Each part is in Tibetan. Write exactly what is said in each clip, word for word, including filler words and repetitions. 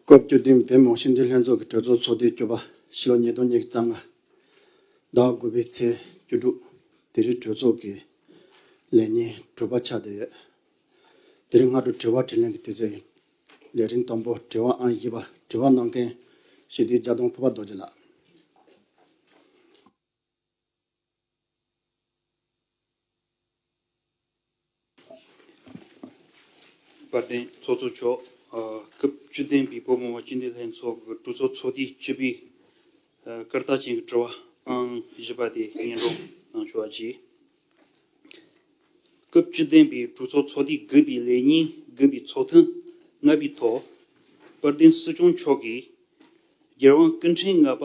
སྐབས་བཅུ་བདུན་བོད་མི་མང་སྤྱི་འཐུས་ལྷན་ཚོགས་ཀྱི་གྲོས་ཚོགས་ཚོགས་དུས་བཅུ་པ་ཕྱི་ལོ་ཉིས་སྟོང་ཉི་ཤུ་རྩ་ལྔ་ཟླ་དགུ་པའི་ཚེས་བཅུ་དྲུག་དེ་རིང་གྲོས་ཚོགས་ཀྱི་ལས་ཉིན་དྲུག་པ་ཆགས་བསྡད་ཡོད། དེ་རིང་སྔ་དྲོ་དྲི་བ་དྲིས་ལན་གྱི་དུས་ཚོད་ཡིན། ལས་རིམ་དང་པོ་དྲི་བ་ཨང་བཞི་པ། དྲི་བ་གནང་མཁན་སྤྱི་འཐུས་རྒྱ་དོན་ཕུར་པ་རྡོ་རྗེ་ལགས། དཔལ་ལྡན་ཚོགས་གཙོ་མཆོག་ཨ། སྐབས་བཅུ་བདུན་པའི་བོད་མི་མང་སྤྱི་འཐུས་ལྷན་ཚོགས་ཀྱི་གྲོས་ཚོགས་ཚོགས་དུས་བཅུ་པའི་ཨ། སྐར་རྟགས་ཅན་གྱི་དྲི་བ་ཨང་བཞི་པ་དེ་སྙན་སྒྲོན་གནང་ཆོག་པ་བྱས། སྐབས་བཅུ་བདུན་པའི་གྲོས་ཚོགས་ཚོགས་དུས་དགུ་པའི་ལས་ཉིན་དགུ་པའི་ཚོགས་ཐུན་ལྔ་པའི་ཐོག་དཔལ་ལྡན་སྲིད་སྐྱོང་མཆོག་གིས། རྒྱལ་དབང་སྐུ་ཕྲེང་ལྔ་པ་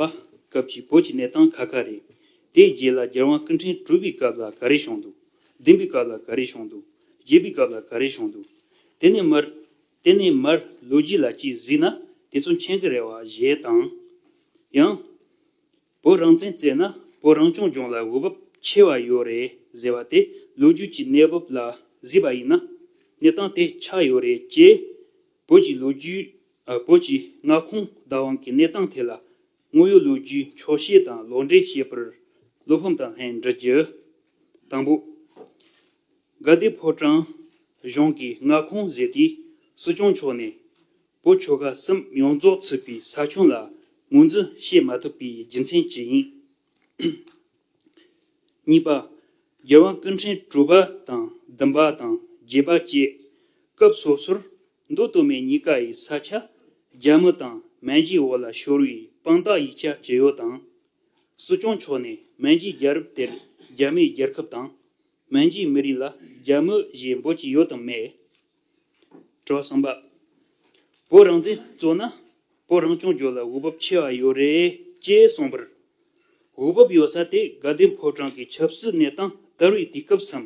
སྐབས་ཀྱི་བོད་ཀྱི་གནས་སྟངས་ཁ་ཁ་རེད། དེའི་རྗེས་ལ་རྒྱལ་དབང་སྐུ་ཕྲེང་དྲུག་པའི་སྐབས་ལ་ག་རེ་བྱུང་འདུག་བདུན་པའི་སྐབས་ལ་ག་རེ་བྱུང་འདུག་བརྒྱད་པའི་སྐབས་ལ་ག་རེ་བྱུང་འདུག་དེ་ནས་མར། དེ་ནས་མར་ལོ་རྒྱུས་ལ་ཅིག་གཟིགས་ན་དེ་ཚོ་མཁྱེན་གི་རེད་བ་ཞེས་དང་། ཡང་། བོད་རང་བཙན་བརྩད་ན་བོད་རང་སྐྱོང་ལྗོངས་ལ་འོས་བབ་ཆེ་བ་ཡོད་རེད་ཟེར་བ་དེ་ལོ་རྒྱུས་ཀྱི་གནས་བབ་ལ་གཟིགས་པ་ཡིན་ན་གནས་སྟངས་དེ་ཆགས་ཡོད་རེད་ཅེས། བོད་ཀྱི་ལོ་རྒྱུས། ཨ། བོད་ཀྱི་མངའ་ཁོངས་བདག་དབང་གི་གནས་སྟངས་ཐད་ལ་དངོས་ཡོད་ལོ་རྒྱུས་འཁྱོག་བཤད་དང་ལོག་འགྲེལ་བྱེད་པར་བློ་ཕམ་དང་ལྷན་འདྲི་རྒྱུ། དང་པོ། དགའ་ལྡན་ཕོ་བྲང་གཞུང་གི་མངའ་ཁོངས་ཟེར་དུས་སྲིད་སྐྱོང་མཆོག་ནས་བོད་ཆོལ་ཁ་གསུམ་ཡོངས་རྫོགས་ཚུད་པའི་ས་ཁྱོན་ལ་ངོས་འཛིན་བྱེད་མ་ཐུབ་པའི་རྒྱུ་མཚན་ཅི་ཡིན། གཉིས་པ། རྒྱལ་དབང་སྐུ་ཕྲེང་དྲུག་པ་དང་བདུན་པ་དང་བརྒྱད་པ་བཅས་སྐབས་སོ་སོར་མདོ་སྟོད་སྨད་གཉིས་ཀ་ཡི་ས་ཆ་རྒྱ་མི་དང་མན་ཇུའི་འོག་ལ་ཤོར་བའི་དཔང་རྟགས་ཡིག་ཆ་ཇི་ཡོད་དང་། སྲིད་སྐྱོང་མཆོག་ནས་མན་ཇུའི་རྒྱལ་རབས་དེར་རྒྱ་མིའི་རྒྱལ་ཁབ་དང་མན་ཇུའི་མི་རིགས་ལ་རྒྱ་མི་ཞེས་འབོད་ཀྱི་ཡོད་དམ་མེད། དྲི་བ་གསུམ་པ། བོད་རང་བཙན་རྩོད་ན་བོད་རང་སྐྱོང་ལྗོངས་ལ་འོས་བབ་ཆེ་བ་ཡོད་རེད་ཅེས་གསུངས་པར། འོས་བབ་ཡོད་ས་དེ་དགའ་ལྡན་ཕོ་བྲང་གི་ཆབ་སྲིད་གནས་སྟངས་དར་བའི་དུས་སྐབས་སམ།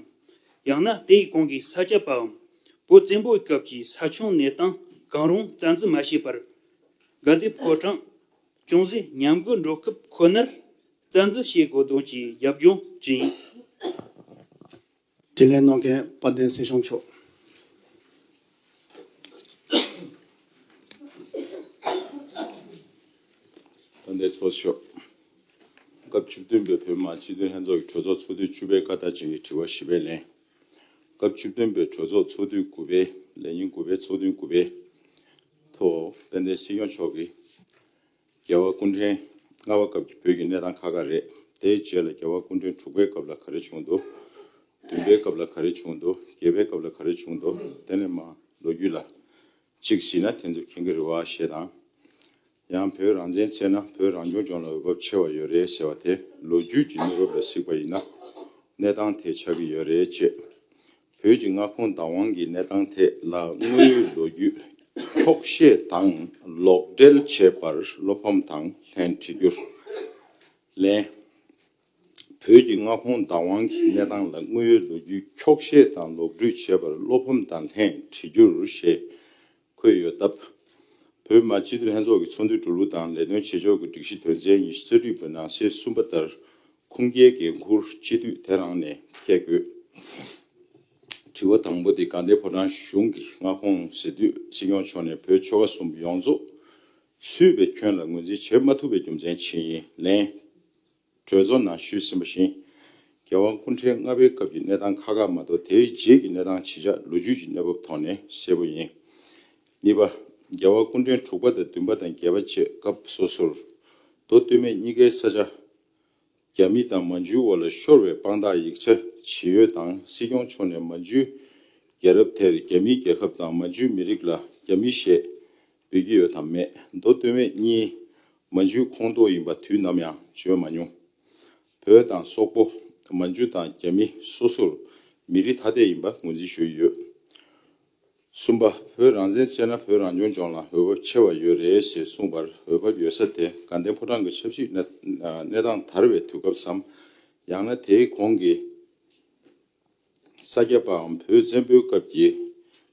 ཡང་ན་དེའི་གོང་གི་ས་སྐྱ་པའམ་བོད་བཙན་པོའི་སྐབས་ཀྱི་ས་ཁྱོན་གནས་སྟངས་གང་རུང་རྩ་འཛིན་མ་བྱས་པར། དགའ་ལྡན་ཕོ་བྲང་ཅུང་ཟད་ཉམས་རྒུད་འགྲོ་སྐབས་ཁོ་ནར་རྩ་འཛིན་བྱེད་དགོས་དོན་གྱི་རྒྱབ་ལྗོངས་ཅི་ཡིན། དྲིས་ལན་གནང་མཁན་དཔལ་ལྡན་སྲིད་སྐྱོང་མཆོག་དཔལ་ལྡན་ཚོགས་གཙོ་མཆོག་སྐབས་བཅུ་བདུན་པའི་བོད་མི་མང་སྤྱི་འཐུས་ལྷན་ཚོགས་ཀྱི་གྲོས་ཚོགས་ཚོགས་དུས་བཅུ་པའི་སྐར་རྟགས་ཅན་གྱི་དྲི་བ་བཞི་པའི་ལན། སྐབས་བཅུ་བདུན་པའི་གྲོས་ཚོགས་ཚོགས་དུས་དགུ་པའི་ལས་ཉིན་དགུ་པའི་ཚོགས་ཐུན་དགུ་པའི་ཐོག་དཔལ་ལྡན་སྲིད་སྐྱོང་མཆོག་གིས། རྒྱལ་བ་སྐུ་ཕྲེང་ལྔ་པ་སྐབས་ཀྱི་བོད་ཀྱི་གནས་སྟངས་ཁག་ཁག་རེད། དེའི་རྗེས་ལ་རྒྱལ་བ་སྐུ་ཕྲེང་དྲུག་པའི་སྐབས་ལ་ག་རེ་བྱུང་འདུག་བདུན་པའི་སྐབས་ལ་ག་རེ་བྱུང་འདུག་བརྒྱད་པའི་སྐབས་ལ་ག་རེ་བྱུང་འདུག་དེ་ནས་མར་ལོ་རྒྱུས་ལ་གཅིག་གཟིགས་ན་དེ་ཚོ་མཁྱེན་གྱི་རེད་བ་ཞེས་དང་། ཡང་བོད་རང་བཙན་བརྩད་ན་བོད་རང་སྐྱོང་ལྗོངས་ལ་འོས་བབ་ཆེ་བ་ཡོད་རེད་ཟེར་བ་དེ་ལོ་རྒྱུས་ཀྱི་གནས་བབ་ལ་གཟིགས་པ་ཡིན་ན་གནས་སྟངས་དེ་ཆགས་ཀྱི་ཡོད་རེད་ཅེས། བོད་ཀྱི་མངའ་ཁོངས་བདག་དབང་གི་གནས་སྟངས་ཐད་ལ་དངོས་ཡོད་ལོ་རྒྱུས་འཁྱོག་བཤད་དང་ལོག་འགྲེལ་བྱེད་པར་བློ་ཕམ་དང་ལྷན་དྲི་རྒྱུར། ལན། བོད་ཀྱི་མངའ་ཁོངས་བདག་དབང་གི་གནས་སྟངས་ལ་དངོས་ཡོད་ལོ་རྒྱུས་འཁྱོག་བཤད་དང་ལོག་འགྲེལ་བྱེད་པར་བློ་ཕམ་དང་ལྷན་དྲི་རྒྱུར་ཞེས་འཁོད་ཡོད་སྟབས། བོད་མི་མང་སྤྱི་འཐུས་ལྷན་ཚོགས་ཀྱི་ཚོགས་འདུའི་འགྲོ་ལུགས་དང་ལས་དོན་བྱེད་ཕྱོགས་ཀྱི་སྒྲིག་གཞི་དོན་ཚན་ཉི་ཤུ་རྩ་དྲུག་པའི་ནང་གསེས་གསུམ་པ་ལྟར་ཁུངས་སྐྱེལ་འགན་འཁུར་སྤྱི་འཐུས་དེ་རང་ནས་འཁྱེར་དགོས། དྲི་བ་དང་པོ་དེ་དགའ་ལྡན་ཕོ་བྲང་གཞུང་གི་མངའ་ཁོངས་ཟེར་དུས་སྲིད་སྐྱོང་མཆོག་ནས་བོད་ཆོལ་ཁ་གསུམ་ཡོངས་རྫོགས་ཚུད་པའི་ཁྱོན་ལ་ངོས་འཛིན་བྱེད་མ་ཐུབ་པའི་རྒྱུ་མཚན་ཅི་ཡིན། ལན། གྲོས་ཚོགས་ནང་ཞུས་ཟིན་པ་བཞིན། རྒྱལ་དབང་སྐུ་ཕྲེང་ལྔ་པའི་སྐབས་ཀྱི་གནས་སྟངས་ཁག་ཁག་མ་གཏོགས་དེའི་རྗེས་ཀྱི་གནས་སྟངས་ཇི་ཆགས་ལོ་རྒྱུས་ཀྱི་གནས་བབ་ཐོག་ནས་གསལ་པོ་ཡིན། གཉིས་པ། རྒྱལ་བ་སྐུ་ཕྲེང་དྲུག་པ་དང་བདུན་པ་དང་བརྒྱད་པ་བཅས་སྐབས་སོ་སོར་མདོ་སྟོད་སྨད་གཉིས་ཀའི་ས་ཆ་རྒྱ་མི་དང་མན་ཇུའི་འོག་ལ་ཤོར་བའི་དཔང་རྟགས་ཡིག་ཆ་ཇི་ཡོད་དང་སྲིད་སྐྱོང་མཆོག་ནས་མན་ཇུའི་རྒྱལ་རབས་དེར་རྒྱ་མིའི་རྒྱལ་ཁབ་དང་མན་ཇུའི་མི་རིགས་ལ་རྒྱ་མི་ཞེས་འབོད་ཀྱི་ཡོད་དམ་མེད། མདོ་སྟོད་སྨད་གཉིས་མན་ཇུའི་ཁོངས་གཏོགས་ཡིན་པ་དུས་ནམ་ཡང་བརྗོད་མ་མྱོང་། བོད་དང་སོག་པོ། མན་ཇུ་དང་རྒྱ་མི་སོ་སོར་མི་རིགས་ཐ་དད་ཡིན་པ་ངོས་འཛིན་ཞུ་ཡི་ཡོད། གསུམ་པ། བོད་རང་བཙན་བརྩད་ན་བོད་རང་སྐྱོང་ལྗོངས་ལ་འོས་བབ་ཆེ་བ་ཡོད་རེད་ཞེས་གསུངས་པར་འོས་བབ་ཡོད་ས་དེ་དགའ་ལྡན་ཕོ་བྲང་གི་ཆབ་སྲིད་གནས་གནས་སྟངས་དར་བའི་དུས་སྐབས་སམ། ཡང་ན་དེའི་གོང་གི་ས་སྐྱ་པའམ་བོད་བཙན་པོའི་སྐབས་ཀྱི་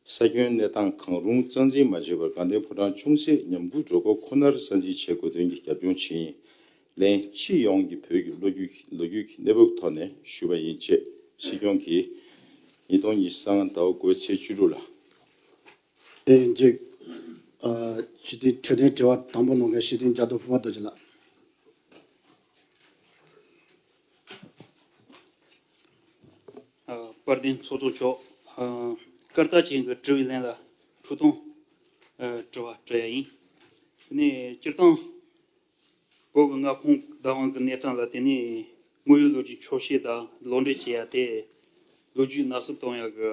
ས་ཁྱོན་གནས་སྟངས་གང་རུང་རྩ་འཛིན་མ་བྱས་པར་དགའ་ལྡན་ཕོ་བྲང་ཅུང་ཟད་ཉམས་རྒུད་འགྲོ་སྐབས་ཁོ་ནར་རྩ་འཛིན་བྱེད་དགོས་དོན་གྱི་རྒྱབ་ལྗོངས་ཇི་ཡིན། ལན། སྤྱི་ཡོངས་ཀྱི་བོད་ཀྱི་ལོ་རྒྱུས་ལོ་རྒྱུས་ཀྱི་གནས་བབ་ཐོག་ནས་ཞུས་པ་ཡིན་ཅེས་སྲིད་སྐྱོང་གིས་ཉིས་སྟོང་ཉི་ཤུ་རྩ་ལྔ་ཟླ་བ་དགུ་པའི་ཚེས་བཅུ་དྲུག་ལ། ལན་གཅིག་ཨ། སྤྱི་འཐུས་འཕྲོད་བསྟེན་དྲི་བ་དང་པོ་གནང་མཁན་སྤྱི་འཐུས་རྒྱ་རྡོ་ཕུར་པ་རྡོ་རྗེ་ལགས། ཨ། དཔལ་ལྡན་ཚོགས་གཙོ་མཆོག་ཨ། སྐར་རྟགས་ཅན་གྱི་དྲི་བའི་ལན་ལ་འཕྲོས་དོན། ཨ། དྲི་བ་དྲི་ཡ་ཡིན། དེ་ནས་སྤྱིར་བཏང་བོད་ཀྱི་མངའ་ཁོངས་བདག་དབང་གི་གནས་སྟངས་ལ་བརྟེན་ནས་དངོས་ཡོད་ལོ་རྒྱུས་འཁྱོག་བཤད་དང་ལོག་འགྲེལ་བྱེད་ཡ་དེ་ལོ་རྒྱུས་ནག་བསུབ་གཏོང་ཡ་གི་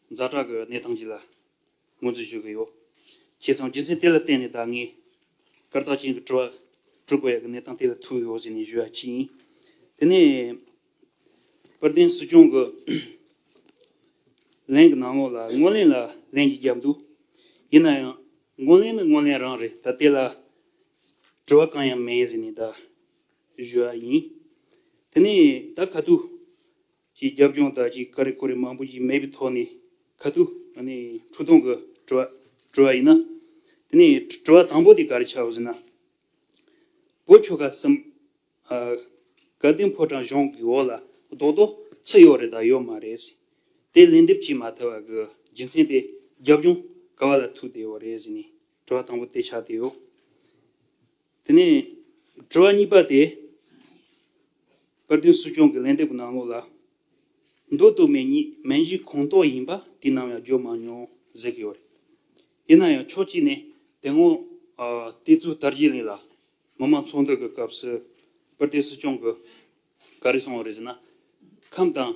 ཛ་དྲག་གི་གནས་སྟངས་ཤིག་ལ་ངོས་འཛིན་ཞུ་གི་ཡོད། བྱས་ཙང་རྒྱུ་མཚན་དེ་ལ་བརྟེན་ནས་ད་ངས་སྐར་རྟགས་ཅན་གྱི་དྲི་བ་དྲི་དགོས་ཡ་གི་གནས་སྟངས་དེ་ལ་ཐུག་ཡོད་ཟེར་ནས་ཞུ་ཡ་གཅིག་ཡིན། དེ་ནས་དཔལ་ལྡན་སྲིད་སྐྱོང་གི་ལན་གྱི་ནང་ལོགས་ལ་སྔོན་གླེང་ལ་ལན་གྱི་རྒྱབ་འདུག་ཡིན་ན་ཡང་སྔོན་གླེང་ནི་སྔོན་གླེང་རང་རེད། ད་དེ་ལ་དྲི་བ་གང་ཡང་མེད་ཟེར་ནས་ད་ཞུ་ཡ་ཡིན། དེ་ནས་ད་ཁ་ཐུག་ཅིག་རྒྱབ་ལྗོངས་དང་ཅིག་ཀ་རེ་ཀོ་རེ་མང་པོ་ཞིག་མེད་པའི་ཐོག་ནས་ཁ་ཐུག་ཨ་ནི་འཕྲོས་དོན་གྱི་དྲི་བ་དྲི་བ་ཡིན་ན། དེ་ནས་དྲི་བ་དང་པོ་དེ་ག་རེ་ཆགས་ཡོད་ཟེར་ན། བོད་ཆོལ་ཁ་གསུམ། ཨ། དགའ་ལྡན་ཕོ་བྲང་གཞུང་གི་འོག་ལ་རྡོག་རྡོག་ཚུད་ཡོད་རེད་དང་ཡོད་མ་རེད། དེ་ལན་འདེབས་བྱེད་མ་ཐུབ་པ་གི་རྒྱུ་མཚན་དེ་རྒྱབ་ལྗོངས་ག་བ་ལ་ཐུག་བསྡད་ཡོད་རེད་ཟེར་ནས་དྲི་བ་དང་པོ་དེ་ཆགས་བསྡད་ཡོད། དེ་ནས་དྲི་བ་གཉིས་པ་དེ་དཔལ་ལྡན་སྲིད་སྐྱོང་གི་ལན་འདེབས་ཀྱི་ནང་ལོགས་ལ། མདོ་སྟོད་སྨད་གཉིས་སྨན་གཞིའི་ཁོངས་གཏོགས་ཡིན་པ་དུས་ནམ་ཡང་བརྗོད་མ་མྱོང་ཟེར་གྱི་ཡོད་རེད། ཡིན་ན་ཡང་ཕྱོགས་གཅིག་ནས་དེ་སྔོན་ཨ། དེ་ཚོའི་དར་རྒྱས་གླིང་ལ་མི་མང་ཚོགས་འདུ་གི་སྐབས་སུ་དཔལ་ལྡན་སྲིད་སྐྱོང་གིས་ག་རེ་གསུངས་པ་རེད་ཟེར་ན། ཁམས་དང་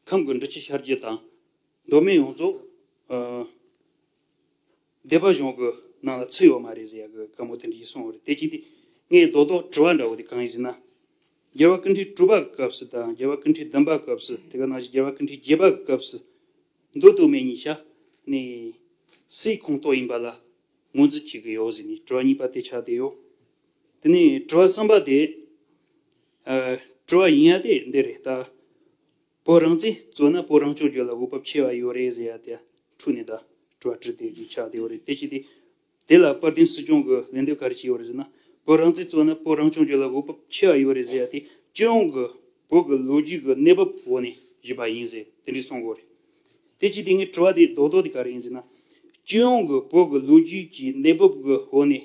ཁམས་ཀྱི་འབྲི་ཆུ་ཤར་རྒྱུད་དང་མདོ་སྨད་ཡོངས་རྫོགས་ཨ། སྡེ་པ་གཞུང་གི་ནང་ལ་ཚུད་ཡོད་མ་རེད་ཟེར་ཡ་གི་བཀའ་མོལ་དེ་འདྲ་ཞིག་གསུངས་པ་རེད། དེ་གཅིག་དེ་ངས་རྡོག་རྡོག་དྲི་བ་འདྲ་བོ་དེ་གང་ཡིན་ཟེར་ན། རྒྱལ་བ་སྐུ་ཕྲེང་དྲུག་པ་གི་སྐབས་སུ་དང་རྒྱལ་བ་སྐུ་ཕྲེང་བདུན་པ་གི་སྐབས་སུ། དེ་ག་ནང་བཞིན་རྒྱལ་བ་སྐུ་ཕྲེང་བརྒྱད་པ་གི་སྐབས་སུ་མདོ་སྟོད་སྨད་གཉིས་ཤར་ནས་སའི་ཁོངས་གཏོགས་ཡིན་པ་ལ་ངོས་འཛིན་བྱེད་ཀྱི་ཡོད་ཟེར་ནས་དྲི་བ་གཉིས་པ་དེ་ཆགས་བསྡད་ཡོད། དེ་ནས་དྲི་བ་གསུམ་པ་དེ། ཨ། དྲི་བ་ཡིན་ཡ་དེ་འདི་རེད་ད། བོད་རང་བཙན་རྩོད་ན་བོད་རང་སྐྱོང་རྒྱུ་ལ་འོས་བབ་ཆེ་བ་ཡོད་རེད་ཟེར་ཡ་དེ་འཕྲོས་ནས་ད་དྲི་བ་དྲི་དེ་ཅིག་ཆགས་བསྡད་ཡོད་རེད། དེ་ཅི་སྟེ། དེ་ལ་དཔལ་ལྡན་སྲིད་སྐྱོང་གིས་ལན་འདེབས་ག་རེ་བྱས་ཡོད་རེད་ཟེར་ན། བོད་རང་བཙན་རྩོད་ན་བོད་རང་སྐྱོང་རྒྱུ་ལ་འོས་བབ་ཆེ་བ་ཡོད་རེད་ཟེར་ཡ་དེ་སྤྱི་ཡོངས་ཀྱི་བོད་ཀྱི་ལོ་རྒྱུས་ཀྱི་གནས་བབ་འོག་ནས་བཞེས་པ་ཡིན་ཟེར་དེ་འདྲས་གསུང་གི་ཡོད་རེད། དེ་ཅི་སྟེ་ངའི་དྲི་བ་དེ་རྡོག་རྡོག་དེ་ག་རེ་ཡིན་ཟེར་ན། སྤྱི་ཡོངས་ཀྱི་བོད་ཀྱི་ལོ་རྒྱུས་ཀྱི་གནས་བབ་ཀྱི་འོག་ནས།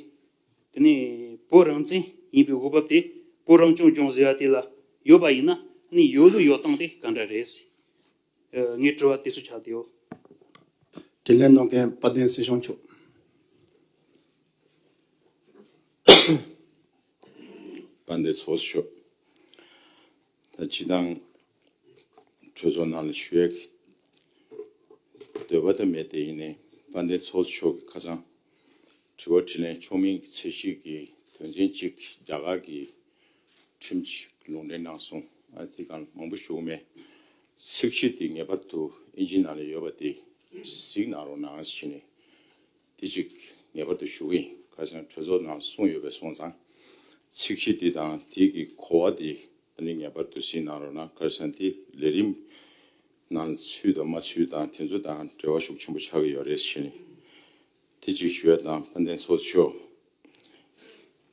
དེ་ནས་བོད་རང་བཙན་ཡིན་པའི་འོས་བབ་དེ་བོད་རང་སྐྱོང་ལྗོངས་ཟེར་བ་དེ་ལ་ཡོད་པ་ཡིན་ན། ཨ་ནི་ཡོད་ལུགས་ཡོད་སྟངས་དེ་ག་འདྲ་རེད། ཨ། ངའི་དྲི་བ་དེ་ཚོ་ཆགས་བསྡད་ཡོད། དྲིས་ལན་གནང་མཁན་དཔལ་ལྡན་སྲིད་སྐྱོང་མཆོག་དཔལ་ལྡན་ཚོགས་གཙོ་མཆོག་ད་སྤྱིར་བཏང་གྲོས་ཚོགས་ནང་ལ་ཞུ་ཡག་གི་འདོད་པ་དེ་མེད་དེ། ཡིན་ནའི་དཔལ་ལྡན་ཚོགས་གཙོ་མཆོག་གིས་ཁ་སང་དྲི་བ་དྲིས་ལན་ཆོག་མིན་གྱི་ཚད་གཞི་གི་དོན་ཚན་གཅིག་རྒྱ་གར་གྱི་ཁྲིམས་ཀྱི་ལུང་འདྲེན་གནང་སོང་། ཨ། དེ་གང་མང་པོ་ཞུ་གི་མེད། ཚད་གཞི་དེ་ངེས་པར་དུ་ཨིན་ཇི་ནང་ལ་ཡོད་པ་དེ་གཟིགས་གནང་རོགས་གནང་ཞེས་ནས། དེ་གཅིག་ངེས་པར་དུ་ཞུ་གི་ཡིན། ཁ་སང་གྲོས་ཚོགས་ནང་གསུངས་ཡོད་པའི་སོང་ཙང་། ཚད་གཞི་འདི་དང་དེ་གི་གོ་བ་འདི་ཨ་ནི་ངེས་པར་དུ་གཟིགས་གནང་རོགས་གནང་། ཁ་སང་དེ་ལས་རིམ་ནང་ཚུད་དང་མ་ཚུད་དང་དེ་ཚོ་དང་འབྲེལ་བ་ཤུགས་ཆེན་པོ་ཆགས་ཀྱི་ཡོད་རེད་ཟེར་ནས་དེ་གཅིག་ཞུ་ཡ་དང་། དཔལ་ལྡན་ཚོགས་གཙོ་མཆོག་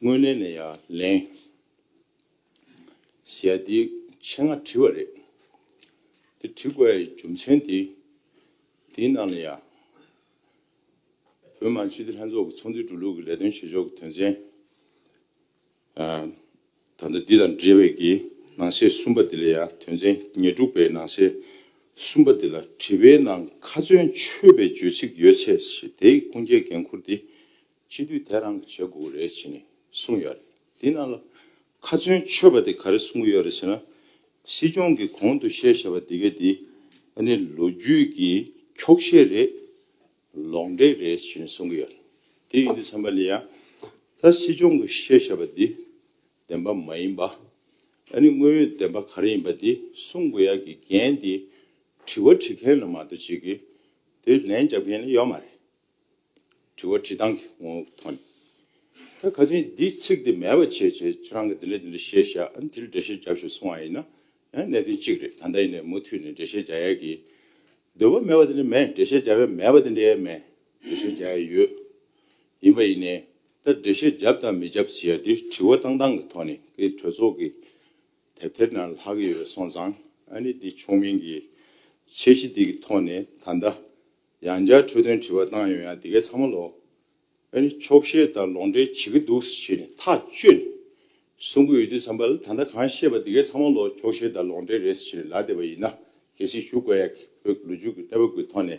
དངོས་གནས་ནས་ཡང་ལན་ཟེར་ཡ་དེ་ཆེད་མངགས་བྲིས་པ་རེད། དེ་བྲིས་དགོས་ཡའི་རྒྱུ་མཚན་དེ་དེའི་ནང་ལ་ཡང་བོད་མི་མང་སྤྱི་འཐུས་ལྷན་ཚོགས་ཀྱི་ཚོགས་འདུའི་འགྲོ་ལུགས་ཀྱི་ལས་དོན་བྱེད་ཕྱོགས་ཀྱི་དོན་ཚན། ཨ། ད་ལྟ་འདི་དང་འབྲེལ་བའི་གི་ནང་གསེས་གསུམ་པ་འདི་ལ་ཡང་། དོན་ཚན་ཉེར་དྲུག་པའི་ནང་གསེས་གསུམ་པ་འདི་ལ། དྲི་བའི་ནང་ཁ་ཚོན་ཆོད་པའི་བརྗོད་ཚིག་ཡོད་ཚེ། དེའི་ཁུངས་སྐྱེལ་འགན་འཁུར་དེ་སྤྱི་འཐུས་དེ་རང་གིས་བྱེད་དགོས་རེད་ཟེར་ནས་གསུངས་ཡོད་རེད། དེ་ནང་ལ་ཁ་ཚོན་ཆོད་པ་དེ་ག་རེ་གསུངས་ཡོད་རེད་ཟེར་ན། སྲིད་སྐྱོང་གིས་གོང་དུ་བཤད་བཞག་པ་དེ་ག་དེ་ཨ་ནི་ལོ་རྒྱུས་ཀྱི་འཁྱོག་བཤད་རེད། ལོག་འགྲེལ་རེད་ཞེས་གསུང་གི་ཡོད། དེ་ཡིན་དུས་ཙམ་པ་ལ་ཡང་། ད་སྲིད་སྐྱོང་གིས་བཤད་བཞག་པ་འདི་བདེན་པ་མ་ཡིན་པ། ཨ་ནི་དངོས་ཡོད་བདེན་པ་ག་རེ་ཡིན་པ་འདི་གསུང་དགོས་ཡག་གི་འགན་དེ་དྲི་བ་དྲི་མཁན་ལ་མ་གཏོགས་ཅིག་གིས་དེ་ལན་རྒྱབ་མཁན་ལ་ཡོད་མ་རེད། དྲི་བ་དྲི་སྟངས་ཀྱི་ངོ་བོ་ཐོག་ནས། ད་ཁ་སང་འདི་ཚིག་འདི་མེད་པ་བྱས་བྱས། ཁྱེད་རང་གིས་འདི་འདྲ་འདི་འདྲ་བཤད་བཞག་ཨ་ནི་དེ་ལ་འགྲེལ་བཤད་རྒྱབ་ཤོག་གསུང་བ་ཡིན་ན་ཡང་གནད་དོན་གཅིག་རེད། ད་ལྟ་ཡིན་ནའི་མུ་མཐུད་ནས་འགྲེལ་བཤད་རྒྱག་ཡག་གི་འདོད་པ་མེད་པ་དེ་འདྲ་མེད། འགྲེལ་བཤད་རྒྱག་ཡ་མེད་པ་དེ་འདྲ་ཡང་མེད། འགྲེལ་བཤད་རྒྱག་ཡ་ཡོད། ཡིན་པ་ཡིན་ནའི་ད་འགྲེལ་བཤད་རྒྱབ་དང་མི་རྒྱབ་ཟེར་ཡ་དེ་དྲི་བ་བཏང་སྟངས་ཀྱི་ཐོག་ནས་ཀྱི་གྲོས་ཚོགས་ཀྱི་དེབ་ཐེར་ནང་ལྷག་གི་ཡོད་པ་སོང་ཙང་། ཨ་ནི་འདི་ཆོག་མིན་གྱི་ཚད་གཞི་འདི་གི་ཐོག་ནས་ད་ལྟ་ཡང་བསྐྱར་འཕྲོས་དོན་དྲི་བ་བཏང་ཡོང་ཡ་དེ་གའི་ཚང་མ་ལོ། ཨ་ནི་འཁྱོག་བཤད་དང་ལོག་འགྲེལ་བྱེད་ཀྱི་འདུག་ཟེར་ནས་ཐག་གཅོད་ནས་གསུང་གི་ཡོད་དུས་ཙམ་པ་ལ། ད་ལྟ་གང་བཤད་པ་འདི་གའི་ཚང་མ་ལོ་འཁྱོག་བཤད་དང་ལོག་འགྲེལ་རེད་ཟེར་ནས་ལབ་བསྡད་པ་ཡིན་ན། གལ་སྲིད་ཞུ་དགོས་ཡ་གི་བོད་ཀྱི་ལོ་རྒྱུས་ཀྱི་གནས་བབ་ཀྱི་ཐོག་ནས་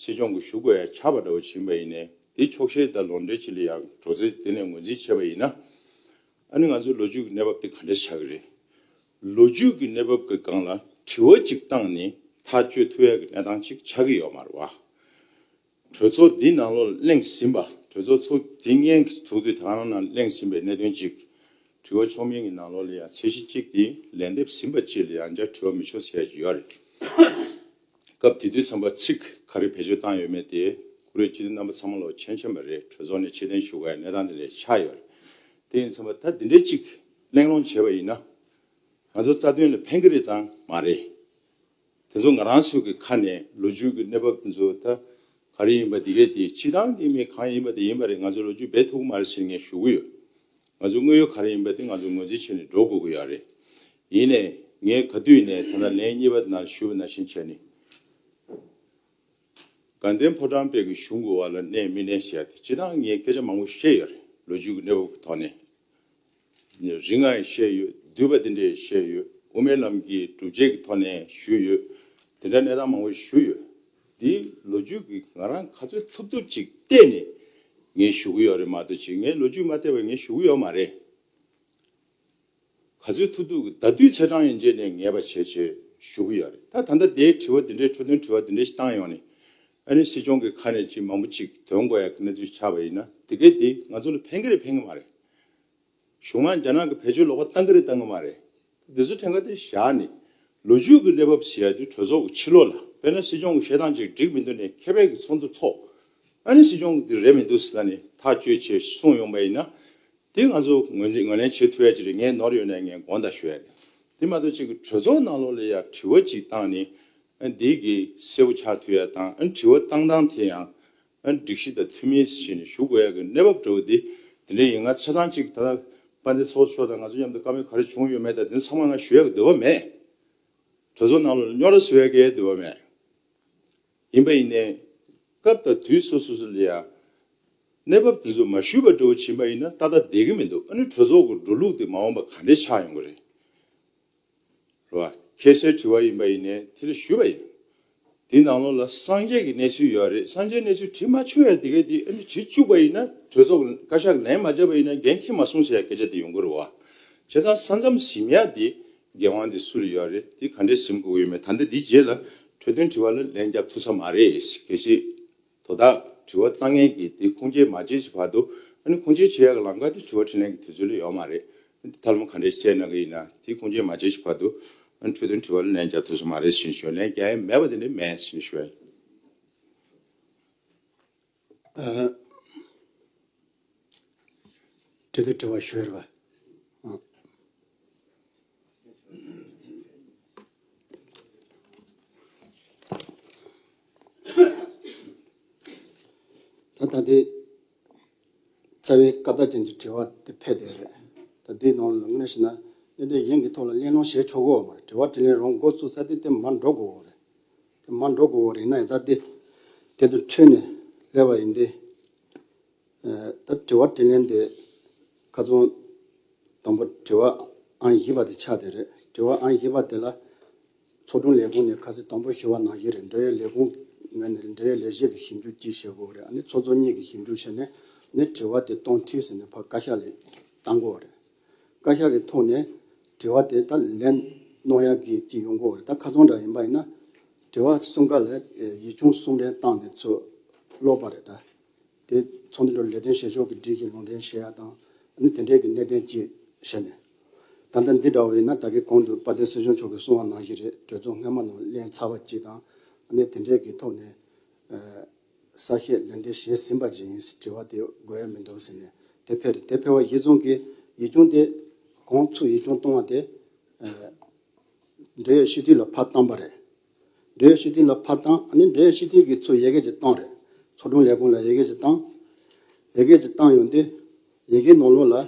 སྲིད་སྐྱོང་གིས་ཞུ་དགོས་ཡ་ཆགས་པ་འདྲ་བོ་ཕྱིན་པ་ཡིན་ནའི། དེ་འཁྱོག་བཤད་དང་ལོག་འགྲེལ་ཅིག་ལ་ཡང་འགྲོ་ཚུལ་དེ་ནས་ངོས་འཛིན་བྱས་པ་ཡིན་ན། ཨ་ནི་ང་ཚོའི་ལོ་རྒྱུས་ཀྱི་གནས་བབ་དེ་ག་འདྲ་ཆགས་ཀྱི་རེད། ལོ་རྒྱུས་ཀྱི་གནས་བབ་ཀྱི་སྒང་ལ་དྲི་བ་ཅིག་བཏང་ནས་ཐག་གཅོད་ཐུབ་ཡ་གི་གནས་སྟངས་ཅིག་ཆགས་ཀྱི་ཡོད་མ་རེད་བ། གྲོས་ཚོགས་འདི་ནང་ལོགས་གླེང་ཟིན་པ། གྲོས་ཚོགས་ཚོགས་འདི་སྔོན་གྱི་ཚོགས་དུས་དེ་ག་རང་ནང་གླེང་ཟིན་པའི་གནད་དོན་ཅིག་དྲི་བ་ཆོག་མིན་གྱི་ནང་ལོགས་ལ་ཡང་ཚད་གཞི་གཅིག་དེ་ལན་འདེབས་ཟིན་པ་ཅིག་ལ་ཡང་བསྐྱར་དྲི་བ་མི་ཆོག་ཟེར་ཡ་ཅིག་ཡོད་རེད། སྐབས་དེ་དུས་ཙམ་པ་ཚིག་ག་རེ་བེད་སྤྱོད་བཏང་ཡོད་མེད་དེ་ཁོ་རེ་སྤྱི་འཐུས་རྣམ་པ་ཚང་མ་ལོ་མཁྱེན་མཁྱེན་པ་རེད། གྲོས་ཚོགས་ནས་ཕྱིར་འཐེན་ཞུ་དགོས་ཡ་གནས་སྟངས་དེ་འདྲ་ཆགས་ཡོད་རེད། དེ་ཡིན་ཙམ་པ་ད་འདི་འདྲའི་ཅིག་གླེང་སློང་བྱས་པ་ཡིན་ན། ང་ཚོ་རྩ་དོན་ལ་ཕན་གྱི་རེད་དང་མ་རེད། དེ་ཚོ་ང་རང་ཚོ་གི་ཁ་ནས་ལོ་རྒྱུས་ཀྱི་གནས་བབ་དེ་ཚོ་ད་ག་རེ་ཡིན་པ་འདི་གས་དེ་སྤྱི་བཏང་གི་མི་གང་ཡིན་པ་དེ་ཡིན་པ་རེད། ང་ཚོ་ལོ་རྒྱུས་འབད་ཐུབ་ཀྱི་མ་རེད་ཟེར་ངས་ཞུ་གི་ཡོད། ང་ཚོ་དངོས་ཡོད་ག་རེ་ཡིན་པ་དེ་ང་ཚོ་ངོས་འཛིན་བྱས་ནས་འགྲོ་དགོས་ཀྱི་ཡོད་རེད། ཡིན་ནའི་ངས་ག་དུས་ནས་ད་ལྟ་ལན་གཉིས་པ་དེ་ནང་ཞུས་པ་ནང་བཞིན་བྱས་ནས། དགའ་ལྡན་ཕོ་བྲང་དཔལ་གྱི་གཞུང་གི་འོག་ལ་གནས་མི་གནས་ཟེར་ཡ་དེ་སྤྱི་བཏང་ངས་སྐད་ཆ་མང་པོ་བཤད་ཡོད་རེད། ལོ་རྒྱུས་ཀྱི་གནས་བབ་ཀྱི་ཐོག་ནས། རིང་ང་ཡང་བཤད་ཡོད། བསྡུས་པ་དེ་འདྲས་བཤད་ཡོད། དབུ་མའི་ལམ་གྱི་སྒྲུབ་བྱེད་ཀྱི་ཐོག་ནས་ཞུས་ཡོད། དེ་འདྲ་གནས་སྟངས་མང་པོ་ཞུས་ཡོད། འདི་ལོ་རྒྱུས་ཀྱི་ང་རང་ག་ཚོད་ཐུབ་ཐུབ་ཅིག་བལྟས་ནས་ངས་ཞུ་གི་ཡོད་རེད་མ་གཏོགས་ཅིག་ངས་ལོ་རྒྱུས་མ་བལྟས་པ་ངས་ཞུ་གི་ཡོད་མ་རེད། ག་ཚོད་ཐུབ་ཐུབ་ཀྱི་ད་དུས་ཚེས་གྲངས་ཡན་ཆད་ནས་ངེས་པ་བྱས་བྱས་ཞུ་གི་ཡོད་རེད། ད་ད་ལྟ་དེའི་དྲི་བ་འདི་འདྲའི་འཕྲོས་དོན་དྲི་བ་འདི་འདྲ་ཞིག་བཏང་ཡོང་ནས། ཨ་ནི་སྲིད་སྐྱོང་གི་ཁ་ནས་ཅིག་མང་པོ་ཅིག་འདོན་དགོས་ཡ་གི་གནས་ཚུལ་ཆགས་པ་ཡིན་ན། དེ་གས་དེ་ང་ཚོ་ལ་ཕན་གི་རེད་ཕན་གི་མ་རེད། གཞུང་མང་རྒྱ་ནག་གི་བེད་སྤྱོད་ལོག་པ་བཏང་གི་རེད་བཏང་གི་མ་རེད། འདི་ཚོ་ཕྲན་ཁ་དེ་བཞག་ནས་ལོ་རྒྱུས་ཀྱི་གནས་བབ་ཟེར་ཡ་དེ་གྲོས་ཚོགས་ཀྱི་ཕྱི་ལོགས་ལ། དཔེར་ན་སྲིད་སྐྱོང་གི་བཤད་སྟངས་ཅིག་འགྲིག་མི་འདུག་ནས་མཁས་པའི་གི་ཚོགས་འདུ་ཚོགས། ཨ་ནི་སྲིད་སྐྱོང་གི་འདི་རེད་མི་འདུག་ཟེར་ནས་ཐག་གཅོད་བྱས་གསུངས་ཡོང་པ་ཡིན་ན། དེ་ང་ཚོ་ངོས་ལེན་ངོས་ལེན་བྱེད་ཐུབ་ཡ་ཅིག་རེད། ངས་ནོར་ཡོད་ན་ངས་དགོངས་དག་ཞུ་ཡ་རེད། དེ་མ་གཏོགས་ཅིག་གི་གྲོས་ཚོགས་ནང་ལོགས་ལ་ཡ་དྲི་བ་ཅིག་བཏང་ནས། ཨ་འདི་གི་གསལ་པོ་ཆགས་ཐུབ་ཡ་དང་། ཨ་དྲི་བ་བཏང་སྟངས་དེ་ཡང་། ཨ་སྒྲིག་གཞི་དང་མཐུན་མིན་ཞིག་ནས་ཞུ་དགོས་ཡ་གི་གནས་བབ་འདྲ་བོ་དེ་དེ་འདྲ་ཡིན། ང་ཆ་ཚང་ཅིག་ད་ལྟ་དཔལ་ལྡན་ཚོགས་གཙོ་མཆོག་དང་ང་ཚོ་མཉམ་དུ་བཀའ་མོལ་ག་རེ་བྱུང་ཡོད་མེད་དང་དེ་ཚང་མ་ང་ཞུ་ཡ་གི་འདོད་པ་མེད། གྲོས་ཚོགས་ནང་ལོགས་ལ་རྙོག་དྲ་བཟོ་ཡ་གི་འདོད་པ་མེད། ཡིན་པ་ཡིན་ནའི་སྐབས་དང་དུས་སོ་སོ་སོ་ལ་ཡ་གནས་བབ་དེ་ཚོ་མ་ཞུས་པ་འདྲ་བོ་ཕྱིན་པ་ཡིན་ན་ཏག་ཏག་བསྡད་ཀྱི་མི་འདུག་ཨ་ནི་གྲོས་ཚོགས་ཀྱི་འགྲོ་ལུགས་དེ་མ་འོངས་པ་ག་འདྲས་ཆགས་ཡོང་གི་རེད། རེད་བ། ཁ་གསལ་དྲི་བ་ཡིན་པ་ཡིན་ནའི་དེ་ལ་ཞུས་པ་ཡིན། དེའི་ནང་ལོགས་ལ་སངས་རྒྱས་ཀྱི་གནས་ཚུལ་ཡོད་རེད། སངས་རྒྱས་གནས་ཚུལ་བྲིས་མ་ཆོག་ཡ་དེ་གས་དེ་ཨ་ནི་བྲིས་བཅུག་པ་ཡིན་ན། གྲོས་ཚོགས་ཀྱི་བཀའ་ཤག་གིས་ལན་མ་བརྒྱབ་པ་ཡིན་ན་འགན་འཁྱེར་མ་སོང་ཟེར་ཡ་སྐད་ཆ་དེ་ཡོང་གི་རེད་བ། བྱས་ཙང་ས་མཚམས་ཟིན་ཡ་དེ་འགན་དབང་དེ་སུ་ལ་ཡོད་རེད། དེ་ག་འདྲས་ཟིན་དགོས་ཀྱི་ཡོད་མེད། ད་ལྟ་འདིའི་རྗེས་ལ་འཕྲོས་དོན་དྲི་བ་ལ་ལན་རྒྱབ་ཐུབ་ས་མ་རེད། གལ་སྲིད་དོ་བདག་དྲི་བ་བཏང་མཁན་གྱིས་དེ་ཁུངས་སྐྱེལ་མ་བྱེད་ཀྱི་བར་དུ། ཨ་ནི་ཁུངས་སྐྱེལ་བྱེད་ཡག་གི་ལམ་ཁ་དེ་དྲི་བ་དྲིས་ལན་གྱི་དུས་ཚོད་ལ་ཡོད་མ་རེད། ཨ་ནི་དེ་ཐབས་ལམ་ག་འདྲས་བཙལ་གནང་གི་ཡིན་ན། དེ་ཁུངས་སྐྱེལ་མ་བྱེད་ཀྱི་བར་དུ་ཨ་ནི་འཕྲོས་དོན་དྲི་བ་ལ་ལན་རྒྱག་ཐུབ་ས་མ་རེད་ཟེར་ནས་ཞུ། ལན་རྒྱག་ཡ་མེད་པ་དེ་འདྲས་མེད་ཟེར་ནས་ཞུ་ཡ་ཡིན། ཨ། དྲི་དང་དྲི་བ་ཞུ་ཡ་རེད་པ། ཨ། ད་ད་ལྟའི་རྩ་བའི་བཀའ་རྟགས་ཅན་གྱི་དྲི་བ་དེ་ཕེབས་བསྡད་རེད། ད་འདིའི་ནང་ལ་དངོས་གནས་བྱས་ན་གནད་དོན་གཞན་གྱི་ཐོག་ལ་གླེང་སློང་བྱེད་ཆོག་གི་ཡོད་མ་རེད། དྲི་བ་དྲིས་ལན་རང་འགོ་བཙུགས་ཚར་དུས་དེ་མར་འགྲོ་དགོས་ཀྱི་ཡོད་རེད། དེ་མར་འགྲོ་དགོས་ཀྱི་ཡོད་རེད། ཡིན་ན་ཡང་ད་དེ་དེ་དང་འཕྲོས་ནས་སླེབས་པ་ཡིན་ཏེ། ཨ། ད་དྲི་བ་དྲིས་ལན་དེ་ཁ་སང་དང་པོ་དྲི་བ་ཨང་བཞི་པ་དེ་ཆགས་བསྡད་རེད། དྲི་བ་ཨང་བཞི་པ་དེ་ལ་ཚོགས་དྲུང་ལས་ཁུངས་ནས་ཁ་སང་དང་པོ་ཞུས་པ་ནང་བཞིན་རེད། འབྲེལ་ཡོད་ལས་ཁུངས་ངོས་ནས་འབྲེལ་ཡོད་ལས་བྱེད་ཀྱིས་ཞིབ་འཇུག་ཅིག་བྱེད་དགོས་རེད། ཨ་ནི་ཚོགས་གཙོ་གཉིས་ཀྱིས་ཞིབ་འཇུག་བྱས་ནས་ནི་དྲི་བ་དེ་གཏོང་འཐུས་ཟེར་ནས་ཕར་བཀའ་ཤག་ལ་བཏང་དགོས་རེད། བཀའ་ཤག་གི་ཐོག་ནས་དྲི་བ་དེ་ད་ལན་གནང་ཡག་གི་ཅིག་ཡོང་གི་ཡོད་རེད། ད་ཁ་སང་འདྲ་ཡིན་པ་ཡིན་ན་དྲི་བ་གསུམ་ཀ་ལ་ཡིག་ཆུང་གསུམ་རེ་བཏང་ནས་ཚུར་ཀློག་པ་རེད། ད་དེ་ཚོགས་འདུ་འགྲོ་ལས་དོན་བྱེད་ཕྱོགས་ཀྱི་སྒྲིག་གཞི་ལུང་འདྲེན་བྱེད་ཡག་དང་། ཨ་ནི་དེ་འདྲའི་གི་གནད་དོན་ཅིག་བྱས་ནས། ད་ལྟ་འདི་འདྲ་བ་ཡིན་ན་ད་གིན་གོང་དུ་དཔལ་ལྡན་སྲིད་སྐྱོང་མཆོག་གིས་གསུངས་པ་ནང་བཞིན་རེད། གྲོས་ཚོགས་སྔོན་མ་ནང་གླེང་ཚར་བ་ཅིག་དང་། ཨ་ནི་དེ་འདྲའི་གི་ཐོག་ནས་ཨ་གསལ་བཤད་ལན་འདེབས་བྱས་ཟིན་པ་ཅིག་ཡིན། དྲི་བ་དེ་དགོས་ཡ་མི་འདུག་ཟེར་ནས་དེ་ཕེབས་རེད། དེ་ཕེབས་པ་གཞིར་བཟུང་གིས་ཡིག་ཆུང་དེ་གོང་ཚུར་ཡིག་ཆུང་གཏོང་བ་དེ་ཨ་འབྲེལ་ཡོད་སྤྱི་འཐུས་ལ་ཕར་བཏང་པ་རེད། འབྲེལ་ཡོད་སྤྱི་འཐུས་ལ་ཕར་བཏང་། ཨ་ནི་འབྲེལ་ཡོད་སྤྱི་འཐུས་ཀྱིས་ཚུར་ཡི་གེ་ཅིག་བཏང་རེད། ཚོགས་དྲུང་ལས་ཁུངས་ལ་ཡི་གེ་ཅིག་བཏང་། ཡི་གེ་ཅིག་བཏང་ཡོང་དུས་ཡི་གེ་ནང་ལོགས་ལ་ཨ་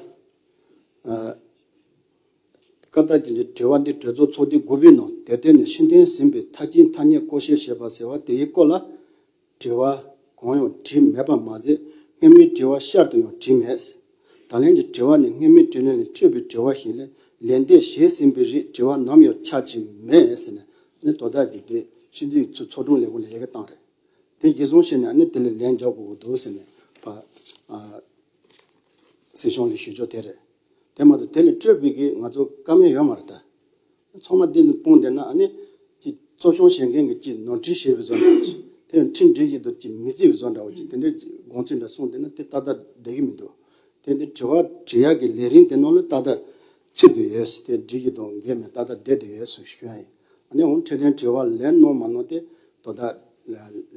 བཀའ་རྟགས་ཅན་གྱི་དྲི་བ་འདི་གྲོས་ཚོགས་ཚོགས་དུས་དགུ་པའི་ནང་དེབ་ཐེར་ནས་ཕྱིར་འཐེན་ཟིན་པའི་མཐའ་རྐྱེན་ཐ་སྙད་བཀོད་སྤྱོད་བྱས་པ་ཟེར་བ་དེའི་སྐོར་ལ་དྲི་བ་གང་ཡང་དྲིས་མེད་པ་མ་ཟད། སྔ་མའི་དྲི་བ་ཤར་དུ་ཡང་བྲིས་མེད། ད་ལན་གྱི་དྲི་བ་ནི་སྔ་མའི་དྲིས་ལན་ལས་འཕྲོས་པའི་དྲི་བ་ཞིག་ལས་ལན་འདེབས་བྱས་ཟིན་པའི་རིགས་དྲི་བ་ནམ་ཡང་ཆགས་ཀྱི་མེད་ཟེར་ནས་ནི་དོ་བདག་གིས་དེ་ཕྱི་འཛིན་ཚོ་ཚོགས་དྲུང་ལས་ཁུངས་ལ་ཡི་གེ་བཏང་རེད། དེ་གཞིར་བཟུང་བྱས་ནས་ནི་དེ་ལ་ལན་རྒྱག་དགོས་ཀྱི་འདུག་ཟེར་ནས་ཕ་ཨ་སྲིད་སྐྱོང་ལ་ཞུ་ཕྱོགས་དེ་རེད། དེ་མ་གཏོགས་དེ་ལས་སྤྲོས་པའི་གི་ང་ཚོ་བཀའ་མོལ་ཡོད་མ་རེད་ད། ཚང་མ་འདི་ནས་སྤུངས་བསྡད་ན་ཨ་ནི་ཅིག་གཙོ་སྐྱོང་བྱེད་མཁན་གྱི་ཅིག་ནོར་འཁྲུལ་བྱས་པའི་བཟོ་འདྲ་ཅིག་དེ་ཡང་ཁྲིམས་འགྲིག་གི་འདུག་ཅིག་མི་བརྩི་བའི་བཟོ་འདྲ་བོ་ཅིག་དེ་འདྲའི་དགོངས་ཚུལ་འདྲ་གསུངས་བསྡད་ན་དེ་ཏག་ཏག་བསྡད་ཀྱི་མི་འདུག་དེ་འདི་དྲི་བ་དྲི་ཡག་གི་ལས་རིམ་དེ་ནང་ལ་ཏག་ཏག་ཚུད་བསྡད་ཡོད་ཟེར། དེ་འགྲིག་གི་འདུག་འགལ་མེད་ཏག་ཏག་བསྡད་བསྡད་ཡོད་ཟེར་ཞུ་ཡ་ཡིན། ཨ་ནི་འོང་འཕྲོད་བསྟེན་དྲི་བ་ལན་གནང་མ་གནང་དེ་དོ་བདག་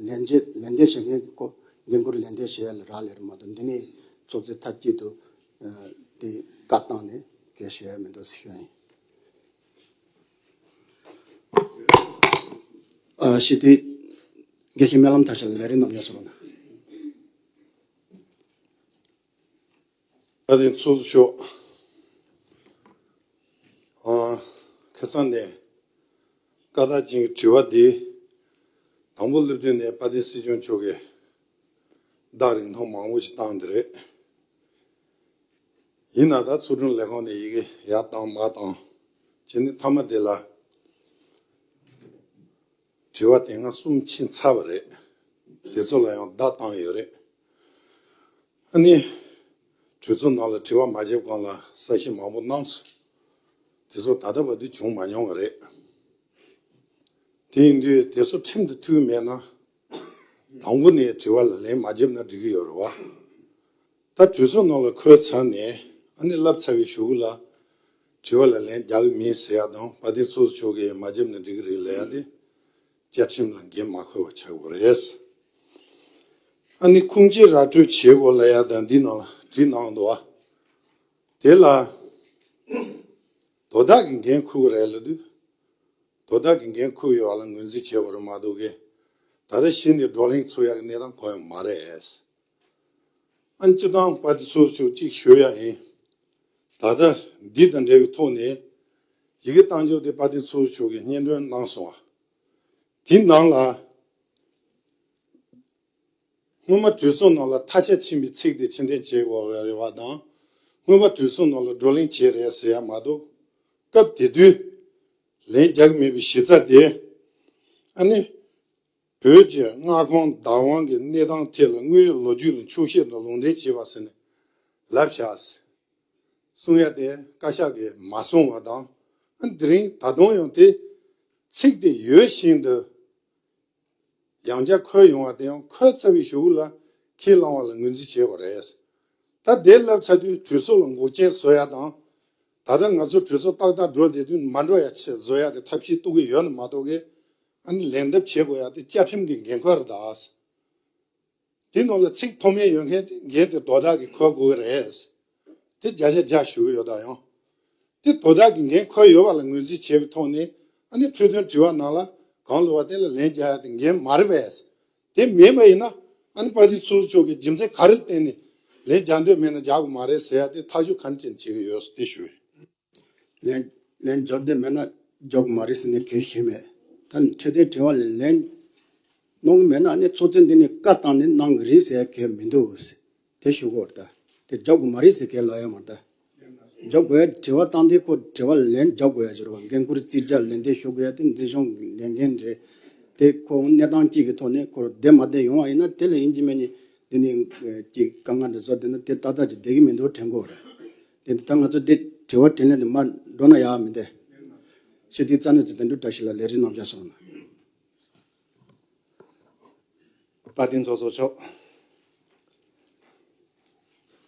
ལན་འདེབས་ལན་འདེབས་བྱེད་མཁན་གྱི་སྐོར་འགན་འཁུར་ལན་འདེབས་བྱེད་ཡ་ལ་རག་ལས་རེད་མ་གཏོགས་འདི་ནས་ཚོགས་གཙོས་མཐའ་གཅིག་ཏུ་དེ་བཀའ་བཏང་ནས་གལ་ཞུ་ཡ་མི་འདུག་ཟེར་ཞུ་ཡ་ཡིན། ཨ་ཞི་བདེ་དགེ་བཤེས་སྨོན་ལམ་མཐར་ཕྱིན་ལ་ལས་རིམ་རྣམས་ཡོད་ཟེར་བ་ན། ད་ཐེངས་ཚོགས་གཙོ་མཆོག་ཨ་ཁ་སང་ནས་བཀའ་རྟགས་ཅན་གྱི་དྲི་བ་འདི་དང་པོ་སླེབས་དུས་ནས་དཔལ་ལྡན་སྲིད་སྐྱོང་མཆོག་གིས་བརྡ་རིང་ཐུང་མང་པོ་ཞིག་བཏང་འདི་རེད། ཡིན་ན་ད་ཚོགས་དྲུང་ལས་ཁང་ནས་ཡི་གེ་ཡར་བཏང་མར་བཏང་བྱས་ནས་མཐའ་མ་དེ་ལ་དྲི་བ་དེ་སྔ་གསུམ་ཕྱིན་ཚར་བ་རེད། དེ་ཚོ་ལ་ཡང་བརྡ་བཏང་ཡོད་རེད། ཨ་ནི་གྲོས་ཚོགས་ནང་ལ་དྲི་བ་མ་བརྒྱབ་གོང་ལ་གསལ་བཤད་མང་པོ་གནང་སོང་། དེ་ཚོ་ད་ལྟ་བར་དུ་བྱུང་མ་མྱོང་བ་རེད། དེ་ཡིན་དུས་དེ་ཚོ་ཁྲིམས་དང་མཐུན་མེད་ན་དང་པོ་ནས་དྲི་བ་ལ་ལན་མ་བརྒྱབ་ན་འགྲིག་གི་ཡོད་རེད་བ། ད་གྲོས་ཚོགས་ནང་ལ་འཁོད་ཚར་ནས་ཨ་ནི་བསླབས་ཚར་བའི་གཞུག་ལ་དྲི་བ་ལ་ལན་རྒྱག་གི་མིན་ཟེར་ཡ་དང་དཔལ་ལྡན་ཚོགས་གཙོ་མཆོག་གིས་མ་བརྒྱབ་ན་འགྲིག་གི་རེད་ལབ་ཡ་དེ་བཅའ་ཁྲིམས་ལ་འགན་མ་འཁུར་བ་ཆགས་དགོས་རེད། ཨ་ནི་ཁུངས་སྐྱེལ་ར་སྤྲོད་བྱེད་དགོས་ལབ་ཡ་དང་འདི་ནང་ལ་བྲིས་གནང་འདུག་བ། དེ་ལ་དོ་བདག་གིས་འགན་འཁུར་གི་རེད་ལབ་དུས་དོ་བདག་གིས་འགན་འཁུར་ཡོད་པ་ལ་ངོས་འཛིན་བྱེད་དགོས་རེད་མ་གཏོགས་གི་ད་ལྟ་གཞི་ནས་བགྲོ་གླེང་ཚུགས་ཡག་གི་གནས་སྟངས་གང་ཡང་མ་རེད། ཨ་ནི་སྤྱིར་བཏང་དཔལ་ལྡན་ཚོགས་གཙོ་མཆོག་གཅིག་ཞུ་ཡ་ཡིན། ད་ལྟ་འདི་དང་འབྲེལ་བའི་ཐོག་ནས་ཡི་གེ་བཏང་རྒྱུ་དེ་དཔལ་ལྡན་ཚོགས་གཙོ་མཆོག་གིས་སྙན་སྒྲོན་གནང་སོང་བ། དེའི་ནང་ལ་སྔོན་མ་གྲོས་ཚོགས་ནང་ལ་ཐག་ཆོད་ཕྱིན་པའི་ཚིག་དེ་ཕྱིར་འཐེན་བྱེད་དགོས་པ་རེད་བ་དང་། སྔོན་མ་གྲོས་ཚོགས་ནང་ལ་བགྲོ་གླེང་བྱས་རེད་ཟེར་ཡ་མ་གཏོགས་སྐབས་དེ་དུས་ལན་རྒྱག་མེད་པའི་གཞི་རྩ་དེ་ཨ་ནི་བོད་ཀྱི་མངའ་ཁོངས་བདག་དབང་གི་གནས་སྟངས་ཐད་ལ་དངོས་ཡོད་ལོ་རྒྱུས་ལ་འཁྱོག་བཤད་དང་ལུང་འདྲེན་བྱས་པ་ཟེར་ནས་ལབ་བཞག་ཟེར། གསུང་ཡ་དེ་བཀའ་ཤག་གིས་མ་གསུང་བ་དང་། ཨ་དེ་རིང་ད་དུང་ཡང་དེ་ཚིག་དེ་ཡོད་བཞིན་དུ་ཡང་བསྐྱར་འཁོད་ཡོང་བ་དེ་ཡང་འཁོད་ཚར་བའི་གཞུག་ལ་ཁས་བླངས་པ་ལ་ངོས་འཛིན་བྱེད་དགོས་རེད། ད་དེ་ལབ་ཚར་དུས་གྲོས་ཚོགས་ལ་འགོག་རྐྱེན་བཟོ་ཡ་དང་། ད་ལྟ་ང་ཚོ་གྲོས་ཚོགས་ཏག་ཏག་འགྲོ་བསྡད་དུས་མ་འགྲོ་ཡ་ཆེད་བཟོ་ཡ་གི་ཐབས་ཤེས་གཏོང་གི་ཡོད་ན་མ་གཏོགས་གི་ཨ་ནི་ལན་འདེབས་བྱེད་དགོས་ཡ་དེ་བཅའ་ཁྲིམས་ཀྱི་འགན་ཁུར་རེད་ད། དེ་ནང་ལ་ཚིག་མཐོ་དམན་ཡོད་མཁན་དེ་འགན་དེ་དོ་བདག་གིས་འཁུར་དགོས་ཀྱི་རེད། དེ་བརྒྱ་ཆ་བརྒྱ་ཞུ་གི་ཡོད་ད་ཡང་། དེ་དོ་བདག་གིས་འགན་འཁུར་ཡོད་པ་ལ་ངོས་འཛིན་བྱས་པའི་ཐོག་ནས་ཨ་ནི་འཕྲོས་དོན་དྲི་བ་ནང་ལ་གང་ལོ་བ་དེ་ལ་ལན་རྒྱག་ཡ་དེ་འགན་མ་རེད་པས། དེ་མེད་པ་ཡིན་ན་ཨ་ནི་དཔལ་ལྡན་ཚོགས་གཙོ་མཆོག་གིས་རྒྱུ་མཚན་ག་རེ་བརྟེན་ནས་ལན་རྒྱག་འདོད་མེད་ན་རྒྱག་དགོས་མ་རེད་ཟེར་ཡ་དེ་ཐག་གཅོད་ག་འདྲ་ཅན་བྱེད་ཀྱི་ཡོད་ཟེར་དེ་ཞུ་ཡིན། ལན་ལན་རྒྱག་འདོད་མེད་ན་རྒྱག་དགོས་མ་རེད་ཟེར་ནས་གལ་ཞིག་མེད། ད་ནི་འཕྲོས་དོན་དྲི་བ་ལ་ལན་གནང་གི་མེད་ན་ཨ་ནི་ཚོགས་གཙོས་འདི་ནས་བཀའ་བཏང་ནས་གནང་གི་རེད་ཟེར་ཡ་གལ་མི་འདུག་ཟེར། དེ་ཞུ་དགོས་རེད་ད། དེ་རྒྱག་དགོས་མ་རེད་ཟེར་གལ་ལོག་ཡོད་མ་རེད་ད། རྒྱག་དགོས་ཡ་དྲི་བ་བཏང་དུས་ཁོ་དྲི་བ་ལ་ལན་རྒྱག་དགོས་ཡ་ཅིག་རེད་བ། འགན་འཁུར་རྩིས་རྒྱག་ལན་འདེབས་ཞུ་དགོས་ཡ་དེ་འདི་གཞུང་གི་ལས་འགན་རེད། དེ་ཁོ་གནས་སྟངས་གཅིག་གི་ཐོག་ནས་ཁོ་བདེ་མ་བདེ་ཡོང་བ་ཡིན་ན་དེ་ལ་ཡིན་གཅིག་མིན་གཅིག་འདི་ནས་ཅིག་དཀའ་ངལ་འདི་བཟོ་བསྡད་ན་དེ་ཏག་ཏག་ཅིག་བསྡད་ཀྱི་མི་འདུག་དྲན་དགོས་རེད། དེ་ད་ང་ཚོ་དེ་དྲི་བ་དྲིས་ལན་དེ་མར་འགྲོ་ན་ཡག་མི་འདུག་ཞི་བདེ་རྩ་གནད་དུ་དོན་གྲུབ་བཀྲ་ཤིས་ལགས་ལས་རིམ་རྣམས་བྱ་སོང་ན། དཔལ་ལྡན་ཚོགས་གཙོ་མཆོག་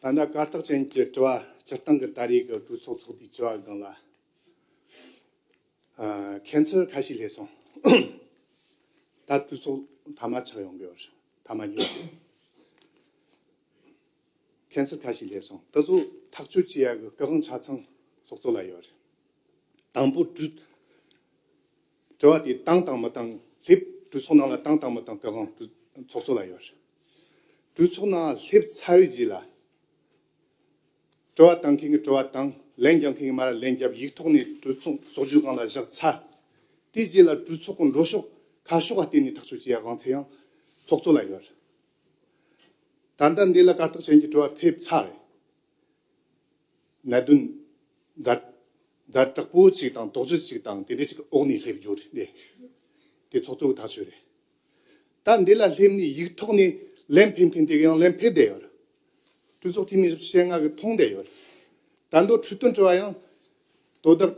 ད་ལྟ་གར་སྟེགས་ཅན་གྱི་དྲི་བ་སྤྱིར་བཏང་གི་ད་རེས་ཀྱི་གྲོས་ཚོགས་ཚོགས་དུས་བཅུ་བ་སྒང་ལ་ཨ་ཁྱད་མཚར་ཁ་ཤས་སླེབས་སོང་། ད་གྲོས་ཚོགས་མཐའ་མ་ཆགས་ཡོང་གི་ཡོད་རེད། མཐའ་མ་ཉོ་ཁྱད་མཚར་ཁ་ཤས་སླེབས་སོང་། དེ་ཚོ་ཐག་གཅོད་བྱེད་ཡ་གི་སྐུ་དབང་ཆ་ཚང་ཚོགས་གཙོ་ལ་ཡོད་རེད། དང་པོ་དྲི་དྲི་བ་དེ་བཏང་དང་མི་བཏང་སླེབས། གྲོས་ཚོགས་ནང་ལ་བཏང་དང་མི་བཏང་སྐུ་དབང་གྲོས་ཚོགས་གཙོ་ལ་ཡོད་རེད། གྲོས་ཚོགས་ནང་སླེབས་ཚར་བའི་རྗེས་ལ་དྲི་བ་བཏང་མཁན་གྱིས་དྲི་བ་བཏང་། ལན་རྒྱག་མཁན་གྱིས་མར་ལན་བརྒྱབ། ཡིག་ཐོག་ནས་གྲོས་ཚོགས་ཚོགས་གཞོན་སྒང་ལ་བཞག་ཚར། དེའི་རྗེས་ལ་གྲོས་ཚོགས་ཀྱི་འགྲོ་ཕྱོགས་ཁ་ཕྱོགས་ལ་བརྟེན་ནས་ཐག་གཅོད་བྱེད་ཡ་དབང་ཚད་ཡང་ཚོགས་གཙོ་ལ་ཡོད་རེད། ད་ལྟ་འདི་ལ་གར་སྟེགས་ཅན་གྱི་དྲི་བ་ཕེབས་ཚར་རེད། གནད་དོན་ཛ་ཛ་དྲག་པོ་ཅིག་དང་དོགས་གཞི་ཅིག་དང་དེ་འདྲ་ཅིག་འོག་ནས་སླེབས་ཡོད་རེད། དེ་ཚོགས་གཙོ་གི་ཐག་གཅོད་རེད། ད་འདི་ལ་སླེབས་ནས་ཡིག་ཐོག་ནས་ལན་ཕེབས་མཁན་དེ་ཡང་ལན་ཕེབས་བསྡད་ཡོད་རེད། གྲོས་ཚོགས་འཐུས་མི་བཞི་བཅུ་ཞེ་ལྔ་གིས་མཐོང་བསྡད་ཡོད་རེད། ད་དུང་འཕྲོས་དོན་དྲི་བ་ཡང་དོ་བདག་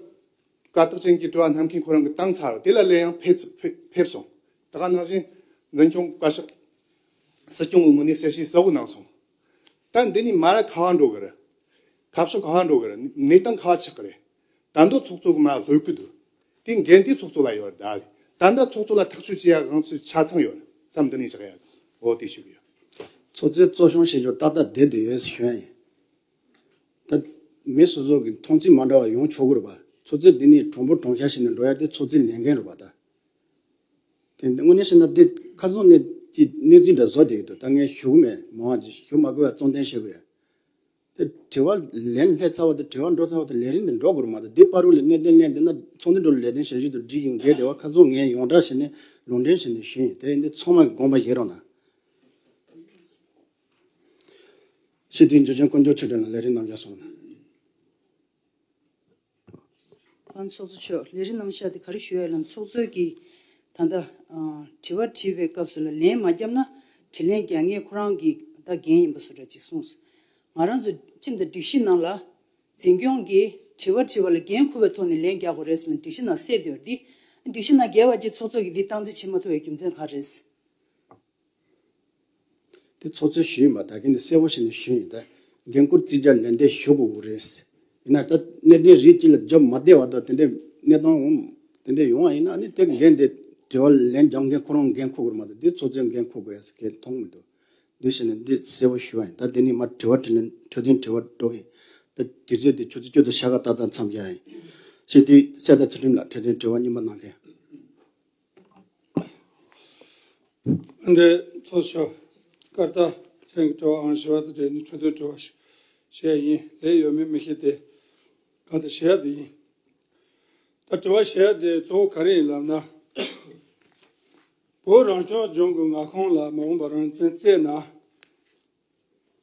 གར་སྟེགས་ཅན་གྱི་དྲི་བ་བསྣམས་མཁན་ཁོ་རང་གིས་བཏང་ཚར་བ་དེ་ལ་ལན་ཡང་ཕེབས་ཕེབས་ཕེབས་སོང་། ད་ག་ནང་བཞིན་འཛིན་སྐྱོང་བཀའ་ཤག་སྲིད་སྐྱོང་གི་ངོས་ནས་གསལ་བཤད་གསལ་བོ་གནང་སོང་། ད་འདི་ནས་མར་ག་པར་འགྲོ་གི་རེད། ཁ་ཕྱོགས་ག་པར་འགྲོ་གི་རེད། གནས་སྟངས་ག་པར་ཆགས་ཀྱི་རེད། ད་དུང་ཚོགས་གཙོ་གི་མར་ལྷོད་ཀྱི་འདུག་དེ་འགན་དེ་ཚོགས་གཙོ་ལ་ཡོད་རེད། ད་ད་ལྟ་ཚོགས་གཙོ་ལ་ཐག་གཅོད་བྱེད་ཡག་ང་ཚོས་ཆ་ཚང་ཡོད་རེད། མཚམས་འདི་ནས་བཞག་ཡག་འོ་དེ་ཞུ་གི་ཡོད། ཚོགས་གཙོའི་གཙོ་སྐྱོང་བྱེད་ཕྱོགས་ཏག་ཏག་བསྡད་དུ་ཡོད་ཞུ་ཡ་ཡིན། ད་མི་སོ་སོ་གི་མཐོང་ཚུལ་མ་འདྲ་བ་ཡོང་ཆོག་གི་རེད་པ། ཚོགས་གཙོས་འདི་ནས་གྲུང་པོ་གྲུང་ཤ་བྱས་ནས་འགྲོ་ཡ་དེ་ཚོགས་གཙོའི་ལས་འགན་རེད་པ་ད། དེ་འདི་དངོས་གནས་བཤད་ན་འདི་ཁ་སང་ནས་ཀྱི་གནས་ཚུལ་འདྲ་བཟོ་བསྡད་ཀྱི་འདུག་ད་ངས་ཞུ་གི་མེད། མང་བ་ཞིག་ཞུ་མ་དགོས་པ་གཙོ་འདོན་བྱེད་དགོས་ཡ། དེ་དྲི་བ་ལན་སླེབས་ཚར་བ་དང་དྲི་བ་འགྲོ་ཚར་བ་དང་ལས་རིམ་དེ་འགྲོ་དགོས་རེད་མ་གཏོགས་འདི་བར་དུ་ལ་གནད་དོན་གླེང་བསྡད་ན་ཚོགས་འདུ་འགྲོ་ལ་ལས་དོན་ཞབས་ཞུ་དང་སྒྲིག་གི་འགལ་བསྡད་པ་ཁ་སང་ངས་ཡོངས་གྲགས་བྱས་ནས་ལུང་འདྲེན་བྱས་ནས་ཞུས་ཡིན། དེ་འདི་ཚང་མ་གི་དགོངས་པ་བཞེས་རོགས་གནང་། སྤྱི་འཐུས་འཇུ་ཆེན་དཀོན་མཆོག་ཆོས་སྒྲོན་ལགས་ལས་རིམ་གནང་རྒྱུ་སོང་ན། ཨང་། ཚོགས་གཙོ་མཆོག་ལས་རིམ་གནང་བཞག་དེ་ག་རེ་ཞུ་ཡ་ལབ་ན། ཚོགས་གཙོས་ཀྱིས་ད་ལྟ་ཨ་དྲི་བ་དྲིས་པའི་སྐབས་སུ་ལ་ལན་མ་བརྒྱབ་ན་དྲིས་ལན་རྒྱག་མཁན་ཁོ་རང་གི་ད་འགན་ཡིན་པ་བཟོ་འདྲ་ཅིག་གསུངས་སོང་། ང་རང་ཚོ་ཁྲིམས་དང་སྒྲིག་གཞི་ནང་ལ་འཛིན་སྐྱོང་གིས་དྲི་བ་དྲིས་པ་ལ་འགན་འཁུར་བའི་ཐོག་ནས་ལན་རྒྱག་དགོས་རེད་ཟེར་ནས་སྒྲིག་གཞི་ནང་གསལ་བསྡད་ཡོད་རེད། འདི་སྒྲིག་གཞི་ནང་འགལ་བ་ཅིག་ཚོགས་གཙོ་གིས་འདི་སྟངས་འཛིན་བྱེད་མ་ཐུབ་པའི་རྒྱུ་མཚན་ག་རེ་རེད། དེ་ཚོགས་གཙོས་ཞུས་ཡིན་པ་ད་གིན་དེ་གསལ་པོ་བྱས་ནས་ཞུས་ཡིན། ད་འགན་འཁུར་བརྩི་བྱ་ལན་འདེབས་ཞུ་དགོས་རེད། ཡིན་ན་ད་གནད་དོན་རིགས་གཅིག་ལ་རྒྱབ་མ་བསྡད་པ་དང་དེ་འདྲའི་གནས་སྟངས་འོང་དེ་འདྲའི་ཡོང་བ་ཡིན་ན་ཨ་ནི་དེ་འགན་དེ་དྲི་བ་ལན་རྒྱག་མཁན་ཁོ་རང་འགན་འཁུར་དགོས་རེད་མ་གཏོགས་དེ་ཚོགས་གཙོས་འགན་འཁུར་དགོས་ཡ་ཟེར་གྱི་མཐོང་མི་འདུག་འདི་བྱས་ནས་འདི་གསལ་པོ་ཞུ་བ་ཡིན། ད་དེ་ནས་མར་དྲི་བ་དྲིས་ལན་འཕྲོས་དོན་དྲི་བ་འགྲོ་གི་ཡིན། ད་དུས་ཚོད་དེ་ཆུ་ཚོད་བཅུ་དང་ཕྱེད་ཀ་ཏག་ཏག་མཚམས་བཞག་ཡིན། ཞེས་དེ་གསལ་དག་ཚུལ་ཁྲིམས་ལ་འཕྲོས་དོན་དྲི་བ་གཉིས་པ་གནང་མཁན། འདི་ཚོགས་གཙོ་མཆོག་སྐར་རྟགས་ཅན་གྱི་དྲི་བ་ཨང་བཞི་པ་དང་འབྲེལ་ནས་འཕྲོས་དོན་དྲི་བ་ཞིག་བྱས་ཡིན། ལན་ཡོད་མེད་མི་ཤེས་ཏེ། གང་ལྟར་བྱེད་ཡ་དེ་ཡིན། ད་དྲི་བ་བྱེད་ཡ་དེ་གཙོ་བོ་ག་རེ་ཡིན་ལབ་ན། བོད་རང་སྐྱོང་ལྗོངས་ཀྱི་མངའ་ཁོངས་ལ་མ་འོངས་པར་རང་བཙན་བརྩད་ན།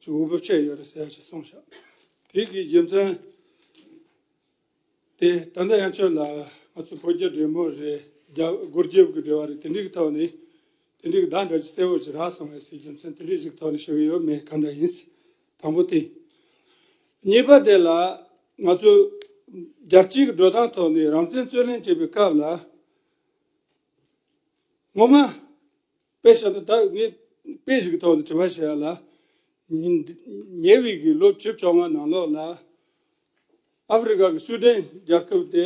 ཅིག་འོས་བབ་ཆེ་ཡོད་རེད་ཟེར་ཡ་ཞིག་གསུངས་ཤག་དེ་གི་རྒྱུ་མཚན་དེ་ད་ལྟ་ཡང་ཁྱོད་ལ་ང་ཚོ་བོད་རྒྱ་འབྲེལ་མོལ་རེད། རྒྱ་སྒོ་རྒྱབ་ཀྱི་འབྲེལ་བ་རེད། དེ་འདྲའི་གི་ཐོག་ནས་དེ་འདྲའི་གི་བརྡ་འདྲ་ཅིག་གསལ་བོ་ཅིག་རག་སོང་བས་ཟེར་རྒྱུ་མཚན་དེ་འདྲའི་ཞིག་ཐོག་ནས་ཞུ་གི་ཡོད་མེད་ག་འདྲ་ཡིན། དང་པོ་དེ། གཉིས་པ་དེ་ལ་ང་ཚོ་རྒྱལ་སྤྱིའི་གི་འགྲོ་སྟངས་ཐོག་ནས་རང་བཙན་རྩོད་ལེན་བྱེད་པའི་སྐབས་ལ་ངོ་མ། དཔེ་བཞག་ན་ད་ངས་དཔེ་ཞིག་གི་ཐོག་ནས་དྲི་བ་བྱས་ཡ་ལ། ཉེ་ཉེ་བའི་གི་ལོ་བཅུ་བཅོ་ལྔ་ནང་ལོགས་ལ་ཨ་ཧྥེ་རི་ཁ་གི་སུའུ་ཏན་རྒྱལ་ཁབ་དེ་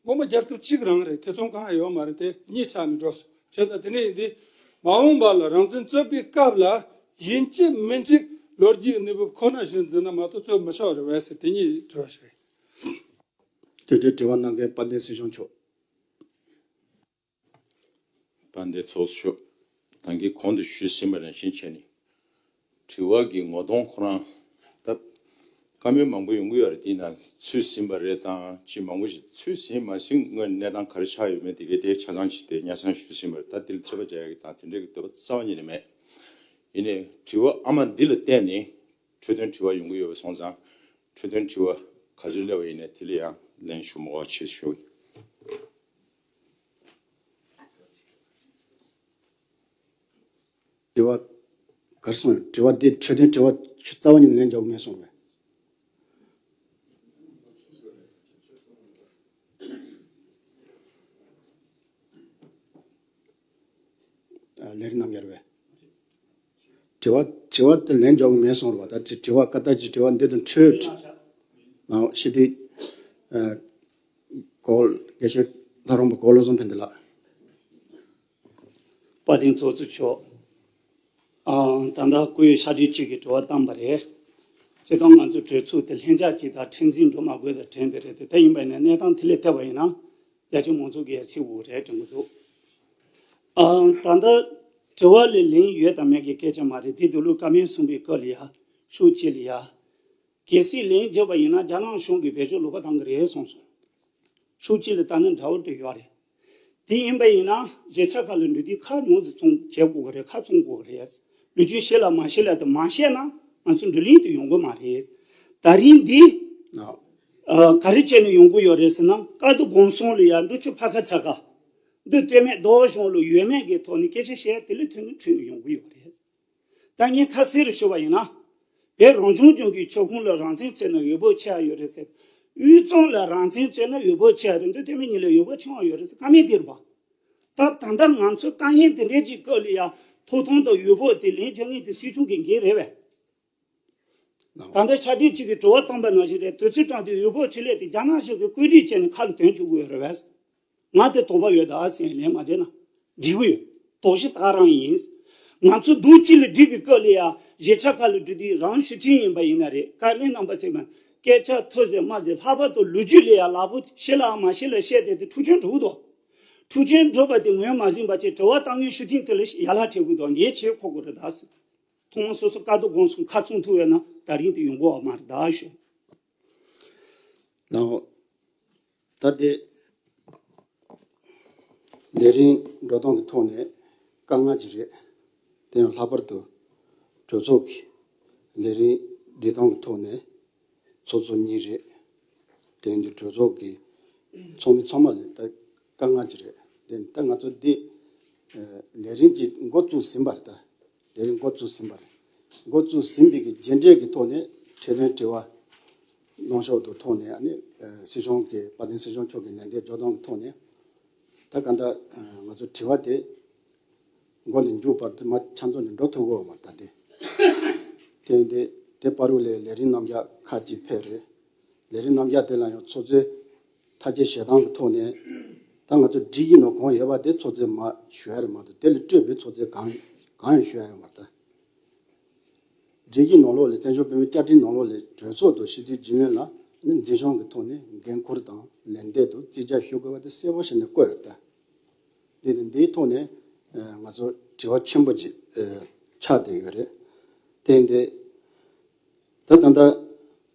ངོ་མ་རྒྱལ་ཁབ་གཅིག་རང་རེད། ཐེ་ཚོམ་གང་ཡང་ཡོད་མ་རེད། དེ་གཉིས་ཆགས་ནས་འགྲོ་སོང་། བྱས་ཙང་དེ་ནས་འདི་མ་འོངས་པ་ལ་རང་བཙན་རྩོད་པའི་སྐབས་ལ་ཡིན་གཅིག་མིན་གཅིག་ལོ་རྒྱུས་གནས་བབ་ཁོ་ན་བཞིན་འཛིན་ན་མ་གཏོགས་རྩོད་མི་ཆོག་རེད་བས་ཟེར་དེ་གཉིས་དྲི་བ་ཞིག་རེད། དེ་འདྲའི་དྲི་བ་གནང་མཁན་དཔལ་ལྡན་སྲིད་སྐྱོང་མཆོག་དཔལ་ལྡན་ཚོགས་གཙོ་མཆོག་ད་གིན་གོང་དུ་ཞུས་ཟིན་པ་ནང་བཞིན་བྱས་ནས། དྲི་བ་གི་ངོ་གདོང་ཁོ་རང་ད་བཀའ་མོལ་མང་པོ་ཡོང་གི་ཡོད་རེད། དེའི་ནང་ཚུད་ཟིན་པ་རེད་དང་ཅི་མང་པོ་ཞིག་ཚུད་ཟིན་མ་ཟིན་དངོས་གནས་སྟངས་ག་རེ་ཆགས་ཡོད་མེད་དེ་གའི་དེ་ཆ་ཚང་ཞིག་དེ་ཉ་ཚང་ཞུས་ཟིན་པ་རེད། ད་དེ་ལ་རྩོད་པ་རྒྱག་ཡ་གི་དང་དེ་འདྲའི་གི་འདོད་པ་རྩ་བ་ཉིད་ནས་མེད། ཡིན་ནའི་དྲི་བ་ཨ་མ་འདི་ལ་བརྟེན་ནས་འཕྲོས་དོན་དྲི་བ་ཡོང་གི་ཡོད་པ་སོང་ཙང་འཕྲོས་དོན་དྲི་བ་ག་ཚོད་སླེབས་པ་ཡིན་ནའི་དེ་ལ་ཡང་ལན་ཞུ་མ་དགོས་པ་བྱེད་ཞུ། དྲི་བ་གར་སོང་། དྲི་བ་འདི་འཕྲོས་དོན་དྲི་བ་ཆུ་རྩ་བ་ཉིད་ནས་ལན་རྒྱག་མེད་སོང་བས། ལས་རིམ་རྣམ་རྒྱལ་བས། དྲི་བ་དྲི་བ་དེ་ལན་རྒྱག་མེད་སོང་ར་བ། ད་དྲི་དྲི་བ་ཀ་ད་ཅི་དྲི་བ་འདི་དང་འཕྲོས། ཨ་ཤི་དེ་གོ་དགེ་བཤེས་ལྷ་རམས་པ་གོ་བློ་བཟང་ཕན་བདེ་ལགས། དཔལ་ལྡན་ཚོགས་གཙོ་མཆོག་ཨང་། ད་ལྟ་སྐུའི་ཕྱག་བྲིས་གཅིག་གི་དྲི་བ་བཏང་པ་རེད། སྤྱིར་བཏང་ང་ཚོའི་གྲོས་ཚོགས་དེ་ལྷིང་འཇགས་གཅིག་དང་མཁྲེགས་འཛིན་འགྲོ་མ་དགོས་དང་དྲན་པ་རེད་དེ། དེ་ཡིན་པ་ཡིན་ན་གནས་སྟངས་དེ་ལས་ཐད་པ་ཡིན་ན་རྒྱ་ཆེ་མང་ཚོགས་ཀྱི་ཡ་ཚིག་འོ་རེད་དྲན་གྱི་འདུག་ཨང་། ད་ལྟ་དྲི་བ་ལས་ལན་ཡོད་དང་མེད་ཀྱི་སྐད་ཆ་མ་རེད། དེ་དུས་ལུགས་བཀའ་མོལ་གསུངས་པའི་སྐབས་ལ་ཡ་ཤུགས་ཆེ་ལ་ཡ། གལ་སྲིད་ལན་བརྒྱབ་པ་ཡིན་ན་རྒྱ་ནག་གཞུང་གིས་བེད་སྤྱོད་ལོག་པ་བཏང་གི་རེད་གསུངས་སོང་། ཕྱོགས་གཅིག་ལ་ལྟ་ན་འདྲ་བོ་འདྲ་ཡོད་རེད། དེ་ཡིན་པ་ཡིན་ན་གཞིས་ཆགས་ཁག་ལ་འགྲོ་དུས་ཁ་ཉུང་ཙམ་ཚོང་བྱེད་དགོས་ཀྱི་རེད། ཁ་ཚོང་དགོས་ཀྱི་རེད། ལོ་རྒྱུས་ཤེས་ལ་མ་ཤེས་ལ་དེ་མ་བཤད་ན་ང་ཚོ་བགྲོ་གླེང་དུ་ཡོང་གི་མ་རེད། ད་རིང་འདི་ཨ། ཨ། ག་རེ་བྱས་ནས་ཡོང་གི་ཡོད་རེད་ཟེར་ན། ཀ་རྡོ་དགོན་གསུམ་ལ་ཡ་འབྲུག་ཆུ་ཕ་ཁ་ཚ་ཁ། འདི་སྟོད་སྨད་རྡོ་གཞུང་ལ་ཡོད་མེད་ཀྱི་ཐོག་ནས་སྐད་ཆ་བཤད་དེ་ལས་ཐོན་ནས་ཁྲིད་ནས་ཡོང་གི་ཡོད་རེད། ད་ངས་ཁ་གསལ་རུ་ཞུ་བ་ཡིན་ན། བོད་རང་སྐྱོང་ལྗོངས་ཀྱི་ཁྱབ་ཁོངས་ལ་རང་བཙན་རྩོད་ན་འོས་འབབ་ཆེ་བ་ཡོད་རེད་ཟེར། དབུས་གཙང་ལ་རང་བཙན་རྩོད་ན་འོས་འབབ་ཆེ་བ་རེད་འདུག་དེ་མིན་ཉིད་ལ་འོས་འབབ་ཆུང་བ་ཡོད་རེད་ཟེར། ཀ་མེད་འདིར་བ། ད་ད་ལྟ་ང་ཚོ་དཀའ་ངལ་འདི་འདྲའི་ཅིག་སྐབས་ལ་ཡ་ཐོབ་ཐང་དང་འོས་འབབ་དེ་ལེན་རྒྱུ་ངེས་དེ་སྲིད་སྐྱོང་གི་འགན་རེད་བས། ད་ལྟ་ཕྱག་སྦྲེལ་གཅིག་གིས་དྲི་བ་བཏང་པ་ནང་བཞིན་རེད། དུས་ཚོད་སྤྲད་དེ་འོས་འབབ་ཆེ་ལས་དེ་རྒྱ་ནག་གཞུང་གིས་བཀོད་སྒྲིག་བྱས་ནས་ཁ་ལ་དོན་བྱེད་དགོས་ཡོད་རེད་བས། ང་དེ་དོགས་པ་ཡོད་ད་ཟེར་ལན་མ་བྱས་ན་འགྲིག་གི་ཡོད། དོགས་གཞི་ད་རང་ཡིན། ང་ཚོ་འདུག་གཅིག་ལ་སྒྲིག་པའི་སྐབས་ལ་ཡ་གཞིས་ཆགས་ཁག་ལ་འགྲོ་དུས་རང་ཞུ་མཐུན་ཡིན་པ་ཡིན་ན་རེད། བཀའ་བློན་རྣམ་པ་ཚོས་མ་སྐད་ཆ་ཐོས་ཟེར་མ་ཟེར་ལྷག་པར་དུ་ལོ་རྒྱུས་ལ་ཡ་ལག་པོ་ཤེས་ལ་མ་ཤེས་ལ་བཤད་དེ་དེ་འཁྲུག་ཆེན་འགྲོ་གི་འདུག་འཁྲུག་ཆེན་འགྲོ་བ་དེ་ངོས་མ་ཟིན་པ་བྱས་དྲི་བ་བཏང་མཁན་ཞུ་མཐུན་དེ་ལ་ཡ་ལ་ཐེབས་གི་འདུག་འགན་ཆེ་ཁོ་དགོས་རེད་ད་ཟེར། ཐོག་མར་སོ་སོ་ཀ་རྡོ་དགོན་གསུམ་ཁ་ཚང་ཐུབ་ཡོད་ན་ད་རིང་དེ་ཡོང་གི་ཡོད་མ་རེད་ད་ཞུ། ལའོ། ད་དེ་ལས་རིམ་འགྲོ་སྟངས་ཀྱི་ཐོག་ནས་དཀའ་ངལ་ཅིག་རེད། དེ་ཡང་ལྷག་པར་དུ་གྲོས་ཚོགས་ཀྱི་ལས་རིམ་སྒྲིག་སྟངས་ཀྱི་ཐོག་ནས་ཚོགས་གཙོ་གཉིས་རེད། དེ་ཡིན་དུས་གྲོས་ཚོགས་ཀྱི་ཚོགས་མི་ཚང་མ་ལ་ད་དཀའ་ངལ་ཅིག་རེད། དེ་ད་ང་ཚོ་འདི་ལས་རིམ་གྱི་འགོ་བཙུགས་ཟིན་པ་རེད་ད། ལས་རིམ་འགོ་བཙུགས་ཟིན་པ་རེད། འགོ་བཙུགས་ཟིན་པའི་གི་རྗེས་འབྲས་ཀྱི་ཐོག་ནས་འཕྲོད་བསྟེན་དྲི་བ་གནང་ཕྱོགས་དུ་ཐོག་ནས་ཨ་ནི་སྲིད་སྐྱོང་གི་དཔལ་ལྡན་སྲིད་སྐྱོང་མཆོག་གི་ལན་འདེབས་འཇོག་སྟངས་ཀྱི་ཐོག་ནས་ད་ག་འདྲ་ང་ཚོ་དྲི་བ་དེ་འགོ་ནས་མཇུག་བར་དུ་མ་ཆ་ཚང་ནས་འགྲོ་ཐུབ་གོ་མ་ད་དེ། དེ་ཡིན་དེ་དེ་བར་དུ་ལས་ལས་རིམ་རྣམ་གཞག་ཁག་ཅིག་ཕེབས་རེད། ལས་རིམ་རྣམ་གཞག་དེ་ལ་ཡང་ཚོགས་གཙོས་ཐག་བཅད་བཞེས་སྟངས་ཀྱི་ཐོག་ནས་ད་ང་ཚོ་སྒྲིག་གཞི་ནང་གང་ཡོད་པ་དེ་ཚོགས་གཙོས་མར་ཞུ་ཡ་རེད་མ་གཏོགས་དེ་ལས་སྤྲོས་པའི་ཚོགས་གཙོས་གང་གང་ཡང་ཞུ་ཡ་ཡོད་མ་རེད་ད། སྒྲིག་གཞི་ནང་ལོགས་ལས་བཙན་བྱོལ་བོད་མིའི་བཅའ་ཁྲིམས་ནང་ལོགས་ལས་གྲོས་ཚོགས་དང་སྤྱི་འཐུས་རྒྱུན་ལས་ལ་ནི་འཛིན་སྐྱོང་གི་ཐོག་ནས་འགན་འཁུར་དང་ལན་འདེབས་དང་རྩིས་རྒྱག་ཞུ་དགོས་པ་དེ་གསལ་པོ་བྱས་ནས་བཀོད་ཡོད་རེད་ད། དེ་ནི་འདིའི་ཐོག་ནས་ང་ཚོ་དྲི་བ་ཆེན་པོ་ཅིག་ཆགས་བསྡད་ཡོད་རེད། དེ་ཡིན་དེ། ད་ད་ལྟ་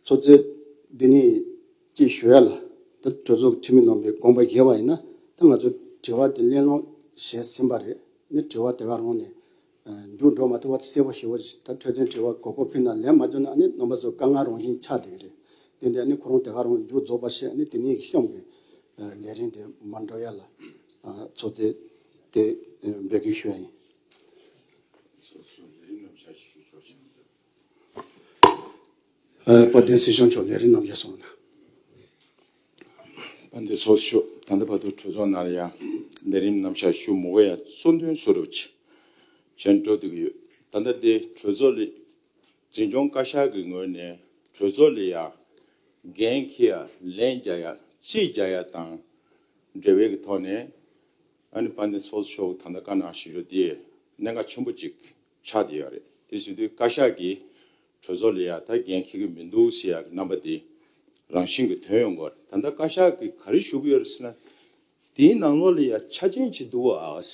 ཚོགས་གཙོས་འདི་ནས་ཅིག་ཞུ་ཡ་ལ་ད་གྲོས་ཚོགས་ཀྱི་འཐུས་མི་རྣམ་པས་དགོངས་པ་བཞེས་པ་ཡིན་ན་ད་ང་ཚོ་དྲི་བ་དེ་གླེང་སློང་བྱས་ཟིན་པ་རེད། ནི་དྲི་བ་དེ་ག་རང་ནས་མཇུག་འགྲོ་མ་ཐུབ་པ་གསལ་པོ་ཞེ་པོ་ཅིག་ད་འཕྲོད་བསྟེན་དྲི་བ་དགོས་མཁོ་ཕུལ་ན་ལན་མ་འབྱོར་ན་ཨ་ནི་རྣམ་པ་ཚོ་དཀའ་ངལ་རང་བཞིན་ཆགས་བསྡད་ཀྱི་རེད། དེ་འདི་ཨ་ནི་ཁོ་རང་དེ་ག་རང་མཇུག་རྫོགས་པ་བྱས་ཨ་ནི་དེ་ནས་གཤམ་གྱི་ལས་རིམ་དེ་མ་འགྲོ་ཡ་ལ་ཚོགས་གཙོས་དེ་འབོད་སྐུལ་ཞུ་ཡ་ཡིན། དཔལ་ལྡན་སྲིད་སྐྱོང་མཆོག་ལས་རིམ་རྣམ་གཞག་སོང་ན། དཔལ་ལྡན་ཚོགས་གཙོ་མཆོག་ད་ལྟ་བར་དུ་གྲོས་ཚོགས་ནང་ལ་ཡང་ལས་རིམ་རྣམ་གཞག་ཞུ་མུ་ག་ཡ་གཙོ་འདོན་བཟོ་འདྲ་ཅིག་བྱས་འགྲོ་བསྡད་ཀྱི་ཡོད། ད་ལྟ་འདི་གྲོས་ཚོགས་ལ་འཛིན་སྐྱོང་བཀའ་ཤག་གི་ངོས་ནས་གྲོས་ཚོགས་ལ་ཡང་འགན་འཁྱེར་ཡ་ལན་རྒྱག་ཡ་རྩིས་རྒྱག་ཡ་དང་འབྲེལ་བའི་གི་ཐོག་ནས་ཨ་ནི་དཔལ་ལྡན་ཚོགས་གཙོ་མཆོག་གིས་ད་ལྟ་བཀའ་གནང་བཞིན་ཡོད་དེ་གནད་འགག་ཆེན་པོ་ཅིག་ཆགས་བསྡད་ཡོད་རེད། དེ་བྱེད་དུས་བཀའ་ཤག་གིས་གྲོས་ཚོགས་ལ་ཡ་ད་འགན་འཁྱེར་གྱི་མི་འདུག་ཟེར་ཡ་གི་རྣམ་པ་དེ་རང་བཞིན་གྱིས་ཐོན་ཡོང་གི་རེད། ད་ལྟ་བཀའ་ཤག་གིས་ག་རེ་ཞུ་གི་ཡོད་རེད་ཟེར་ན། དེའི་ནང་ལོགས་ལ་ཡ་ཆ་རྐྱེན་ཅིག་འདུག་བ།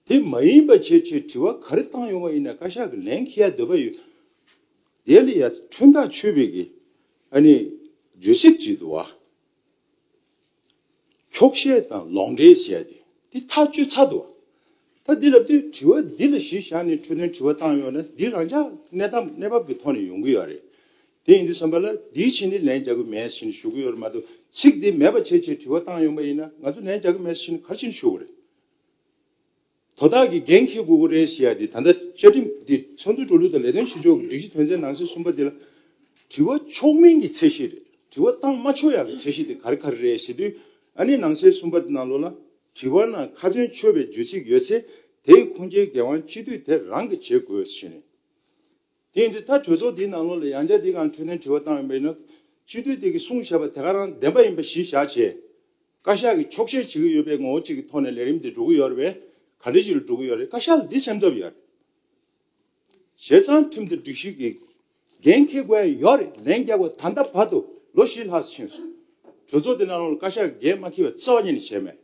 དེ་མ་ཡིན་པ་བྱས་བྱས་དྲི་བ་ག་རེ་བཏང་ཡོང་བ་ཡིན་ན་བཀའ་ཤག་གིས་ལན་འཁེལ་ཡ་འདོད་པ་ཡོད། དེ་ལ་ཡ་ཁྲིམས་ཐག་ཆོད་པའི་གི་ཨ་ནི་བརྗོད་ཚིག་ཅིག་འདུག་བ། འཁྱོག་བཤད་དང་ལོག་འགྲེལ་ཟེར་ཡ་དེ་དེ་ཐག་གཅོད་ཚར་འདུག་བ། ད་འདི་ལབ་དུས་དྲི་བ་འདི་ལ་གཞི་བཞག་ནས་འཕྲོད་བསྟེན་དྲི་བ་བཏང་ཡོང་ན་འདི་རང་ཅག་གནས་སྟངས་གནས་བབ་ཀྱི་ཐོག་ནས་ཡོང་གི་ཡོད་རེད། དེ་ཡིན་དུས་ཙམ་པ་ལ་འདིའི་ཕྱི་ནས་ལན་རྒྱག་གི་མེད་ཟེར་ནས་ཞུ་གི་ཡོད་རེད་མ་གཏོགས་ཚིག་འདི་མེད་པ་བྱས་བྱས་དྲི་བ་བཏང་ཡོང་པ་ཡིན་ན་ང་ཚོ་ལན་རྒྱག་གི་མེད་ཟེར་ནས་ག་རེ་བྱས་ནས་ཞུ་གི་རེད། དོ་བདག་གིས་འགན་འཁྱེར་དགོས་ཀྱི་རེད་ཟེར་ཡ་དེ་ད་ལྟ་བཅའ་ཁྲིམས་འདི་ཚོགས་འདུ་གྲོས་ལུགས་དང་ལས་དོན་བྱེད་ཕྱོགས་ཀྱི་སྒྲིག་གཞི་དོན་ཚན་ནང་གསེས་གསུམ་པ་འདི་ལ་དྲི་བ་ཆོག་མིན་གྱི་ཚད་གཞི་རེད། དྲི་བ་བཏང་མ་ཆོག་ཡག་གི་ཚད་གཞི་དེ་ག་རེ་ག་རེ་རེད་ཟེར་དུས་ཨ་ནི་ནང་གསེས་གསུམ་པ་འདི་ནང་ལོགས་ལ་དྲི་བ་ནང་ཁ་ཚོན་ཆོད་པའི་བརྗོད་ཚིག་ཡོད་ཚེ་དེའི་ཁུངས་སྐྱེལ་འགན་དབང་སྤྱི་འཐུས་དེ་རང་གིས་བྱེད་དགོས་ཟེར་ནས། དེ་ཡིན་དུས་ད་གྲོས་ཚོགས་འདིའི་ནང་ལོགས་ལ་ཡང་བསྐྱར་འདི་གང་འཕྲོད་བསྟེན་དྲི་བ་བཏང་ཡོད་པ་ཡིན་ན་སྤྱི་འཐུས་དེ་གིས་གསུངས་བཞག་པ་དེ་ག་རང་བདེན་པ་ཡིན་པ་གཞི་བཞག་བྱས། བཀའ་ཤག་གིས་འཁྱོག་བཤད་བྱེད་ཀྱི་ཡོད་པའི་ངོ་བོ་གཅིག་གི་ཐོག་ནས་ལས་རིམ་འདི་འགྲོ་གི་ཡོད་རེད་པས། ག་འདྲ་ཞིག་ལ་འགྲོ་གི་ཡོད་རེད། བཀའ་ཤག་ལ་འདི་སེམས་འཚབ་ཡོད་རེད། བྱས་ཙང་ཁྲིམས་དང་སྒྲིག་གཞི་གི་འགན་འཁྱེར་དགོས་ཡ་ཡོད་རེད། ལན་རྒྱག་དགོས། ད་ལྟ་བར་དུ་ལོ་བཞི་ལྷག་ཕྱིན་སོང་། གྲོས་ཚོགས་འདི་ནང་ལོགས་ལ་བཀའ་ཤག་གིས་འགན་མ་འཁྱེར་བའི་རྩ་བ་ཉིད་ནས་བྱས་མེད།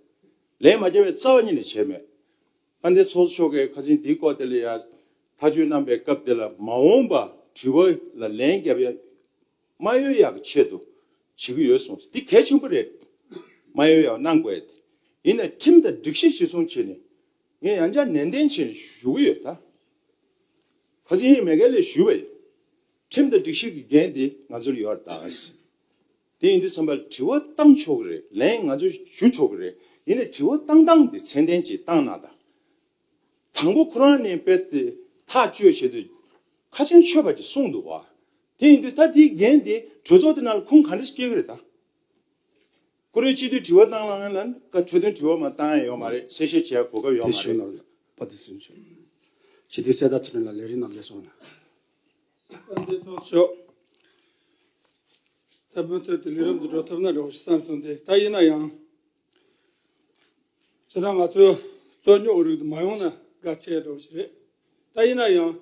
ལན་མ་རྒྱག་པའི་རྩ་བ་ཉིད་ནས་བྱས་མེད། ཨ་འདི་ཚོགས་གཙོ་མཆོག་གིས་ཁ་སང་འདིའི་སྐོར་དེ་ལ་ཡ་ཐག་གཅོད་གནང་པའི་སྐབས་དེ་ལ་མ་འོངས་པ་དྲི་བ་ལ་ལན་རྒྱབ་ཡ་མ་ཡོང་ཡག་གི་ཆེད་དུ་བྱེད་ཀྱི་ཡོད་གསུངས། འདི་གལ་ཆེན་པོ་རེད། མ་ཡོང་ཡག་གནང་དགོས་ཡ་དེ། ཡིན་ནའི་ཁྲིམས་དང་སྒྲིག་གཞི་གཞིར་བཟུང་བྱས་ནས་ངས་ཡང་བསྐྱར་ནན་ཏན་བྱས་ནས་ཞུ་གི་ཡོད་ད། ཁ་སང་ཡིན་མེད་གལ་ལས་ཞུས་པ་ཡིན། ཁྲིམས་དང་སྒྲིག་གཞི་གི་འགན་དེ་ང་ཚོར་ཡོད་རེད་ད། དེ་ཡིན་དུས་ཙམ་པར་དྲི་བ་བཏང་ཆོག་གི་རེད། ལན་ང་ཚོས་ཞུ་ཆོག་གི་རེད། ཡིན་ནའི་དྲི་བ་བཏང་སྟངས་དེ་ཚད་ལྡན་ཅིག་བཏང་ན་ད། དང་པོ་ཁོ་རང་ནས་དཔེ་དེ་ཐག་གཅོད་བྱེད་དུས་ཁ་ཆེམས་ཆོད་པ་ཅིག་གསུངས་འདུག་བ། དེ་ཡིན་དུས་ད་དེའི་འགན་དེ་གྲོས་ཚོགས་དེ་ནང་ལ་ཁུངས་ག་འདྲ་སྐྱེལ་གི་རེད་ད། ཀུ་རེ་སྤྱི་འཐུས་དྲི་བ་བཏང་ལ་ང་ལ་ཀ་འཕྲོས་དོན་དྲི་བ་མ་བཏང་ཡ་ཡོད་མ་རེད། གསལ་བཤད་བྱེད་ཡ་གོ་སྐབས་ཡོད་དེ་མ་ཞུ་རེད། ནོར་པ་དེ་སུན་ཆོད། སྤྱི་འཐུས་གསེར་རྟ་ཚེ་རིང་ལགས་ལས་རིམ་ནམ་རྒྱལ་སོང་ན། ཨ་འདི་ཚོ་ཤོག་ད་མུ་མཐུད་དུ་ལས་རིམ་དུ་འགྲོ་ཐུབ་ན་འགྲོ་ཞིག་བསམ་སོང་སྟེ། ད་ཡིན་ན་ཡང་ཇི་ལྟར་ང་ཚོའི་རྩོད་རྙོག་རིགས་དུ་མ་ཡོང་ན་དགའ་ཆེ་འགྲོ་ཞིག་རེད། ད་ཡིན་ན་ཡང་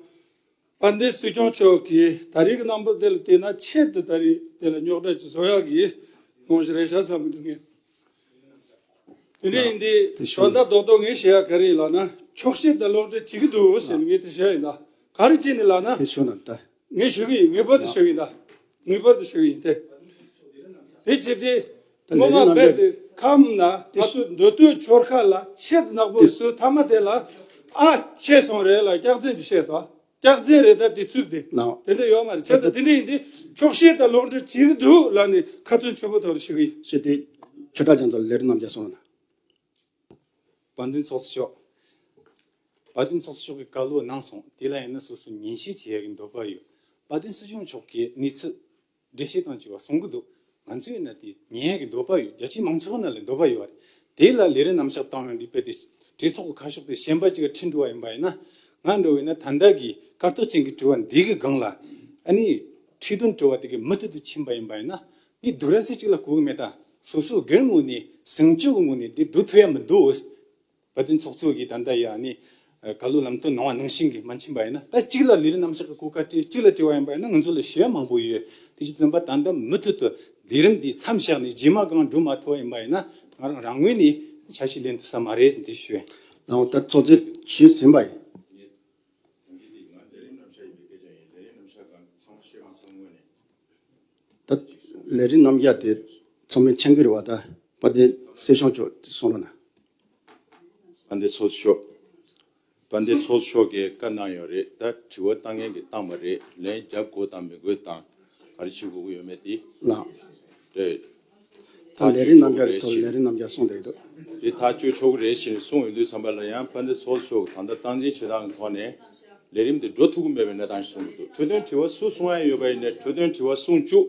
དཔལ་ལྡན་སྲིད་སྐྱོང་མཆོག་གིས་ད་རེས་ཀྱི་རྣམ་པ་དེ་ལ་བལྟས་ན་ཆེད་དུ་ད་རེས་དེ་ལ་རྙོག་དྲ་ཅིག་བཟོ་ཡག་གི་དགོངས་གཞི་རེད་ཤག་བསམ་གྱི་འདུག་ངས། དེ་འདྲ་ཡིན་དུས་དོན་དག་རྡོག་རྡོག་ངས་བཤད་ཡག་ག་རེ་ཡིན་ལབ་ན། འཁྱོག་བཤད་དང་ལོག་འགྲེལ་བྱེད་ཀྱི་འདུག་ཟེར་ནས་ངས་དེ་བཤད་ཡིན་ད། ག་རེ་བྱས་ནས་ལབ་ན། དེ་ཞུ་ན་ད། ངས་ཞུ་གི་ཡིན། ངེས་པར་དུ་ཞུ་གི་ཡིན་ད། ངེས་པར་དུ་ཞུ་གི་ཡིན་ཏེ། དེ་བྱས་ཏེ། ད་སྔོན་མ་ལས་རིམ་རྦད་དེ་ཁམས་ན་ང་ཚོ་མདོ་སྟོད་ཆོལ་ཁ་ལ་ཆེད་དུ་ནག་པོ་དེ་སུ་ཐ་མ་དེ་ལ་ཨ་ཆེ་སོང་རེད་ལ་སྐྱག་རྫུན་གྱི་བཤད་སོང་། སྐྱག་རྫུན་རེད་ད། དེ་ཚུད་དེ་ལའོ། དེ་འདྲ་ཡོད་མ་རེད། ད་ཁྱེད་ཚོ་ད་དེ་འདྲ་ཡིན་དུས་འཁྱོག་བཤད་དང་ལོག་འགྲེལ་བྱེད་ཀྱི་འདུག་ལབ་ནས་ཁ་ཚོན་ཆེན་པོ་ཐོག་ནས་ཞུ་གི་ཡིན། ཞེས་ཏེ། ཆོས་གྲགས་རྒྱ་མཚོ་ལ་ལས་རིམ་རྣམས་ཀྱང་གསུངས་ན། དཔལ་ལྡན་ཚོགས་གཙོ་མཆོག་དཔལ་ལྡན་ཚོགས་གཙོ་མཆོག་གིས་བཀའ་སློབ་གནང་སོང་། དེ་ལ་ཡིན་ན་སོ་སོ་ཉན་ཤེས་བྱེད་ཡག་གི་འདོད་པ་ཡོད། དཔལ་ལྡན་སྲིད་སྐྱོང་མཆོག་གིས་གནས་ཚུལ་འགྲེལ་བཤད་དང་བཅས་པ་གསུང་གི་འདུག་ང་ཚོས་ཡིན་ན་དེ་ཉན་ཡག་གི་འདོད་པ་ཡོད། རྒྱ་ཆེའི་མང་ཚོགས་ནང་ལ་འདོད་པ་ཡོད་རེད། དེ་ལ་ལས་རིམ་རྣམ་གཞག་བཏང་བའི་འདི་དཔེ་དེ་གྲོས་ཚོགས་ཀྱི་ཁ་ཕྱོགས་དེ་གཞན་པ་ཅིག་ག་ཁྲིད་འགྲོ་བ་ཡིན་པ་ཡིན་ན། ང་འདྲ་བོ་ཡིན་ན་ད་ལྟ་གི་གར་སྟེགས་ཅན་གྱི་དྲི་བ་འདི་གི་སྒང་ལ་ཨ་ནི་ཁྲིད་སྟོན་དྲི་བ་དེ་གི་མུ་མཐུད་དུ་ཕྱིན་པ་ཡིན་པ་ཡིན་ན། ངས་སྡུག་ར་སེ་གཅིག་ལ་གོ་གི་མེད་ད། སོ་སོ་སྒེར་ངོས་ནས་ཟིང་སྐྱོ་གི་ངོས་ནས་འདི་འགྲོ་ཐུབ་ཡ་མི་འདུག་དཔལ་ལྡན་ཚོགས་གཙོ་གིས་ད་ལྟ་ཡ་ནི་བཀའ་སློབ་ལམ་སྟོན་གནང་བ་ནང་བཞིན་གྱི་མ་ཕྱིན་པ་ཡིན་ན། ད་གཅིག་ལ་ལས་རིམ་རྣམ་གཞག་གི་གོ་སྐབས་སྤྲད། གཅིག་ལ་སྤྲད་པ་ཡིན་པ་ཡིན་ན་ང་ཚོ་ལ་ཞུ་ཡ་མང་པོ་ཡོད། དེ་བཞིན་དུ་ད་ལྟ་མུ་མཐུད་དུ་ལས་རིམ་འདི་མཚམས་བཞག་ནས་རྗེས་མ་གང་འགྲོ་མ་ཐུབ་པ་ཡིན་པ་ཡིན་ན་ང་རང་རང་ངོས་ནས་ཆ་ཤས་ལེན་ཐུབ་ས་མ་རེད་ཟེར་འདི་ཞུ། ལའོ། ད་ཚོགས་གཙོས་ཞུས་ཟིན་པ་ཡིན། ད་ལས་རིམ་རྣམ་གཞག་དེ་ཚང་མས་མཁྱེན་གྱི་རེད་བ། ད་དཔལ་ལྡན་སྲིད་སྐྱོང་མཆོག་གསུང་རོགས་གནང་། དཔལ་ལྡན་ཚོགས་གཙོ་མཆོག་དཔལ་ལྡན་ཚོགས་གཙོ་མཆོག་གིས་བཀའ་གནང་ཡོད་རེད། ད་དྲི་བ་བཏང་མཁན་གྱིས་བཏང་པ་རེད། ལན་རྒྱབ་དགོས་དང་མི་དགོས་དང་ག་རེ་བྱེད་དགོས་ཀྱི་ཡོད་མེད་དེ། ལགས། རེད། ད་ལས་རིམ་རྣམ་གཞག་གི་ཐོག་ལས་རིམ་རྣམ་གཞག་གསུངས་བསྡད་ཀྱི་འདུག་དེ་ཐག་གཅོད་ཆོག་གི་རེད་ཞེས་གསུངས་ཡོང་དུས་ཙམ་པ་ལ་ཡང་དཔལ་ལྡན་ཚོགས་གཙོ་མཆོག་གིས་ད་ལྟ་སྟངས་འཛིན་བྱེད་སྟངས་ཀྱི་ཐོག་ནས་ལས་རིམ་དེ་འགྲོ་ཐུབ་ཀྱི་མེད་པའི་གནས་སྟངས་ཤིག་གསུངས་ཀྱི་འདུག་འཕྲོས་དོན་དྲི་བ་སུ་གསུང་ཡ་ཡོད་པ་ཡིན་ནའི་འཕྲོས་དོན་དྲི་བ་གསུང་བཅུག་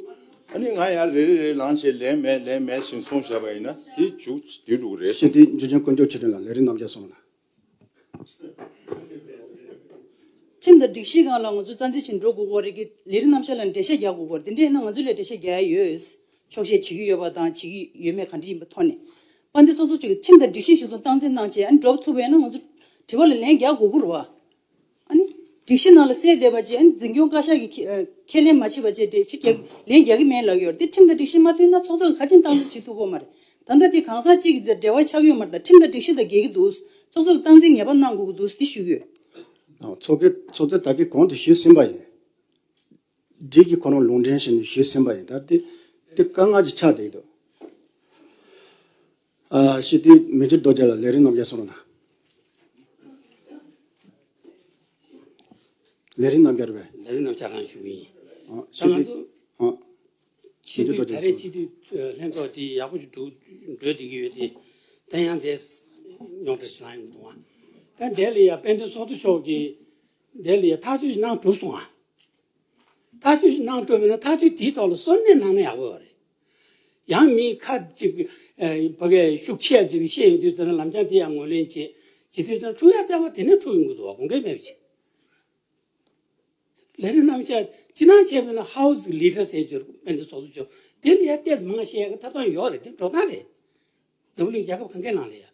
ཨ་ནི་ང་ཡར་རེ་རེ་རེ་ལངས་བྱས་ལན་མེད་ལན་མེད་ཞེས་གསུངས་བཞག་པ་ཡིན་ན་དེ་མཇུག་དེ་འགྲོ་གི་རེད། ཞེས་དེ་འཇུ་ཆེན་དཀོན་མཆོག་ཆོས་སྒྲོན་ལགས་ལས་རིམ་རྣམ་གཞག་གསུངས་ན། ཁྲིམས་དང་སྒྲིག་གཞིའི་སྒང་ལ་ང་ཚོ་རྩ་འཛིན་བྱེད་འགྲོ་དགོས་ཀྱི་རེད་ཀྱི། ལས་རིམ་རྣམ་གཞག་ལ་འགྲེལ་བཤད་རྒྱག་དགོས་ཀྱི་རེད། དེ་འདྲ་ཡིན་ན་ང་ཚོ་ལ་འགྲེལ་བཤད་རྒྱག་ཡ་ཡོད། འཁྱོག་བཤད་བྱེད་ཀྱི་ཡོད་པ་དང་བྱེད་ཀྱི་ཡོད་མེད་ག་འདྲ་ཡིན་པའི་ཐོག་ནས། དཔལ་ལྡན་ཚོགས་གཙོ་མཆོག་གིས་ཁྲིམས་དང་སྒྲིག་གཞི་གཞིར་བཟུང་སྟངས་འཛིན་གནང་བྱས་ཨ་ནི་འགྲོ་ཐུབ་པ་ཡིན་ན་ང་ཚོ་དྲི་བ་ལ་ལན་རྒྱག་དགོས་ཀྱི་རེད་བ། ཨ་ནི། སྒྲིག་གཞི་ནང་ལ་གསལ་བསྡད་པ་བྱས་ཨ་ནི་འཛིན་སྐྱོང་བཀའ་ཤག་གིས་ཁས་ཨ་ཁས་ལེན་མ་བྱས་པ་བྱས་འགྲེལ་བཤད་རྒྱག་ལན་རྒྱག་གི་མེད་ལབ་ཡོད་རེད། དེ་ཁྲིམས་དང་སྒྲིག་གཞི་མ་མཐུན་ན་ཚོགས་གཙོ་གིས་ག་ཅིན་སྟངས་འཛིན་བྱེད་ཐུབ་ཀྱི་ཡོད་མ་རེད། ད་ལྟ་དེ་གང་ཟག་གཅིག་གི་འབྲེལ་བ་ཆགས་ཀྱི་ཡོད་མ་རེད། ད་ཁྲིམས་དང་སྒྲིག་གཞི་དང་འགལ་གྱི་འདུག་ཚོགས་གཙོ་གིས་སྟངས་འཛིན་ངེས་པར་གནང་དགོས་ཀྱི་འདུག་དེ་ཞུ་གི་ཡོད། ཨ། ཚོགས་ཀྱི་ཚོགས་གཙོས་ད་གིན་གོང་དུ་ཞུས་ཟིན་པ་ཡིན། སྒྲིག་གཞི་ཁོ་རང་ལུང་འདྲེན་བྱས་ནས་ཞུས་ཟིན་པ་ཡིན། ད་དེ་དེ་དཀའ་ངལ་ཅིག་ཆགས་བསྡད་ཀྱི་འདུག་ཨ། ཞེས་དེ་མི་འགྱུར་རྡོ་རྗེ་ལགས་ལས་རིམ་རྣམ་གཞག་གསུང་རོགས་གནང་། ལས་རིམ་རྣམ་གཞག་རེད་པས། ལས་རིམ་རྣམ་གཞག་རང་ཞུ་གི་ཡིན། ཨ། ད་ཞུ་ང་དུས་ཚོད། ཨ། ཆེས་མཐོའི་ད་རེས་སྤྱི་འཐུས་ལྷན་ཚོགས་འདི་ཡག་པོ་ཞིག་འགྲོ་འགྲོ་བསྡད་ཀྱི་ཡོད་དེ། ད་ཡང་དེ་རྙོག་དྲ་ཞིག་ལངས་ཡོང་གི་འདུག་ད་དེ་ལ་ཡ་དཔལ་ལྡན་ཚོགས་གཙོ་མཆོག་གིས་དེ་ལ་ཡ་ཐག་གཅོད་ཞིག་གནང་གྲུབ་སོང་ཨ། ཐག་གཅོད་ཞིག་གནང་གྲུབ་མེད་ན་ཐག་གཅོད་དེའི་ཐོག་ལ་གསོལ་སྣེ་གནང་ན་ཡག་པོ་ཡོད་རེད། ཡང་མི་ཁ་ཅིག་ཨ་ཕ་གིའི་ཤུགས་ཆེ་ཅིག་བཤད་ཡོང་དུས་ད་ནི་ལམ་སང་དེ་ཡང་ངོས་ལེན་བྱེད་བྱེད་དུས་ད་ནི་འཁྲུག་ཡ་བཙལ་བ་དེ་ནས་འཁྲུག་ཡོང་གི་འདུག་བ། དགོངས་འགལ་མེད་པ་ཅིག་ལས་རིམ་རྣམ་གཞག་སྤྱིར་བཏང་བྱས་པ་ན་ཧའུ་སི་ལི་ཌར་ཟེར་རྒྱུ་དཔལ་ལྡན་ཚོགས་གཙོ་མཆོག་དེ་ལ་ཡང་ཏོག་ཙམ་མང་བཤད་ཡག་གི་ཐོབ་ཐང་ཡོད་རེད། དེ་འགྲོ་སྟངས་རེད། འཛམ་བུ་གླིང་རྒྱལ་ཁབ་གང་གའི་ནང་ལ་ཡང་།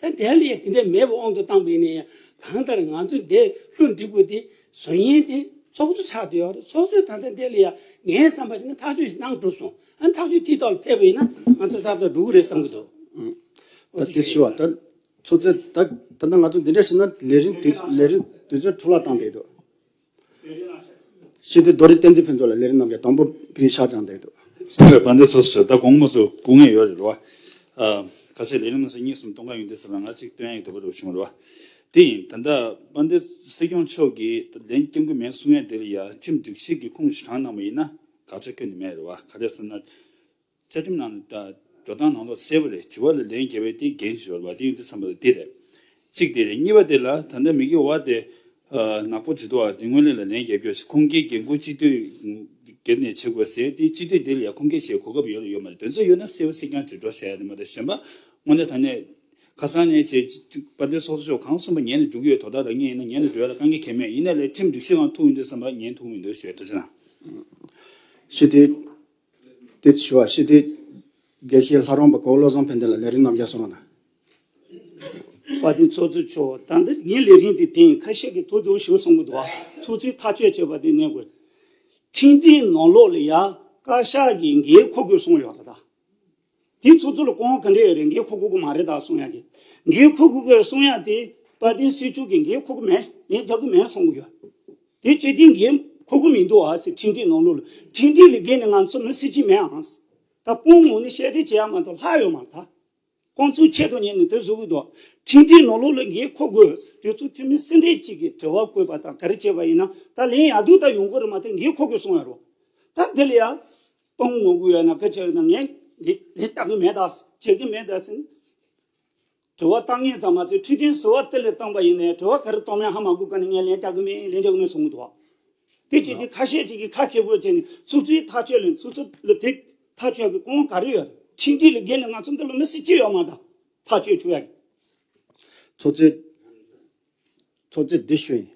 ད་དེ་ལ་ཡང་དེ་འདྲའི་མེད་པའི་དབང་དུ་བཏང་པ་ཡིན་ན་ཡང་གང་ལྟར་ང་ཚོ་འདི་ལྷུན་འགྲིག་པོ་དེ་བཟོ་མཁན་དེ་ཚོགས་གཙོ་ཆགས་བསྡད་ཡོད་རེད། ཚོགས་གཙོས་ད་ལྟ་འདི་ལ་ཡང་ངའི་བསམ་པ་བྱས་ན་ཐག་གཅོད་ཞིག་གནང་གྲུབ་སོང་། ཨ་ནི་ཐག་གཅོད་དེའི་ཐོག་ལ་ཕེབས་པ་ཡིན་ན་ང་ཚོ་ཏག་ཏག་འགྲོ་གི་རེད་བསམ་གྱི་འདུག་ཨ། ད་དེ་ཞུ་བ་ད། ཚོགས་གཙོས་ད་ད་ལྟ་ང་ཚོ་འདི་འདྲ་བྱས་ན་ལས་རིམ་དུས་ལས་རིམ་དུས་ཚོད་འཕྲོ་བརླག་བཏང་བསྡད་འདུག་ཞེས་དེ་རྡོ་རིང་བསྟན་འཛིན་ཕུན་ཚོགས་ལགས་ལས་རིམ་རྣམ་གཞག་དང་པོ་ཕུལ་ཤག་ཀྱང་བསྡད་འདུག་དཔལ་ལྡན་ཚོགས་གཙོ་ད་དགོང་མོ་ཚོ་སྐུ་ངལ་ཡོད་རེད་རོ། ཨ། ཁ་ཤས་ལས་རིམ་རྣམ་གཞག་གཉིས་གསུམ་གཏོང་ག་ཡོང་དུས་ཙམ་ལ་ང་གཅིག་སྟོན་ཡག་འདོད་པ་རུ་བྱུང་རོ། དེ་ཡིན། ད་ལྟ་དཔལ་ལྡན་སྲིད་སྐྱོང་མཆོག་གིས་ལན་རྒྱག་གི་མེད་གསུང་ཡ་དེ་ལ་ཡ་ཁྲིམས་སྒྲིག་གཞི་གི་ཁུངས་ཤིག་གང་གནང་བ་ཡིན་ན་དགག་བྱ་ཁྱོན་ནས་མེད་རེད་བ། ག་རེ་ཟེར་ན། བཅའ་ཁྲིམས་ནང་ལ་ད་འགྲོ་སྟངས་ནང་ལོགས་གསལ་པོ་རེད། དྲི་བ་ལ་ལན་རྒྱབ་པའི་དེ་འགན་ཞིག་ཡོད་རེད་བ། དེ་ཡིན་དུས་ཙམ་པ་ལ་དེ་རེད། གཅིག་དེ་རེད། གཉིས་པ་དེ་ལ་ད་ལྟ་མི་གི་བ་དེ་ནག་པོ་བྱེད་དུས་བ་དེ་སྔོན་གླེང་ལ་ལན་རྒྱབ་རྒྱུ་ཞིག་ཁུངས་སྐྱེལ་འགན་འཁུར་སྤྱི་འཐུས་སྒེར་ནས་བྱེད་དགོས་ཟེར། དེ་སྤྱི་འཐུས་དེ་ལ་ཡ་ཁུངས་སྐྱེལ་བྱེད་གོ་སྐབས་ཡོད་ལ་ཡོད་མ་རེད། དེ་ཚོ་ཡོད་ན་གསལ་པོ་གསལ་རྐྱང་དྲིལ་སྒྲོག་བྱ་ཡ་དེ་མ་རེད། གཞན་པ་དངོས་གནས་ད་ནས་ཁ་སང་ནས་བྱས་དཔལ་ལྡན་ཚོགས་གཙོ་མཆོག་གང་གསུངས་པ་ཉན་ནས་འགྲོ་གི་ཡོད། དོ་བདག་ལ་ངས་ཡིན་ན་ཉན་ནས་འགྲོ་ཡ་ལ་དཀའ་ངལ་གང་ཡང་མེད། ཡིན་ན་ལས་ཁྲིམས་སྒྲིག་གཞི་སྒང་ཐུག་ཡོང་དུས་ཙམ་པ་ཉན་ཐུབ་མི་འདུག་ཞུ། ཐུགས་རྗེ་གནང་། ཞུ་དེ། དེ་ཞུ་བ་ཞུ་དེ། དགེ་བཤེས་ལྷ་རམས་པ་གོ་བློ་བཟང་ཕན་བདེ་ལ་ལས་རིམ་རྣམ་རྒྱལ་གསུང་རོགས་གནང་། དཔལ་ལྡན་ཚོགས་གཙོ་མཆོག་ད་ལྟ་ངའི་ལས་རིམ་དེ་དེ་ཡིན། ཁ་ཤས་ཀྱིས་ཐུགས་སྡུག་ཞུ་གསུང་གི་འདུག་ཚོགས་གཙོས་ཐག་གཅོད་བྱས་པ་དེ་གནས་དགོས། ཁྲིམས་སྒྲིག་ནང་ལོགས་ལ་ཡ་བཀའ་ཤག་གིས་འགན་འཁུར་དགོས་གསུངས་ཡོད་རེད་ད། དེ་ཚོགས་གཙོ་ལ་དཀོན་ག་འདྲ་ཡོད་རེད། འགན་འཁུར་དགོས་ཀྱི་མ་རེད་ད་གསུང་ཡ་གི། འགན་འཁུར་དགོས་ཀྱི་གསུང་ཡ་དེ་དཔལ་ལྡན་སྲིད་སྐྱོང་གིས་འགན་འཁུར་གྱི་མེད། ལན་རྒྱག་གི་མེད་གསུང་གི་ཡོད། དེ་བྱས་དུས་འགན་འཁུར་གྱི་མི་འདུག་ཨ་ཟེར། ཁྲིམས་སྒྲིག་ནང་ལོགས་ལ། ཁྲིམས་སྒྲིག་ལས་འགལ་ནས་ང་ཚོ་མི་སྲིད་ཀྱི་མེད་ཨང་། ད་དཔུང་ངོ་ནས་བཤད་རེས་བྱེད་ཡ་མ་གཏོགས་ལྷག་ཡོད་མ་རེད་ད། ཁོང་ཚོའི་ཆེད་དུ་ཉན་ནས་དེ་བཟོ་གི་འདུག་ཁྲིམས་སྒྲིག་ནང་ལོགས་ལ་འགན་འཁུར་དགོས། གྲོས་ཚོགས་འཐུས་མི་སུ་འདྲ་ཅིག་གིས་དྲི་བ་བཀོད་པ་དང་ག་རེ་བྱས་པ་ཡིན་ན་ད་ལན་ཡག་སྡུག་ད་ཡོང་གི་རེད་མ་གཏོགས་འགན་འཁུར་དགོས་གསུང་ཡ་རོ། ད་དེ་ལ་ཡ། དཔུང་ངོ་དགོས་ཡོད་ན་སྐད་ཆ་ཡོད་ན་ངས་འདི་ལས་བལྟ་གི་མེད་ད། བྱེད་ཀྱི་མེད་ད་ཟེར་ནས། དྲི་བ་བཏང་མཁན་ཚང་མ་ཚོས་ཁྲིམས་མཐུན་ཟུར་པ་དེ་ལས་བཏང་པ་ཡིན་ནའི་དྲི་བ་ག་རེ་གཏོང་མིན་ཧ་མ་གོ་ག་ནས་ངས་ལན་བལྟ་གི་མེད། ལན་རྒྱག་གི་མེད་གསུང་གི་འདུག་དེ་བྱས་ཏེ་ཁ་ཤས་ཅིག་གིས་ཁ་མཁས་པོ་བྱས་ནས་ཚོགས་གཙོའི་ཐག་གཅོད་ལ། ཚོགས་གཙོ་ལ་དེ་ཐག་གཅོད་ཀྱི་དཀོན་ག་རེ་ཡོད། ཁྲིམས་སྒྲིག་ལས་འགལ་ནས་ང་ཚོ་འདི་ལ་མི་སྲིད་ཀྱི་ཡོད་མ་ད། ཐག་གཅོད་བྱུང་ཡ་གི། ཚོགས་གཙོས། ཚོགས་གཙོས་འདི་ཞུ་ཡིན།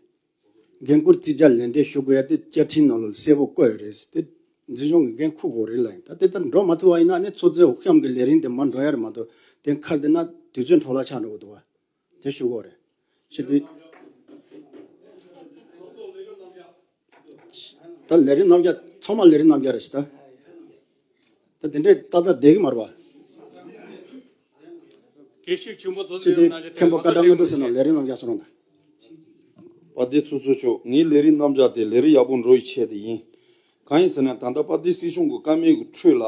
འགན་འཁུར་རྩིས་རྒྱག་ལན་འདེབས་ཞུ་དགོས་ཡ་དེ་བཅའ་ཁྲིམས་ནང་ལ་གསལ་པོ་བཀོད་ཡོད་རེད། དེ་འཛིན་སྐྱོང་གི་འགན་འཁུར་དགོས་རེད་ལ་ཡིན། ད་དེ་ལྟར་འགྲོ་མ་ཐུབ་པ་ཡིན་ན་ནི་ཚོགས་གཙོས་འོག་གཤམ་གྱི་ལས་རིམ་དེ་མར་འགྲོ་ཡ་རེད་མ་གཏོགས་དེ་ཁར་བསྡད་ན་དུས་ཚོད་འཕྲོ་བརླག་ཆགས་འགྲོ་གི་འདུག་བ། དེ་ཞུ་དགོས་རེད། ཞུ་དུས། ད་ལས་རིམ་རྣམ་གཞག་ཚང་མ་ལས་རིམ་རྣམ་གཞག་རེད་ཤི་ད། ད་དེ་འདྲའི་ཏག་ཏག་བསྡད་གི་མ་རེད་པ། དགེ་བཤེས་ཆེན་པོ་རྫོགས་ཅི་སྟེ་མཁན་པོ་བཀའ་ཁྲ་སྔོན་འགྲོ་ཟེར་ན་ལས་རིམ་རྣམ་གཞག་སོང་རུང་ད། དཔལ་ལྡན་ཚོགས་གཙོ་མཆོག་ངའི་ལས་རིམ་རྣམ་གཞག་དེ་ལས་རིམ་ཡག་པོ་འགྲོ་ཡི་ཆེད་དུ་ཡིན། གང་ཡིན་ཟེར་ན་ད་ལྟ་དཔལ་ལྡན་སྲིད་སྐྱོང་གི་བཀའ་མོལ་གྱི་ཁྲོད་ལ་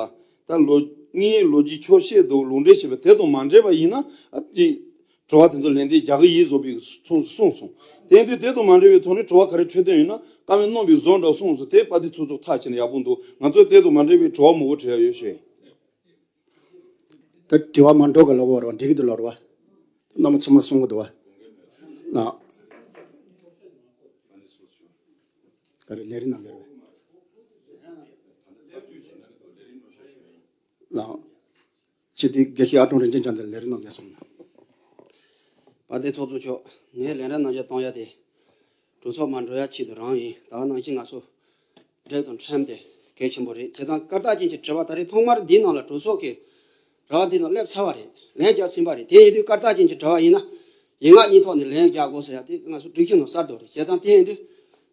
ད་ལོ་ངའི་ལོ་རྒྱུས་འཁྱོག་བཤད་འདུག་ལུང་འདྲེན་བྱས་པ་དེ་དང་མ་འབྲེལ་བ་ཡིན་ན་ཨ་ཅི། དྲི་བ་དེ་ཚོ་ལན་འདེབས་རྒྱག་གི་ཡིན་བཟོ་པའི་ཐོག་གསུངས་སོང་། དེ་ཡིན་དུས་དེ་དང་མ་འབྲེལ་བའི་ཐོག་ནས་དྲི་བ་ག་རེ་འཕྲོད་དོན་ཡོད་ན་བཀའ་མོལ་གནང་བའི་བཟོ་འདྲ་གསུངས་སོང་། དེ་དཔལ་ལྡན་ཚོགས་གཙོ་ཐག་བཅད་ན་ཡག་པོ་འདུག་ང་ཚོས་དེ་དང་མ་འབྲེལ་བའི་དྲི་བ་མང་པོ་དྲི་ཡ་ཡོད་ཤོད། ད་དྲི་བ་མ་འགྲོ་ག་ལ་བོར་བ་འགྲིག་གི་འདུག་ལབ་ར་བ། རྣམ་པ་ཚང་མ་གསུང་གི་འདུག་བ། ན། ག་རེ་ལས་རིམ་ནང་ག་རེ། ལགས། སྤྱི་འཐུས་དགེ་བཤེས་ཨ་ཀྲུང་རིན་ཆེན་རྒྱ་མཚོ་ལས་རིམ་རྣམ་རྒྱལ་གསུངས་གནང་། དཔལ་ལྡན་ཚོགས་གཙོ་མཆོག་ངས་ལས་རིམ་རྣམ་རྒྱལ་གཏོང་ཡ་དེ། གྲོས་ཚོགས་མར་འགྲོ་ཡ་ཆེད་དུ་རང་ཡིན། ད་ག་ནང་བཞིན་ང་ཚོ་སྒྲིག་དང་ཁྲིམས་དེ་གལ་ཆེན་པོ་རེད། བྱས་ཙང་སྐར་རྟགས་ཅན་གྱི་དྲི་བ་ད་རེས་ཐོག་མར་འདིའི་ནང་ལ་གྲོས་ཚོགས་ཀྱི་ར་བ་འདི་ནང་སླེབས་ཚར་བ་རེད། ལན་རྒྱག་ཟིན་པ་རེད། དེ་ཡིན་དུས་སྐར་རྟགས་ཅན་གྱི་དྲི་བ་ཡིན་ན། ཡིག་ངག་གཉིས་ཐོག་ནས་ལན་རྒྱག་དགོས་ཟེར་ཡ་དེ་ང་ཚོ་སྒྲིག་གཞི་ནང་གསལ་དོ་རེད། བྱས་ཙང་དེ་ཡིན་དུས་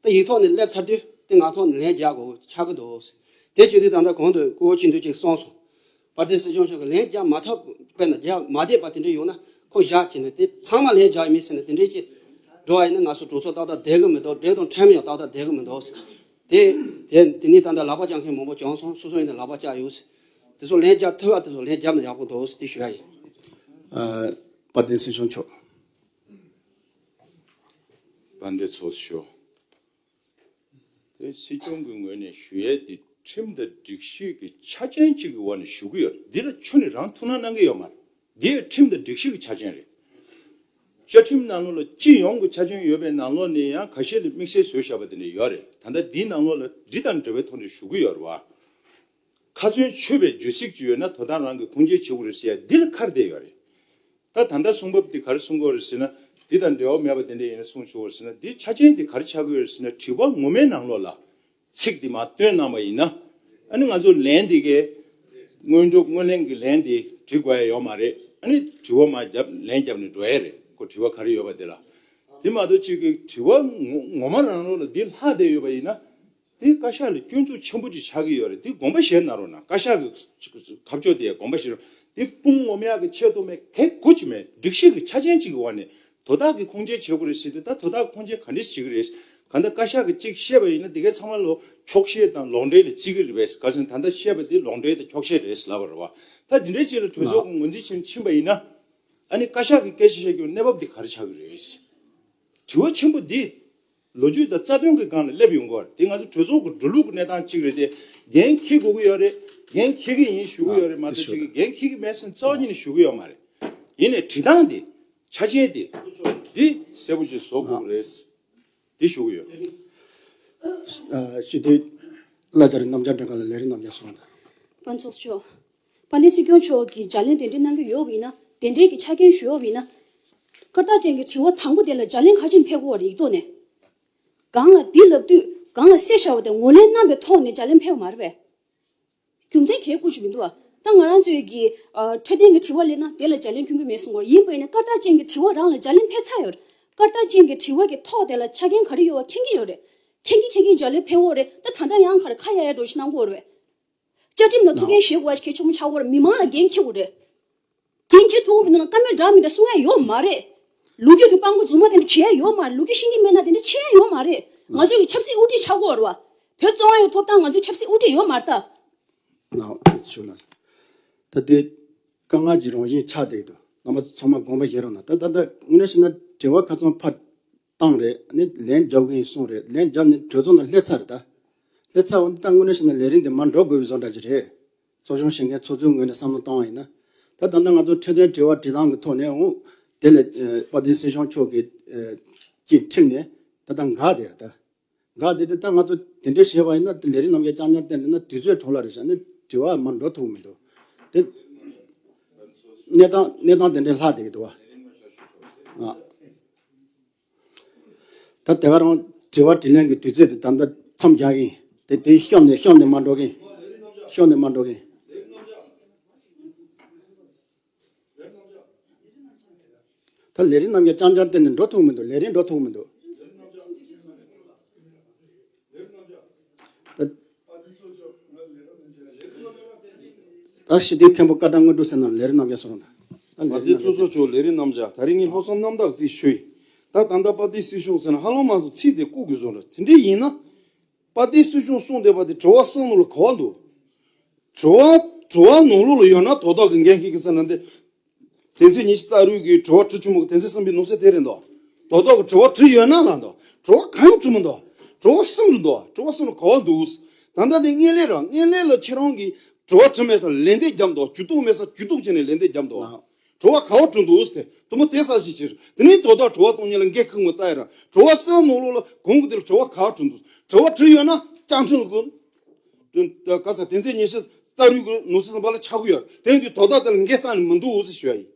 ད་ཡིག་ཐོག་ནས་སླེབས་ཚར་དུས་དེ་ངག་ཐོག་ནས་ལན་རྒྱག་དགོས་ཆགས་ཀྱི་འདུག་དེ་བྱེད་དུས་ད་ལྟ་གོང་དུ་སྐུ་ངོ་ཆེན་པོ་ཅིག་གསུངས་སོང་། དཔལ་ལྡན་སྲིད་སྐྱོང་མཆོག་གིས་ལན་རྒྱག་མ་ཐུབ་པས་ན་རྒྱག་མ་བསྡད་པ་དེ་འདྲ་ཡོང་ན་ཁོ་བཞག་བྱས་ནས་དེ་ཚང་མ་ལན་རྒྱག་ཡིན་མིན་ཟེར་ནས་དེ་འདྲའི་ཅིག་འགྲོ་བ་ཡིན་ན་ང་ཚོ་གྲོས་ཚོགས་ཏག་ཏག་བསྡད་ཀྱི་མི་འདུག་སྒྲིག་དང་ཁྲིམས་ཡང་ཏག་ཏག་བསྡད་ཀྱི་མི་འདུག་དེ་དེ་དེ་ནས་ད་ལྟ་ལག་པ་བརྐྱངས་མཁན་མང་པོ་བྱུང་སོང་། སོ་སོ་ཡིན་ན་ལག་པ་བརྐྱངས་ཡོད། དེ་ཚོ་ལན་རྒྱག་ཐུབ་པ་དེ་ཚོ་ལན་རྒྱབ་ན་ཡག་པོ་འདུག་དེ་ཞུ་ཡ་ཡིན། ཨ། དཔལ་ལྡན་སྲིད་སྐྱོང་མཆོག་དཔལ་ལྡན་ཚོགས་གཙོ་མཆོག་དེ་སྲིད་སྐྱོང་གི་ངོས་ནས་ཞུ་ཡས་དེ་ཁྲིམས་དང་སྒྲིག་གཞི་གི་ཆ་རྐྱེན་གཅིག་གི་འོག་ནས་ཞུ་གི་ཡོད། འདི་ལ་ཁྱོན་ནས་རང་ཐུགས་སྣང་གནང་གི་ཡོད་མ་རེད། འདི་ཁྲིམས་དང་སྒྲིག་གཞི་གི་ཆ་རྐྱེན་རེད། བཅའ་ཁྲིམས་ནང་ལོགས་ལ་སྤྱི་ཡོངས་ཀྱི་ཆ་རྐྱེན་ཡོད་པའི་ནང་ལོགས་ནས་ཡང་ཁ་ཤས་ལ་དམིགས་བསལ་བཟོས་བཞག་པ་དེ་འདྲ་ཡོད་རེད། ད་ལྟ་འདིའི་ནང་ལོགས་ལ་འདི་དང་འབྲེལ་བའི་ཐོག་ནས་ཞུ་གི་ཡོད་རེད་བ། ཁ་ཚོན་ཆོད་པའི་བརྗོད་ཚིག་ཅིག་ཡོད་ན་དོ་བདག་རང་གིས་ཁུངས་སྐྱེལ་བྱེད་དགོས་རེད་ཟེར་ཡ་འདི་ལ་ཁ་གཏད་ཡོད་རེད། ད་ད་ལྟ་གསུང་བབ་འདི་ག་རེ་གསུང་གི་ཡོད་རེད་ཟེར་ན། འདི་དང་འབྲེལ་བ་མེད་པ་དེ་འདྲ་ཡིན་ན་གསུང་ཆོག་གི་རེད་ཟེར་ན། འདི་ཆ་རྐྱེན་འདི་ག་རེ་ཆགས་ཀྱི་ཡོད་རེད་ཟེར་ན། དྲི་བ་ངོ་མའི་ནང་ལོགས་ལ་ཚིག་འདི་མར་བཏོན་གནང་བ་ཡིན་ན། ཨ་ནི་ང་ཚོ་ལན་འདི་གའི་སྔོན་འགྲོ་སྔོན་གླེང་གི་ལན་འདི་འབྲི་དགོས་ཡ་ཡོད་མ་རེད། ཨ་ནི་དྲི་བ་མར་བརྒྱབ་ལན་བརྒྱབ་ནས་འགྲོ་ཡ་རེད། ཁོ་དྲི་བ་ག་རེ་ཡོད་པ་དེ་ལ། དེ་མ་གཏོགས་གཅིག་གི་དྲི་བ་ངོ་ངོ་མ་རང་ལོགས་ལ་འདི་ལྷག་བསྡད་ཡོད་པ་ཡིན་ན། དེ་བཀའ་ཤག་ལ་སྐྱོན་འཛུགས་ཆེན་པོ་ཅིག་ཆགས་ཀྱི་ཡོད་རེད། དེ་དགོངས་པ་བཞེས་གནང་རོགས་གནང་། བཀའ་ཤག་གི་ཁ་ཕྱོགས་དེ་དགོངས་པ་བཞེས་རོགས། དེ་དཔུང་ངོམ་ཡག་གི་ཆེད་དུ་མེད། གལ་དགོས་ཀྱི་མེད། སྒྲིག་གཞི་གི་ཆ་རྐྱེན་གཅིག་གི་འོག་ནས་དོ་བདག་གིས་ཁུངས་སྐྱེལ་བྱེད་དགོས་རེད་ཟེར་དུས། ད་དོ་བདག་ཁུངས་སྐྱེལ་ག་འདྲས་བྱེད་ཀྱི་རེད། གང་ལྟར་བཀའ་ཤག་གིས་གཅིག་བཤད་པ་ཡིན་ན་དེ་གའི་ཚང་མ་ལོ་འཁྱོག་བཤད་དང་ལོག་འགྲེལ་ལ་བརྩི་གི་རེད་པས། ག་ཟེར་ན་ད་ལྟ་བཤད་པ་དེ་ལོག་འགྲེལ་དང་འཁྱོག་བཤད་རེད་ལབ་པ་རེད་བ། ད་དེ་འདྲའི་ཅིག་ལ་གྲོས་ཚོགས་ཀྱི་ངོས་འཛིན་བྱེད་ཕྱིན་པ་ཡིན་ན། ཨ་ནི་བཀའ་ཤག་གིས་སྐད་ཆ་བཤད་རྒྱུ་གནས་བབ་འདི་ག་རེ་ཆགས་ཀྱི་རེད། དྲི་བ་ཆེན་པོ་འདི་ལོ་རྒྱུས་དང་རྩ་དོན་གྱི་སྒང་ལ་སླེབས་ཡོང་གི་ཡོད་རེད། དེ་ང་ཚོ་གྲོས་ཚོགས་ཀྱི་འགྲོ་ལུགས་ཀྱི་གནས་སྟངས་གཅིག་རེད་དེ། འགན་འཁྱེར་དགོས་ཀྱི་ཡོད་རེད། འགན་འཁྱེར་གྱི་ཡིན་ཞུ་གི་ཡོད་རེད། མ་གཏོགས་ཅིག་གི་འགན་འཁྱེར་གྱི་མེད་ཟེར་རྩ་བ་ཉིད་ནས་ཞུ་གི་ཡོད་མ་རེད། ཡིན་ནའི་བྲིས་སྟངས་དེ། ཆ་རྐྱེན་དེ། འདི་གསལ་པོ་ཅིག་བཟོ་དགོས་ཀྱི་རེད། འདི་ཞུ་གི་ཡོད། ཨ། སྤྱི་འཐུས་ལྷ་རྒྱ་རི་རྣམ་རྒྱལ་སྒྲོལ་དཀར་ལ་ལས་རིམ་རྣམ་རྒྱལ་གསུངས་དང་། དཔལ་ཚོགས་གཙོ། དཔལ་ལྡན་སྲིད་སྐྱོང་མཆོག་གིས་བརྗེ་ལེན་གདན་འདྲེན་གནང་གི་ཡོད་པ་ཡིན་ན། དེ་འདྲའི་གི་ཆ་རྐྱེན་ཞུ་ཡོད་པ་ཡིན་ན། སྐར་རྟགས་ཅན་གྱི་དྲི་བ་དང་པོ་དེ་ལ་བརྗེ་ལེན་ག་ཅིག་ཕེབས་ཀྱི་ཡོད་རེད། ཡིག་ཐོག་ནས། གང་ལ་འདི་ལབ་དུས་གང་ལ་གསལ་བཞག་པ་དེ་ངོས་ལེན་གནང་པའི་ཐོག་ནས་བརྗེ་ལེན་ཕེབས་པ་མ་རེད་པས། རྒྱུ་མཚན་གང་ཡང་བཀོད་ཀྱི་མི་འདུག་བ། ད་ང་རང་ཚོའི་གི་ཨ། འཕྲོད་བསྟེན་གྱི་དྲི་བ་སླེབས་ན་དེ་ལ་བརྗེ་ལེན་སྐྱོན་གྱི་མེད་གསུང་གི་ཡོད་རེད། ཡིན་པ་ཡིན་ན་སྐར་རྟགས་ཅན་གྱི་དྲི་བ་རང་ལ་བརྗེ་ལེན་ཕེབས་ཚར་ཡོད་རེད། སྐར་རྟགས་ཅན་གྱི་དྲི་བ་གི་ཐོག་དེ་ལ་ཆ་རྐྱེན་ག་རེ་ཡོད་པ་མཁྱེན་གྱི་ཡོད་རེད། མཁྱེན་གྱིན་མཁྱེན་གྱིན་བརྗེ་ལེན་ཕེབས་ཀྱི་ཡོད་རེད། ད་ད་ལྟ་ཡང་ག་རེ་ཁ་ཡ་ཡ་འགྲོ་ཞིག་གནང་གི་ཡོད་རེད། བཅའ་ཁྲིམས་ལ་ཐུགས་འགན་བཞེས་དགོས་པ་ཞིག་གལ་ཆེན་པོ་ཆགས་ཀྱི་ཡོད་རེད། མི་མང་ལ་འགན་འཁྱེར་དགོས་རེད། འགན་འཁྱེར་ཐུབ་ཀྱི་མི་འདུག་ན་བཀའ་མོལ་འདྲ་མི་འདྲ་གསུང་ཡ་ཡོད་མ་རེད། ལོ་རྒྱུས་ཀྱི་དཔང་པོ་རྫུན་མ་དེ་འདྲ་བྱེད་ཡ་ཡོད་མ་རེད། ལོ་རྒྱུས་ཤེས་ཀྱི་མེད་ན་དེ་འདྲ་བྱེད་ཡ་ཡོད་མ་རེད། ང་ཚོ་གི་ཆབ་སྲིད་དབུ་ཁྲིད་ཆགས་ཀྱི་ཡོད་རེད་བ། བོད་བཙན་དབང་ཡོད་ཐོབ་ཐང་ང་ཚོའི་ཆབ་སྲིད་དབུ་ཁྲིད་ཡོད་མ་རེད་ད། ན་ཆུ་ན། ད་དེ་དཀའ་ངལ་གྱི་རང་བཞིན་ཆགས་བསྡད་འདུག་རྣམ་པ་ཚང་མ་དགོངས་པ་བཞེས་རོགས་གནང་། ད་ད་ད་དངོས་གནས་བཤད་ན་དྲི་བ་ཁ་ཚང་ཕར་བཏང་རེད། ནི་ལན་རྒྱབ་གི་ཡིན་གསུངས་རེད། ལན་རྒྱབ་ནས་གྲོས་ཚོགས་ནང་སླེབས་ཚར་རེད་ད། སླེབས་ཚར་བ་ནི་ད་དངོས་གནས་བཤད་ན་ལས་རིམ་དེ་མར་འགྲོ་དགོས་པའི་བཟོ་འདྲ་ཅིག་རེད། ཚོགས་ཆུང་བཞེངས་མཁན་ཚོགས་གཙོའི་ངོས་ནས་བསམ་བློ་བཏང་བ་ཡིན་ན། ད་ད་ལྟ་ང་ཚོ་འཕྲོད་བསྟེན་དྲི་བ་དྲིས་སྟངས་ཀྱི་ཐོག་ནས་འོང་། དེ་ལས་ཨ། དཔལ་ལྡན་སྲིད་སྐྱོང་མཆོག་གིས་ཨ། ཀྱིས་ཁྲིད་ནས་ད་ལྟ་འགག་བསྡད་རེད་ད། འགག་བསྡད་དེ་ད་ང་ཚོ་དེ་འདྲ་བྱས་པ་ཡིན་ན་དེ་ལས་རིམ་རྣམ་རྒྱལ་རྐྱང་རྐྱང་བསྟན་བསྡད་ན་དུས་ཚོད་འཕྲོ་བརླག་རེད་ཤག་ནི་དྲི་བ་མར་འགྲོ་ཐུབ་མི་འདུག་དེ་གནས་སྟངས་གནས་སྟངས་དེ་འདྲ་ལྷག་བསྡད་ཀྱི་འདུག་བ། ཨ། ད་དེ་ག་རང་དྲི་བ་དྲིས་ལན་གྱི་དུས་ཚོད་དེ་ད་ལྟ་མཚམས་བཞག་གི་ཡིན། དེ་དེ་ཤོམ་ནས་ཤོམ་ནས་མར་འགྲོ་གི་ཡིན། ཤོམ་ནས་མར་འགྲོ་གི་ཡིན། ད་ལས་རིམ་རྣམ་རྒྱལ་རྐྱང་རྐྱང་བསྟན་ནས་འགྲོ་ཐུབ་མི་འདུག་ལས་རིམ་འགྲོ་ཐུབ་མི་འདུག་ད་ད་སྤྱི་འཐུས་མཁན་པོ་སྐལ་བཟང་དངོས་གྲུབ་ཟེར་ན་ལས་རིམ་རྣམ་རྒྱལ་གསུང་རོགས་གནང་། ད་ལས་རིམ་རྣམ་རྒྱལ། ཚོགས་གཙོ་མཆོག་ལས་རིམ་རྣམ་རྒྱལ། ད་རིང་ངས་ལྷག་བསམ་རྣམ་དག་ཅིག་ཞུ་ཡིན། ད་ད་ལྟ་དཔལ་ལྡན་སྲིད་སྐྱོང་ཟེར་ན་ཧ་ལམ་མ་སོང་ཚིག་དེ་བཀོད་དགོས་བཟོ་འདྲ་དེ་འདྲ་ཡིན་ན། དཔལ་ལྡན་སྲིད་སྐྱོང་གསུངས་བསྡད་པ་དེ་དྲི་བ་གསུམ་ནང་ལ་ག་པར་འདུག་དྲི་བ་དྲི་བ་ནང་ལོགས་ལ་ཡོད་ན་དོ་བདག་གི་འགན་འཁྱེར་གི་ཟེར་ན་འདི། དོན་ཚན་ཉི་ཤུ་རྩ་དྲུག་གི་དྲི་བ་དྲི་ཆེན་མོ་གི་དོན་ཚན་གསུམ་པའི་ནང་གསེས་དེ་རེད་འདུག་དོ་བདག་གི་དྲི་བ་དྲི་ཡོད་ན་ལ་འདུག་དྲི་བ་གང་ཡང་དྲི་མི་འདུག་དྲི་བ་གསུམ་རེད་འདུག་དྲི་བ་གསུམ་ལ་ག་པར་འདུག་ད་ལྟ་དེ་དངོས་གནས་ར་དངོས་གནས་ལ་ཁྱེད་རང་གིས་དྲི་བ་དྲི་མེད་སར་ལན་འདེབས་རྒྱབ་འདུག་ཇུས་གཏོགས་མེད་སར་ཇུས་གཏོགས་བྱས་ནས་ལན་འདེབས་རྒྱབ་འདུག་དྲི་བ་ག་པར་དྲི་འདུག་ཟེར་ཏེ་དུ་མ་དེ་ས་ཞིག་བྱས། དེ་ནས་དོ་བདག་དྲི་བ་གཏོང་མཁན་ལ་འགན་འཁུར་ངོ་ལྟ་ཡ་ར་དྲི་བ་གསུམ་ནང་ལོགས་ལ་གོང་གི་དེ་ལ་དྲི་བ་ག་པར་དྲི་འདུག་དྲི་བ་དྲི་ཡོད་ན་བཅའ་ཁྲིམས་ལ་གོ་དོན་དེ་ག་ས་དོན་ཚན་ཉི་ཤུ་རྩ་དྲུག་གི་ནང་གསེས་གསུམ་པ་ལ་ཆགས་ཀྱི་ཡོད། དེ་ཡིན་དུས་དོ་བདག་དེ་ལ་འགན་རྩ་ནས་མི་འདུག་ཟེར་ཞུ་ཡ་ཡིན།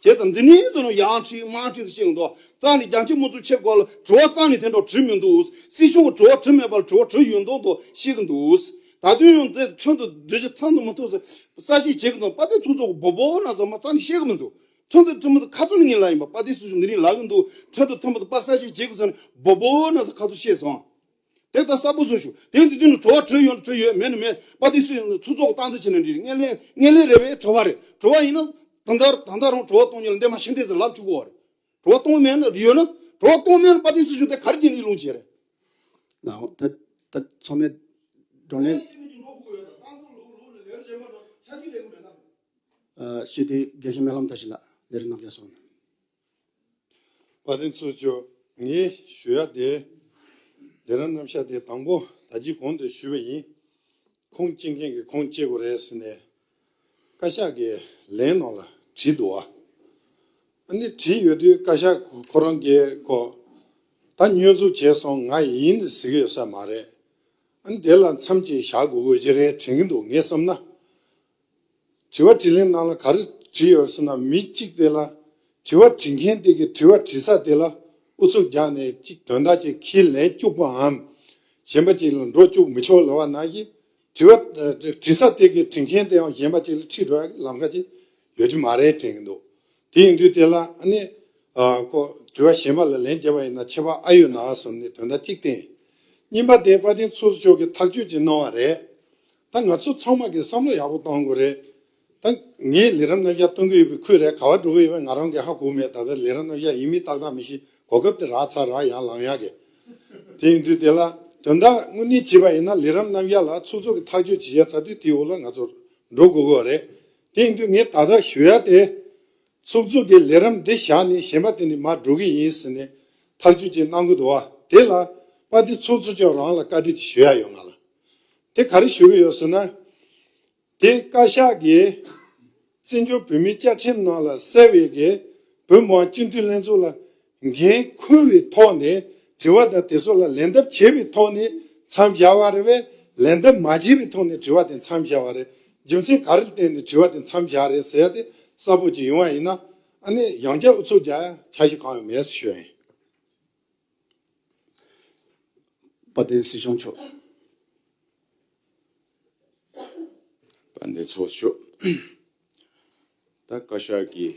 བྱས་ཙང་འདི་ནས་ཚོ་ནང་ཡང་ཁྲིད་མང་ཁྲིད་ཟེར་བཤད་ཀྱི་འདུག་རྩ་ནས་རྒྱ་ཆེ་མི་ཚོ་ཆེ་སྐོར་ལ་དྲི་བ་རྩ་ནས་དེ་འདྲ་དྲིས་མི་འདུག་སྲིད་སྐྱོང་གི་དྲི་བ་དྲིས་མེད་པར་དྲི་བ་དྲིས་ཡོད་མདོག་མདོག་བཤད་ཀྱི་འདུག་ད་དུང་ཡང་དེ་ཁྲིམས་དང་སྒྲིག་གཞི་མཐུན་དང་མི་མཐུན་ཟེར་གསལ་བཤད་བྱེད་ཀྱི་འདུག་དཔལ་ལྡན་ཚོགས་གཙོ་གིས་སྦོ་སྦོ་ན་ཟེར་མ་རྩ་ནས་བཤད་ཀྱི་མི་འདུག་ཁྲིམས་དང་མཐུན་མི་འདུག་ཁ་ཚོན་ངས་ལབ་ཡིན་པ། དཔལ་ལྡན་སྲིད་སྐྱོང་འདི་རིང་ལབ་ཀྱི་འདུག་ཁྲིམས་དང་མཐུན་མི་འདུག་པ་གསལ་བཤད་བྱེད་དགོས་ཟེར་ནས་སྦོ་སྦོ་ན་ཟེར་ཁ་ཚོན་བཤད་སོང་། དེ་ལྟར་གསལ་པོ་བཟོ་ཞུ། དེ་འདི་དུས་ནས་དྲི་བ་དྲིས་ཡོད་ན་དྲིས་ཡོད། མེད་ན་མེད། དཔལ་ལྡན་སྲིད་སྐྱོང་ཚོགས་གཙོ་གི་སྟངས་འཛིན་བྱས་ན་འགྲིག་དངོས་ལན་དངོས་ལན་རེད་པས། དྲི་བ་རེད། དྲི་བ་ཡིན་ན་ད་ལྟ་ད་ལྟ་རང་དྲི་བ་གཏོང་མཁན་ལ་འདེམས་མ་ཤིང་འདེབས་ཟེར་ལབ་ཆོག་གི་རེད། དྲི་བ་གཏོང་མེད་ན་ཡོད་ན་དྲི་བ་གཏོང་མེད་ན་དཔལ་ལྡན་སྲིད་སྐྱོང་དེ་ག་རེ་བྱས་ནས་ལུང་བྱེད་རེད། ལའོ། ད་ད་ཚང་མས་བགྲོ་གླེང་། ཨ། སྤྱི་འཐུས་དགེ་བཤེས་སྨོན་ལམ་བཀྲ་ཤིས་ལགས་ལས་རིམ་རྣམ་རྒྱལ་གསུང་། དཔལ་ལྡན་ཚོགས་གཙོ། ངས་ཞུ་ཡ་དེ། ལས་རིམ་རྣམ་གཞག་དེ་དང་པོ་ད་ཅི་གོང་དུ་ཞུས་པ་ཡིན། ཁུངས་སྐྱེལ་མཁན་གྱིས་ཁུངས་སྐྱེལ་དགོས་རེད་ཟེར་ནས། བཀའ་ཤག་གི་ལན་ནང་ལ་བྲིས་འདུག་བ། ཨ་ནི་བྲིས་ཡོད་དུས་བཀའ་ཤག་ཁོ་རང་གིས་ཁོ། ད་བསྙོན་འཛུགས་བྱས་སོང་། ང་ཡིན་ཟེར་གྱི་ཡོད་ས་མ་རེད། ཨ་ནི་དེ་ལ་མཚམས་ཅིག་བཞག་དགོས་དགོས་ཀྱི་རེད་དྲན་གྱི་འདུག་ངས་བསམ་ན། དྲི་བ་དྲིས་ལན་ནང་ལ་ག་རེ་བྲིས་ཡོད་ཟེར་ན། མི་གཅིག་དེ་ལ་དྲི་བ་དྲི་མཁན་དེ་གིས་དྲི་བ་དྲི་ས་དེ་ལ་ཨུ་ཚུགས་རྒྱག་ནས་གཅིག་དོན་དག་ཅིག་ཁས་ལེན་བཅུག་པའམ། གཞན་པ་ཅིག་ལ་འགྲོ་བཅུག་མི་ཆོག་ལབ་པ་ནང་བཞིན། དྲི་བ་དྲི་ས་དེ་གིས་དྲི་མཁན་དེའང་གཞན་པ་ཅིག་ལ་ཁྲིད་འགྲོ་ཡག་གི་ལམ་ཁ་ཅིག་ཡོད་ཀྱི་མ་རེད་དྲན་གྱི་འདུག་དེ་ཡིན་དུས་དེ་ལ་ཨ་ནི། ཨ། ཁོ་དྲི་བ་གཞན་པ་ལ་ལན་བརྒྱབ་པ་ཡིན་ན་ཁྱད་པར་ཨ་ཡོད་ན་ཟེར་ནས་དོན་དག་གཅིག་བསྟན། གཉིས་པ་དེ་དཔལ་ལྡན་ཚོགས་གཙོ་མཆོག་གིས་ཐག་གཅོད་ཅིག་གནང་བ་རེད། ད་ང་ཚོ་ཚང་མ་གིས་བསམ་བློ་ཡག་པོ་གཏོང་དགོས་རེད། ད་ངས་ལས་རིམ་རྣམ་གཞག་སྟོན་གྱི་ཡོད་པའི་ཁུལ་རེད། ག་པར་འགྲོ་གི་ཡོད་པ་ང་རང་གིས་ཧ་གོ་མེད། ད་ལྟ་ལས་རིམ་རྣམ་གཞག་ཡིན་མིན་ཏག་ཏག་མི་ཤེས། གོ་སྐབས་དེ་རག་ཚར་རག་ཡར་ལངས་ཡག་གི། དེ་ཡིན་དུས་དེ་ལ་དོན་དག་དངོས་གནས་བྱས་པ་ཡིན་ན་ལས་རིམ་རྣམ་གཞག་ལ་ཚོགས་གཙོ་གིས་ཐག་གཅོད་བྱེད་ཡ་ཚར་དུས་དེའི་འོག་ལ་ང་ཚོ་འགྲོ་དགོས་ཀྱི་རེད། དེ་ཡིན་དུས་ངས་ད་ལྟ་ཞུ་ཡ་དེ། ཚོགས་གཙོ་གིས་ལས་རིམ་འདི་བཞག་ནས་གཞན་པ་དེ་ནས་མར་འགྲོ་གི་ཡིན་ཟེར་ནས། ཐག་གཅོད་ཅིག་གནང་གི་འདུག་བ། དེ་ལ་དཔལ་ལྡན་ཚོགས་གཙོ་མཆོག་རང་ལ་བཀའ་འདྲི་ཅིག་ཞུ་ཡ་ཡོད་ང་ལ། དེ་ག་རེ་ཞུ་གི་ཡོད་ཟེར་ན། དེ་བཀའ་ཤག་གིས་བཙན་བྱོལ་བོད་མིའི་བཅའ་ཁྲིམས་ནང་ལ་གསལ་བའི་གི་བོད་མི་མང་སྤྱི་འཐུས་ལྷན་ཚོགས་ལ་འགན་འཁུར་བའི་ཐོག་ནས་དྲི་བ་དང་དེ་ཚོ་ལ་ལན་འདེབས་བྱས་པའི་ཐོག་ནས་མཚམས་བཞག་པ་རེད་པས། ལན་འདེབས་མ་བྱས་པའི་ཐོག་ནས་དྲི་བ་དེ་མཚམས་བཞག་པ་རེད། རྒྱུ་མཚན་ག་རེ་བརྟེན་ནས་དྲི་བ་དེ་མཚམས་བཞག་རེད་ཟེར་ཡ་དེ་གསལ་པོ་ཅིག་ཡོང་བ་ཡིན་ན། ཨ་ནི་ཡང་བསྐྱར་ཨུ་ཚུགས་རྒྱག་ཡ་འཆར་གཞི་གང་ཡང་མེད་ཟེར་ཞུ་ཡ་ཡིན། དཔལ་ལྡན་སྲིད་སྐྱོང་མཆོག་དཔལ་ལྡན་ཚོགས་གཙོ་མཆོག་ད་བཀའ་ཤག་གི་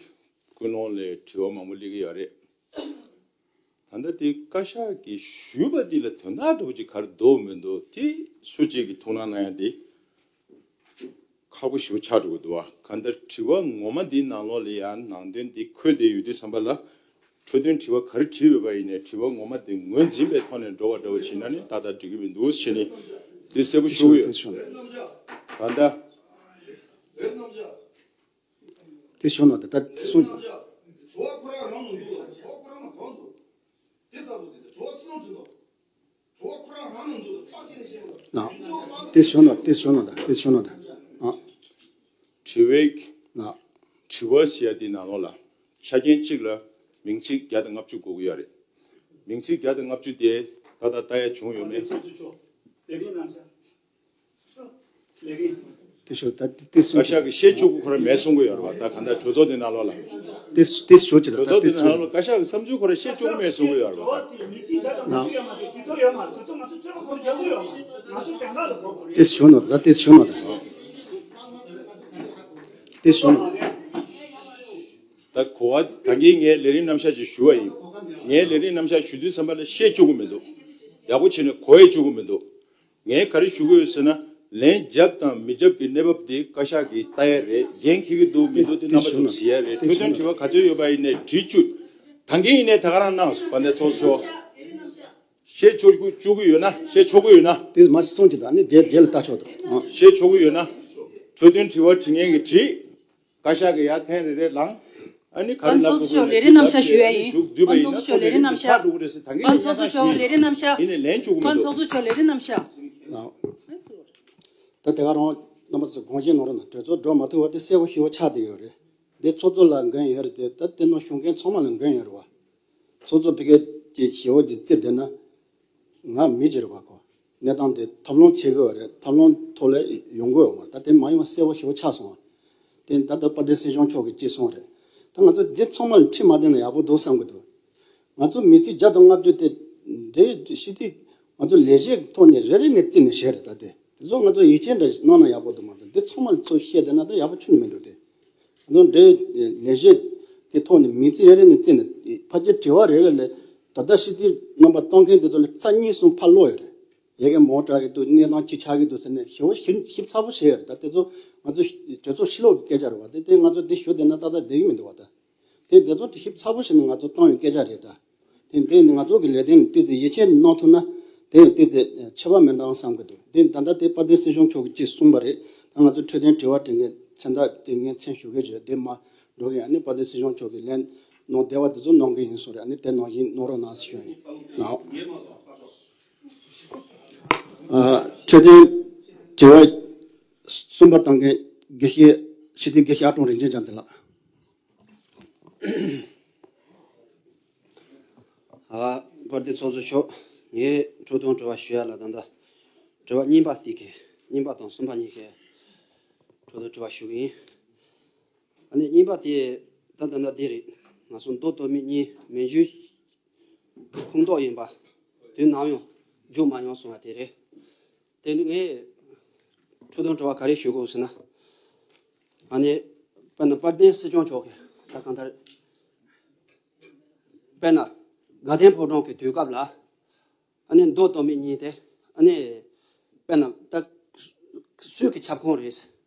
ཀུན་སློང་ལས་དྲི་བ་མང་པོ་སླེབས་ཀྱི་ཡོད་རེད། ད་ལྟ་དེ་བཀའ་ཤག་གིས་ཞུས་པ་འདི་ལ་དོན་དག་འདྲ་པོ་ཅིག་ག་རེ་འདུག་མི་འདུག་དེ་སུ་གཅིག་གིས་ཐུགས་སྣང་གནང་ཡ་དེ་ཁག་པོ་ཞེ་པོ་ཆགས་འགྲོ་གི་འདུག་བ། གང་ལྟར་དྲི་བ་ངོ་མ་འདིའི་ནང་ལོགས་ལ་ཡང་ནང་དོན་འདི་འཁོད་བསྡད་ཡོད་དུས་ཙམ་པ་ལ། འཕྲོས་དོན་དྲི་བ་ག་རེ་དྲིས་ཡོད་པ་ཡིན་ནའི་དྲི་བ་ངོ་མ་དེ་ངོས་འཛིན་པའི་ཐོག་ནས་འགྲོ་བ་འདྲ་བོ་བྱས་ན་ནི་ཏག་ཏག་འགྲིག་གི་མི་འདུག་ཞེས་ནི་འདི་གསལ་པོ་ཞུ་གི་ཡོད། དེ་ཞུ་ན། ད་ལྟ། དེ་ཞུ་ན་ད་ལྟ་གསུངས། ན། དེ་ཞུ་ན་དེ་ཞུ་ན་ད་དེ་ཞུ་ན་ད། ཨ། དྲི་བའི་ན། དྲི་བ་ཟེར་ཡ་དེ་ནང་ལོགས་ལ་ཆ་རྐྱེན་གཅིག་ལ་མིང་ཚིག་བརྒྱ་དང་ལྔ་བཅུ་དགོས་ཀྱི་ཡོད་རེད། མིང་ཚིག་བརྒྱ་དང་ལྔ་བཅུ་དེ་ད་ལྟ་ལྟ་ཡ་བྱུང་ཡོད་མེད། དེ་ཞུ་ད་དེ་ཞུ། བཀའ་ཤག་གིས་བཤད་ཆོག་གི་ཁོ་རང་མེད་གསུང་གི་ཡོད་རེད་བ། ད་གང་ལྟར་གྲོས་ཚོགས་དེ་ནང་ལོགས་ལ། དེ་དེ་ཞུ་ཅི་ད་གྲོས་ཚོགས་དེ་དེ་ནང་ལོགས་ལ་བཀའ་ཤག་གི་བསམ་ཚུལ་ཁོ་རང་བཤད་ཆོག་གི་མེད་གསུང་གི་ཡོད་རེད་བ། ད། ན། དེ་ཞུ་ནོ་ད་དེ་ཞུ་ནོ་ད། དེ་ཞུ་ནོ། ད་གོ་བ་ད་གིན་ངས་ལས་རིམ་རྣམ་གཞག་ཅིག་ཞུ་བ་ཡིན། ངས་ལས་རིམ་རྣམ་གཞག་ཞུ་དུས་ཙམ་པ་ལ་བཤད་བཅུག་གི་མི་འདུག་ཡག་པོ་བྱས་ནས་གོ་ཡས་བཅུག་གི་མི་འདུག་ངས་ག་རེ་ཞུ་གི་ཡོད་ཟེར་ན། ལན་རྒྱབ་དང་མི་རྒྱབ་ཀྱི་གནས་བབ་དེ་བཀའ་ཤག་གིས་ལྟ་ཡ་རེད། འགན་འཁྱེར་གྱི་འདུག་མི་འདུག་དེ་རྣམ་པ་ཚོས་གཟིགས་ཡ་རེད། འཕྲོས་དོན་དྲི་བ་ག་ཚོད་ཡོད་པ་ཡིན་ནའི་དྲི་བཅུག་ད་གིན་ཡིན་ནའི་ད་ག་རང་གནང་སོང་། དཔལ་ལྡན་ཚོགས་གཙོ། བཤད་ཆོག་གི་བཅུག་གི་ཡོད་ན། བཤད་ཆོག་གི་ཡོད་ན། དེ་མ་གསུངས་ཀྱི་ད་ནི་རྒྱལ་རྒྱལ་ལ་ལྟ་ཆོག་ད། ཨ། བཤད་ཆོག་གི་ཡོད་ན། འཕྲོས་དོན་དྲི་བ་དྲི་མཁན་གྱིས་དྲིས། བཀའ་ཤག་གིས་ཡར་ཐེངས་རེ་རེ་ལངས། ཨ་ནི་ག་རེ་ལབ་དགོས་དགོས་ན་དེ་ལབ་བྱས་ཨ་ནི་བཞུགས་བསྡུས་པ་ཡིན་ན་ཁོ་ལས་རིམ་དེ་ཆགས་འགྲོ་གི་རེད་ཟེར་ད་གིན་ལས་ཀ་ཞུས་ཡིན། ཡིན་ནའི་ལན་བཅུག་གི་མི་འདུག་ད་དེ་ག་རང་རྣམ་པ་ཚོས་དགོངས་བཞེས་གནང་རོགས་གནང་། གྲོས་ཚོགས་འགྲོ་མ་ཐུབ་པ་དེ་གསལ་པོ་ཞེ་པོ་ཆགས་བསྡད་ཡོད་རེད། འདི་ཚོགས་གཙོ་ལ་འགན་ཡོད་རེད་དེ། ད་དེ་ནང་ཞུགས་མཁན་ཚང་མ་ལ་འགན་ཡོད་རེད་བ། ཚོགས་གཙོ་ཕ་གི་ཅིག་ཞེ་པོ་ཅིག་བརྩིས་བསྡད་ན། ང་མི་ཅིག་རེད་བ་ཁོ། གནས་སྟངས་དེ་ཐབས་ལམ་བྱེད་དགོས་པ་རེད། ཐབས་ལམ་ཐོག་ལ་ཡོང་དགོས་ཡོད་མ་རེད། ད་དེ་མ་ཡོང་གསལ་པོ་ཞེ་པོ་ཆགས་སོང་བ། དེ་ད་ལྟ་དཔལ་ལྡན་སྲིད་སྐྱོང་མཆོག་གིས་ཅིག་གསུངས་རེད། ད་ང་ཚོ་འདི་ཚང་མ་ལ་ཁྲིམས་མ་བསྟན་ན་ཡག་པོ་འདུག་བསམ་གི་འདུག་ང་ཚོ་མི་ཚེ་བརྒྱ་དང་ལྔ་བཅུ་དེ་འདི་ཤི་དུས་ང་ཚོ་ལས་བྱེད་ཐོག་ནས་རེ་རེ་ནས་བརྩིས་ནས་བྱས་རེད། ད་དེ་དེ་ཚོ་ང་ཚོ་ཡིད་ཆེས་འདྲ་གནང་ན་ཡག་པོ་འདུག་མ་གཏོགས་འདི་ཚང་མ་ལ་ཚོ་བཤད་བསྡད་ན་ད་ཡག་པོ་ཁྱོན་ནས་མི་འདུག་སྟེ། ང་ཚོ་འདི་ལས་བྱེད་ཀྱི་ཐོག་ནས་མི་ཚེ་རེ་རེ་ནས་བརྩིས་ནས་ཕལ་ཆེར་དྲི་བ་རེ་རེ་ལ་ད་ལྟ་ཤི་དུས་རྣམ་པ་གཏོང་མཁན་དེ་ཚོ་ལ་རྩ་གཉིས་གསུམ་ཕར་ལོག་ཡོད་རེད། ཡ་གི་མོ་དྲག་གི་འདུག་གནས་སྟངས་ཅི་ཆགས་ཀྱི་འདུག་ཟེར་ནས་ཞེ་པོ་ཞིབ་ཞིབ་ཚགས་པོ་བྱས་ཡོད་རེད། ད་དེ་ཚོ་ང་ཚོ་གྲོས་ཚོགས་ཕྱི་ལོགས་ཀྱི་སྐད་ཆ་རེད་བ། དེ་དེ་ང་ཚོ་འདི་ཞུ་བསྡད་ན་ཏག་ཏག་བསྡད་ཀྱི་མི་འདུག་བ། ད་དེ་འདི་ཚོ་དེ་ཞིབ་ཚགས་པོ་བྱས་ནས་ང་ཚོ་བཏང་ཡོད་སྐད་ཆ་རེད། ད་དེ་འདི་ནི་ང་ཚོ་གི་ལས་དོན་ཏོག་ཙམ་ཡིད་ཆེས་གནང་ཐུབ་ན་དེ་ཡང་ཏོག་ཙམ་ཁྱད་པར་མི་འདུག་བསམ་གི་འདུག་དེ་ད་ལྟ་དེ་དཔལ་ལྡན་སྲིད་སྐྱོང་མཆོག་གིས་ཅིག་གསུངས་པ་རེད། ད་ང་ཚོ་འཕྲོད་བསྟེན་དྲི་བ་དྲི་མཁན་མཚན་རྟགས་དེ་ངས་མཚན་ཞུ་གི་བྱས་དེ་མ་འགྲོ་གི། ཨ་ནི་དཔལ་ལྡན་སྲིད་སྐྱོང་མཆོག་གིས་ལན་གནང་བདེ་བ་དེ་ཚོ་གནང་གི་ཡིན་གསུངས་རེད། ཨ་ནི་དེ་ནང་བཞིན་གནང་རོགས་གནང་ཞུ་ཡིན། ཨ། འཕྲོད་བསྟེན་དྲི་བ་གསུམ་པ་བཏང་མཁན་དགེ་བཤེས་སྤྱི་འཐུས་དགེ་བཤེས་ཨ་ཀྲོང་རིན་ཆེན་རྒྱ་མཚོ་ལགས། ཨ། དཔལ་ལྡན་ཚོགས་གཙོ་མཆོག་ངས་འཕྲོས་དོན་དྲི་བ་ཞུ་ཡ་ལ་ད་ལྟ་དྲི་བ་གཉིས་པ་དེ་གི་གཉིས་པ་དང་གསུམ་པ་གཉིས་ཀའི་འཕྲོས་དོན་དྲི་བ་ཞུ་གི་ཡིན། ཨ་ནི་གཉིས་པ་དེ་ད་ད་ལྟ་འདི་རེད། ང་ཚོ་མདོ་སྟོད་སྨད་གཉིས་མན་ཇུའི་ཁོངས་གཏོགས་ཡིན་པ་དུས་ནམ་ཡང་བརྗོད་མ་མྱོང་གསུང་བ་དེ་རེད། དེ་ནི་ངས་འཕྲོས་དོན་དྲི་བ་ག་རེ་ཞུ་དགོས་ཟེར་ན། ཨ་ནི་དཔེར་ན་དཔལ་ལྡན་སྲིད་སྐྱོང་མཆོག་གིས་ད་གང་ལྟར་དཔེར་ན་དགའ་ལྡན་ཕོ་བྲང་གི་དུས་སྐབས་ལ། ཨ་ནི་མདོ་སྟོད་སྨད་གཉིས་དེ་ཨ་ནི་དཔེར་ན་ད་སུའི་གི་ཁྱབ་ཁོངས་རེད།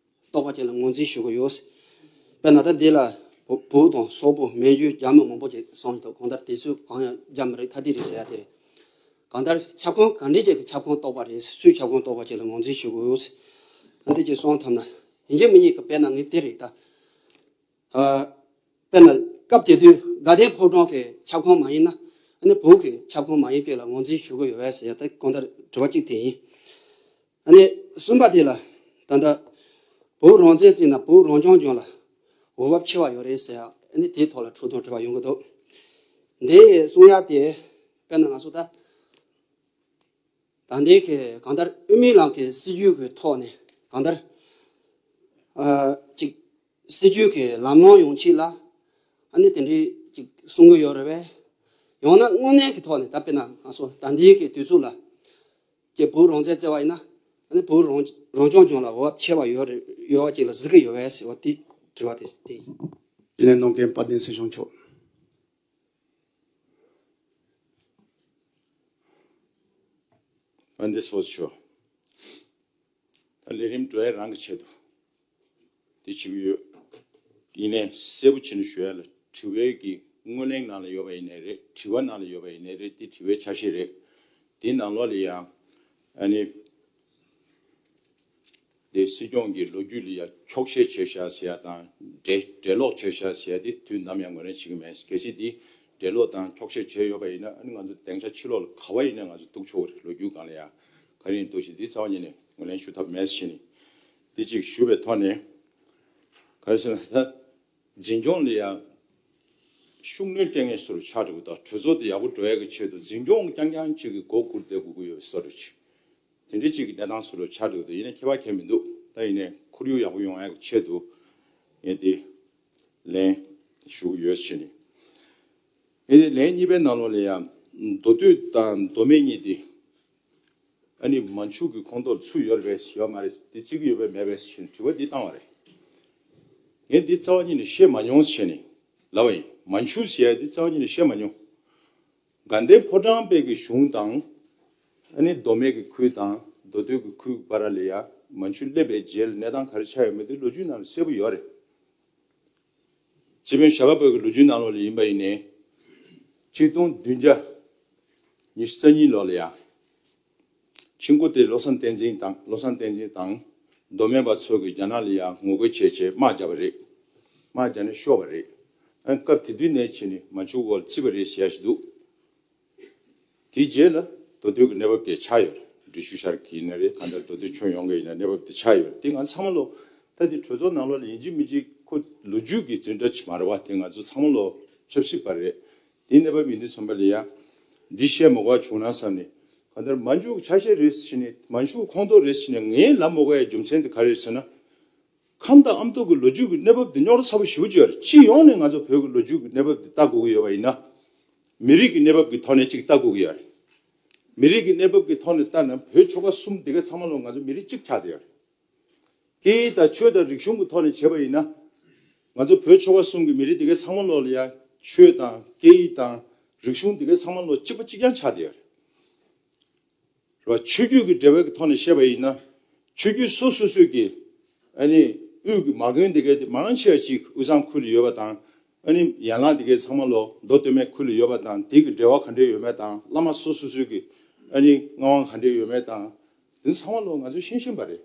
རྟོགས་པ་ཅན་ལ་ངོས་འཛིན་ཞུ་གི་ཡོད། དཔེར་ན་ད་འདི་ལ་བོ་བོད་དང་སོག་པོ་མན་ཇུ་རྒྱ་མི་མང་པོ་ཅིག་སོང་འདུག་གང་ལྟར་དེ་ཚོས་གང་ཡང་རྒྱ་མི་རིགས་ཐ་དད་རེད་ཟེར་ཡ་དེ་རེད། གང་ལྟར་ཁྱབ་ཁོངས་ག་འདྲས་ཅིག་གི་ཁྱབ་ཁོངས་རྟོགས་པ་རེད། སུའི་ཁྱབ་ཁོངས་རྟོགས་པ་ཅན་ལ་ངོས་འཛིན་ཞུ་གི་ཡོད། ད་འདི་ཅིག་སོང་ཐུབ་ན་ཡིན་གཅིག་མིན་གཉིས་ཀྱི་དཔེར་ན་ངས་དེ་རེད་ད། ཨ། དཔེར་ན་སྐབས་དེ་དུས་དགའ་ལྡན་ཕོ་བྲང་གི་ཁྱབ་ཁོངས་མ་ཡིན་ན། ཨ་ནི་བོད་ཀྱི་ཁྱབ་ཁོངས་མ་ཡིན་པའི་ལ་ངོས་འཛིན་ཞུ་གི་ཡོད་པས་ཟེར་ཡ་ད་གང་ལྟར་དྲི་བ་གཅིག་དེ་ཡིན། ཨ་ནི་གསུམ་པ་དེ་ལ་ད་ལྟ་བོད་རང་བཙན་བརྩིས་ན་བོད་རང་སྐྱོང་ལྗོངས་ལ་འོས་བབ་ཆེ་བ་ཡོད་རེད་ཟེར་ཡ། ཨ་ནི་དེའི་ཐོག་ལ་འཁྲུག་སྟོན་དྲི་བ་ཡོང་གི་འདུག་འདི་གསུང་ཡ་དེ་དཔེར་ན་ང་ཚོ་ད། ད་ལྟའི་གི་གང་ལྟར་དབུ་མའི་ལམ་གྱི་སྲིད་བྱུས་ཀྱི་ཐོག་ནས་གང་ལྟར་ཨ་ཅིག་སྲིད་བྱུས་ཀྱི་ལམ་ལྷོང་ཡོང་ཆེད་ལ་ཨ་ནི་དེ་འདྲའི་ཅིག་གསུང་གི་ཡོད་རེད་པས། ཡང་ན་དངོས་གནས་ཀྱི་ཐོག་ནས་ད་དཔེར་ན་ང་ཚོ་ད་ལྟའི་གི་དུས་ཚོད་ལ་ཀྱི་བོད་རང་བཙན་བརྩི་བ་ཡིན་ན་ཨ་ནི་བོད་རང་རང་སྐྱོང་ལྗོངས་ལ་འོས་བབ་ཆེ་བ་ཡོད་རེད་ཡོད་པ་ཅིག་ལ་གཟིགས་ཀྱི་ཡོད་པས་ཟེར་བ་དེ་དྲི་བ་དེ་དེ་ཡིན། དེ་ནས་གནང་མཁན་དཔལ་ལྡན་སྲིད་སྐྱོང་མཆོག་དཔལ་ལྡན་ཚོགས་གཙོ། ད་ལས་རིམ་འགྲོ་ཡ་རང་གི་ཆེད་དུ་དེ་བྱེད་ཀྱི་ཡོད། ཡིན་ནའི་གསལ་པོ་བྱས་ནས་ཞུ་ཡ་ལ་དྲི་བའི་གི་སྔོན་གླེང་ནང་ལ་ཡོད་པ་ཡིན་ནའི་རེད། དྲི་བ་ནང་ལ་ཡོད་པ་ཡིན་ནའི་རེད། དེ་དྲི་བའི་ཆ་ཤས་རེད། དེའི་ནང་ལོགས་ལ་ཡང་ཨ་ནི་དེ་སྲིད་སྐྱོང་གི་ལོ་རྒྱུས་ལ་ཡང་འཁྱོག་བཤད་བྱས་ཤག་ཟེར་ཡ་དང་འགྲེལ་འགྲེལ་ལོག་བྱས་ཤག་ཟེར་ཡ་དེ་དུས་ནམ་ཡང་ངོས་ལེན་བྱེད་ཀྱི་མེད། གལ་སྲིད་དེ་འགྲེལ་ལོག་དང་འཁྱོག་བཤད་བྱས་ཡོད་པ་ཡིན་ན་ཨ་ནི་ང་ཚོ་སྡིངས་ཆ་ཕྱི་ལོགས་ལ་ག་བ་ཡིན་ན་ང་ཚོ་གཏུག་ཆོག་གི་རེད། ལོ་རྒྱུས་སྒང་ལ་ཡང་ག་རེ་ཡིན་འདུག་ཞེས་དེ་རྩ་བ་ཉིད་ནས་ངོས་ལེན་ཞུ་ཐབས་མེད་ཟེར་ནས་དེ་གཅིག་ཞུ་བའི་ཐོག་ནས་ག་རེ་ཟེར་ན་ད། འཛིན་སྐྱོང་ལ་ཡང་ཤུགས་སྣོན་སྤྲད་མཁན་སུ་རུ་ཆགས་འགྲོ་གི་འདུག་གྲོས་ཚོགས་དེ་ཡག་པོ་འགྲོ་ཡག་གི་ཆེད་དུ་འཛིན་སྐྱོང་རྐྱང་རྐྱང་གཅིག་གི་མགོ་བསྐོར་བསྡད་དགོས་ཀྱི་ཡོད་པའི་བཟོ་འདྲ་ཅིག་དེ་འདྲ་གཅིག་གི་གནས་སྟངས་སུ་རུ་ཆགས་འགྲོ་གི་འདུག་ཡིན་ན་ཁྱད་པར་གང་ཡང་མི་འདུག་ད་ཡིན་ནའི་ཁོར་ཡུག་ཡག་པོ་ཡོང་ཡག་གི་ཆེད་དུ་ངས་དེ་ལན་ཞུ་གི་ཡོད་ཟེར་ནས། ངས་དེ་ལན་གཉིས་པའི་ནང་ལོགས་ལ་ཡང་མདོ་སྟོད་དང་མདོ་སྨད་གཉིས་དེ། ཨ་ནི་མན་ཇུ་གི་ཁོངས་གཏོགས་ལ་ཚུད་ཡོད་རེད་པས་ཡོད་མ་རེད་འདི་བརྩི་གི་ཡོད་པས་མེད་པས་ཞེས་དྲི་བ་འདི་བཏང་བ་རེད། ངས་འདི་རྩ་བ་ཉིད་ནས་བཤད་མ་མྱོང་ཞེས་ནས་ལབ་པ་ཡིན། མན་ཇུ་ཟེར་ཡ་འདི་རྩ་བ་ཉིད་ནས་བཤད་མ་མྱོང་། དགའ་ལྡན་ཕོ་བྲང་དཔལ་གྱི་གཞུང་དང་། ཨ་ནི་མདོ་སྨད་ཀྱི་ཁུལ་དང་མདོ་སྟོད་ཀྱི་ཁུལ་བར་ལ་ཡ་མན་ཇུ་སླེབས་པའི་རྗེས་ལ་གནས་སྟངས་ག་རེ་ཆགས་ཡོད་མེད་དེ་ལོ་རྒྱུས་ནང་ལ་གསལ་པོ་ཡོད་རེད། སྤྱི་དཔོན་ཞྭ་སྒབ་པའི་ལོ་རྒྱུས་ནང་ལོགས་ལ་ཡིན་པ་ཡིན་ནའི། ཆིག་སྟོང་བདུན་བརྒྱ་ཉི་ཤུ་རྩ་གཉིས་ལོ་ལ་ཡ། ཆིང་ཀོ་ཏེ་བློ་བཟང་བསྟན་འཛིན་དང་བློ་བཟང་བསྟན་འཛིན་དང་མདོ་སྨད་པ་ཚོ་གིས་རྒྱ་ནག་ལ་ཡ་ངོ་རྒོལ་བྱས་བྱས་དམག་བརྒྱབ་པ་རེད། དམག་བརྒྱབ་ནས་ཤོར་བ་རེད། ཨ་སྐབས་དེ་དུས་ནས་བྱས་ནས་མན་ཇུ་འོག་ལ་བརྩིས་པ་རེད་ཟེར་ཡ་ཞིག་འདུག་དེའི་རྗེས་ལ་མདོ་སྟོད་ཀྱི་གནས་བབ་དེ་ཆགས་ཡོད་རེད། འབྲི་ཆུ་ཤར་གྱི་ཡིན་ན་རེད། གང་ལྟར་མདོ་སྟོད་ཁྱོན་ཡོངས་ཀྱི་ཡིན་ན་གནས་བབ་དེ་ཆགས་ཡོད་རེད། དེ་ང་ཚང་མ་ལོ་ད་དེ་གྲོས་ཚོགས་ནང་ལོགས་ལ་ཡིན་གཅིག་མིན་གཅིག་ཁོ་ལོ་རྒྱུས་ཀྱི་འཛིན་གྲྭ་ཅིག་མ་རེད་བ། དེ་ང་ཚོ་ཚང་མ་ལོ་ཆབ་སྲིད་པ་རེད། དེའི་གནས་བབ་ཡིན་དུས་ཙམ་པ་ལ་ཡ་འདི་བཤད་མ་དགོས་པ་བྱུང་ན་བསམ་ནས་གང་ལྟར་མན་ཇུ་གི་ཆ་ཤས་རེད་ཟེར་ནས་མན་ཇུ་གི་ཁོངས་གཏོགས་རེད་ཟེར་ནས་ངས་ལབ་མ་དགོས་ཡ་རྒྱུ་མཚན་དེ་ག་རེ་རེད་ཟེར་ན། ཁམས་དང་ཨ་མདོ་གི་ལོ་རྒྱུས་ཀྱི་གནས་བབ་དེ་རྙོག་དྲ་ཚ་པོ་ཞེ་པོ་ཅིག་ཡོད་རེད། སྤྱི་ཡོངས་ནས་ང་ཚོ་བོད་ཀྱི་ལོ་རྒྱུས་ཀྱི་གནས་བབ་དེ་ལྟ་དགོས་ཀྱི་ཡོད་པ་ཡིན་ན། མི་རིགས་ཀྱི་གནས་བབ་ཀྱི་ཐོག་ནས་གཅིག་ལྟ་དགོས་ཀྱི་ཡོད་རེད། མི་རིགས་ཀྱི་གནས་བབ་ཀྱི་ཐོག་ནས་ལྟ་ན་བོད་ཆོལ་ཁ་གསུམ་དེ་གའི་ཚང་མ་ལོ་ང་ཚོ་མི་རིགས་གཅིག་ཆགས་བསྡད་ཡོད་རེད། སྐད་ཡིག་དང་ཆོས་དང་རིག་གཞུང་གི་ཐོག་ནས་བྱས་པ་ཡིན་ན། ང་ཚོ་བོད་ཆོལ་ཁ་གསུམ་གྱི་མི་རིགས་དེ་གའི་ཚང་མ་ལོ་ལ་ཡ་ཆོས་དང་སྐད་ཡིག་དང་རིག་གཞུང་དེ་གའི་ཚང་མ་ལོ་གཅིག་པ་གཅིག་རྐྱང་ཆགས་བསྡད་ཡོད་རེད། རེད་བ། ཆོས་བརྒྱུད་ཀྱི་འབྲེལ་བའི་ཐོག་ནས་བཤད་པ་ཡིན་ན། ཆོས་བརྒྱུད་སོ་སོ་སོ་གི་ཨ་ནི་དབུས་ཀྱི་མ་དགོན་དེ་གའི་དེ་མང་ཆེ་བ་ཅིག་དབུས་གཙང་ཁུལ་ལ་ཡོད་པ་དང་། ཨ་ནི་ཡན་ལག་དེ་གའི་ཚང་མ་ལོ་མདོ་སྟོད་སྨད་ཁུལ་ལ་ཡོད་པ་དང་། དེ་གི་འབྲེལ་བ་ག་འདྲས་ཡོད་མེད་དང་། བླ་མ་སོ་སོ་སོ་གི་ཨ་ནི་མངའ་དབང་ག་འདྲས་ཡོད་མེད་དང་། དེ་ཚང་མ་ལོ་ང་ཚོས་ཤེས་བཞིན་པ་རེད།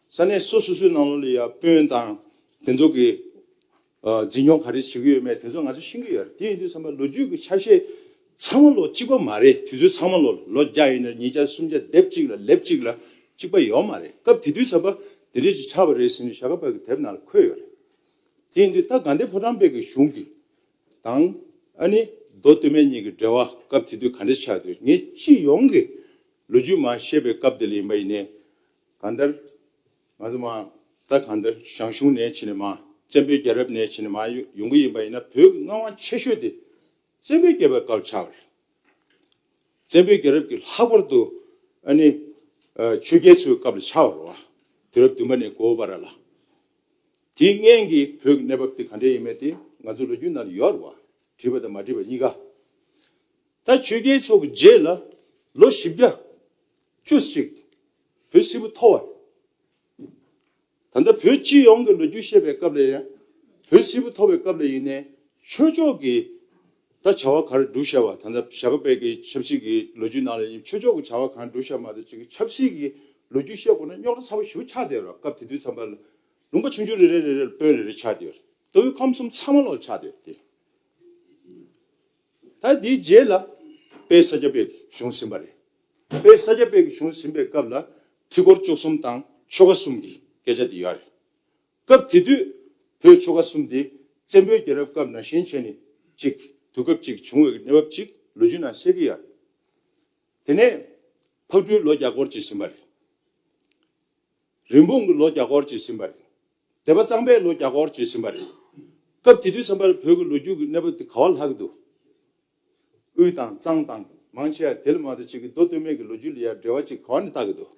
ས་གནས་སོ་སོ་སོའི་ནང་ལོགས་ལ་ཡ་དཔོན་དང་དེ་ཚོ་གི་ཨ་འཛིན་སྐྱོང་ག་རེ་བྱེད་ཀྱི་ཡོད་མེད་དེ་ཚོ་ང་ཚོ་ཤེས་ཀྱི་ཡོད་རེད། དེ་ཡིན་དུས་ཙམ་པ་ལོ་རྒྱུས་ཀྱི་ཆ་ཤས་ཚང་མ་ལོ་གཅིག་པ་མ་རེད། དུས་ཚོད་ཚང་མ་ལོ་ལོ་བརྒྱ་ཡིན་ན་ཉིས་བརྒྱ་སུམ་བརྒྱ་དེབ་གཅིག་ལ་ལེབ་གཅིག་ལ་གཅིག་པ་ཡོད་མ་རེད། སྐབས་དེ་དུས་ཙམ་པ་དེ་འདྲས་ཅིག་ཆགས་པ་རེད་ཟེར་ནས་ཞྭ་སྒབ་པ་གི་དེབ་ནང་ལ་འཁོད་ཡོད་རེད། དེ་ཡིན་དུས་ད་དགའ་ལྡན་ཕོ་བྲང་དཔལ་གྱི་གཞུང་གི་དང་ཨ་ནི་མདོ་སྟོད་སྨད་གཉིས་ཀྱི་འབྲེལ་བ་སྐབས་དེ་དུས་ག་འདྲས་ཆགས་འདུག་ངས་སྤྱི་ཡོངས་ཀྱི་ལོ་རྒྱུས་མར་བཤད་པའི་སྐབས་དེ་ལ་ཡིན་པ་ཡིན་ནའི། གང་ལྟར་ང་ཚོ་མ་ད་གང་ལྟར་ཞང་ཞུང་ནས་ཕྱིན་ནས་མ་བཙན་པོའི་རྒྱལ་རབས་ནས་ཕྱིན་ནས་མ་ཡོང་གི་ཡིན་པ་ཡིན་ན། བོད་ཀྱི་མངའ་དབང་ཆེ་ཤོས་དེ་བཙན་པོའི་རྒྱལ་པོའི་སྐབས་ཆགས་པ་རེད། བཙན་པོའི་རྒྱལ་རབས་ཀྱི་ལྷག་པར་དུ་ཨ་ནི་ཆོས་རྒྱལ་ཚོའི་སྐབས་ལ་ཆགས་པ་རེད་བ། དུས་རབས་བདུན་པ་ནས་དགུ་པ་བར་ལ། དེའི་སྔོན་གྱི་བོད་ཀྱི་གནས་བབ་དེ་ག་འདྲས་ཡིན་མིན་དེ་ང་ཚོ་ལོ་རྒྱུས་ནང་ལ་ཡོད་རེད་བ། བྲིས་པ་དང་མ་བྲིས་པ་གཉིས་ཀ། ད་ཆོས་རྒྱལ་ཚོ་གི་རྗེས་ལ་ལོ་བཞི་བརྒྱ་བཅུ་གཅིག་བོད་སིལ་བུ་འཐོར་བ། ད་ལྟ་བོད་སྤྱི་ཡོངས་ཀྱི་ལོ་རྒྱུས་བཤད་པའི་སྐབས་ལ་ཡང་བོད་སིལ་བུ་འཐོར་བའི་སྐབས་ལ་ཡིན་ནའི་ཆོས་ཕྱོགས་ཀྱི་ད་བྱ་བ་ག་རེ་བསྒྲུབས་བཞག་པ། ད་ལྟ་ཞྭ་སྒབ་པའི་གི་ཆབ་སྲིད་ཀྱི་ལོ་རྒྱུས་ནང་ལ་ཡིན་ཆོས་ཕྱོགས་ཀྱི་བྱ་བ་གང་བསྒྲུབས་བཞག་མ་གཏོགས་ཅིག་ཆབ་སྲིད་ཀྱི་ལོ་རྒྱུས་བཤད་དགོས་ན་རྙོག་དྲ་ཚ་པོ་ཞེ་པོ་ཆགས་བསྡད་ཡོད་རེད། སྐབས་དེ་དུས་ཙམ་པ་ལ་ལུང་པ་ཆུང་ཆུང་རེ་རེ་རེ་རེ་ལ་དཔོན་རེ་རེ་ཆགས་བསྡད་ཡོད་རེད། མདོ་དབུས་ཁམས་གསུམ་ཚང་མ་ལོག་ཆགས་བསྡད་ཡོད་རེད་དེ། ད་དེའི་རྗེས་ལ་ དཔལ་ས་སྐྱ་པའི་གཞུང་ཟིན་པ་རེད། དཔལ་ས་སྐྱ་པའི་གཞུང་ཟིན་པའི་སྐབས་ལ་ཁྲི་སྐོར་བཅུ་གསུམ་དང་ཆོ་ག་གསུམ་གྱི་སྐད་ཆ་དེ་ཡོད་རེད། སྐབས་དེ་དུས་བོད་ཆོ་ག་གསུམ་དེ་བཙན་པོའི་རྒྱལ་རབས་སྐབས་ནང་བཞིན་བྱས་ནས་ཅིག་དུས་སྐབས་ཅིག་བྱུང་བའི་གནས་བབ་ཅིག་ལོ་རྒྱུས་ནང་གསལ་གྱི་ཡོད་རེད། དེ་ནས་ཕག་གྲུའི་ལོ་བརྒྱ་སྐོར་ཅིག་ཟིན་པ་རེད། རིན་སྤུངས་ཀྱི་ལོ་བརྒྱ་སྐོར་ཅིག་ཟིན་པ་རེད། སྡེ་པ་གཙང་པའི་ལོ་བརྒྱ་སྐོར་ཅིག་ཟིན་པ་རེད། སྐབས་དེ་དུས་ཙམ་པར་བོད་ཀྱི་ལོ་རྒྱུས་ཀྱི་གནས་བབ་དེ་ག་བ་ལྷག་གི་འདུག་དབུས་དང་གཙང་དང་མང་ཆེ་བ་དེ་ལ་མ་གཏོགས་གཅིག་གི་མདོ་སྟོད་སྨད་ཀྱི་ལོ་རྒྱུས་ལ་ཡང་འབྲེལ་བ་གཅིག་ག་བ་ནས་བལྟ་གི་འདུག་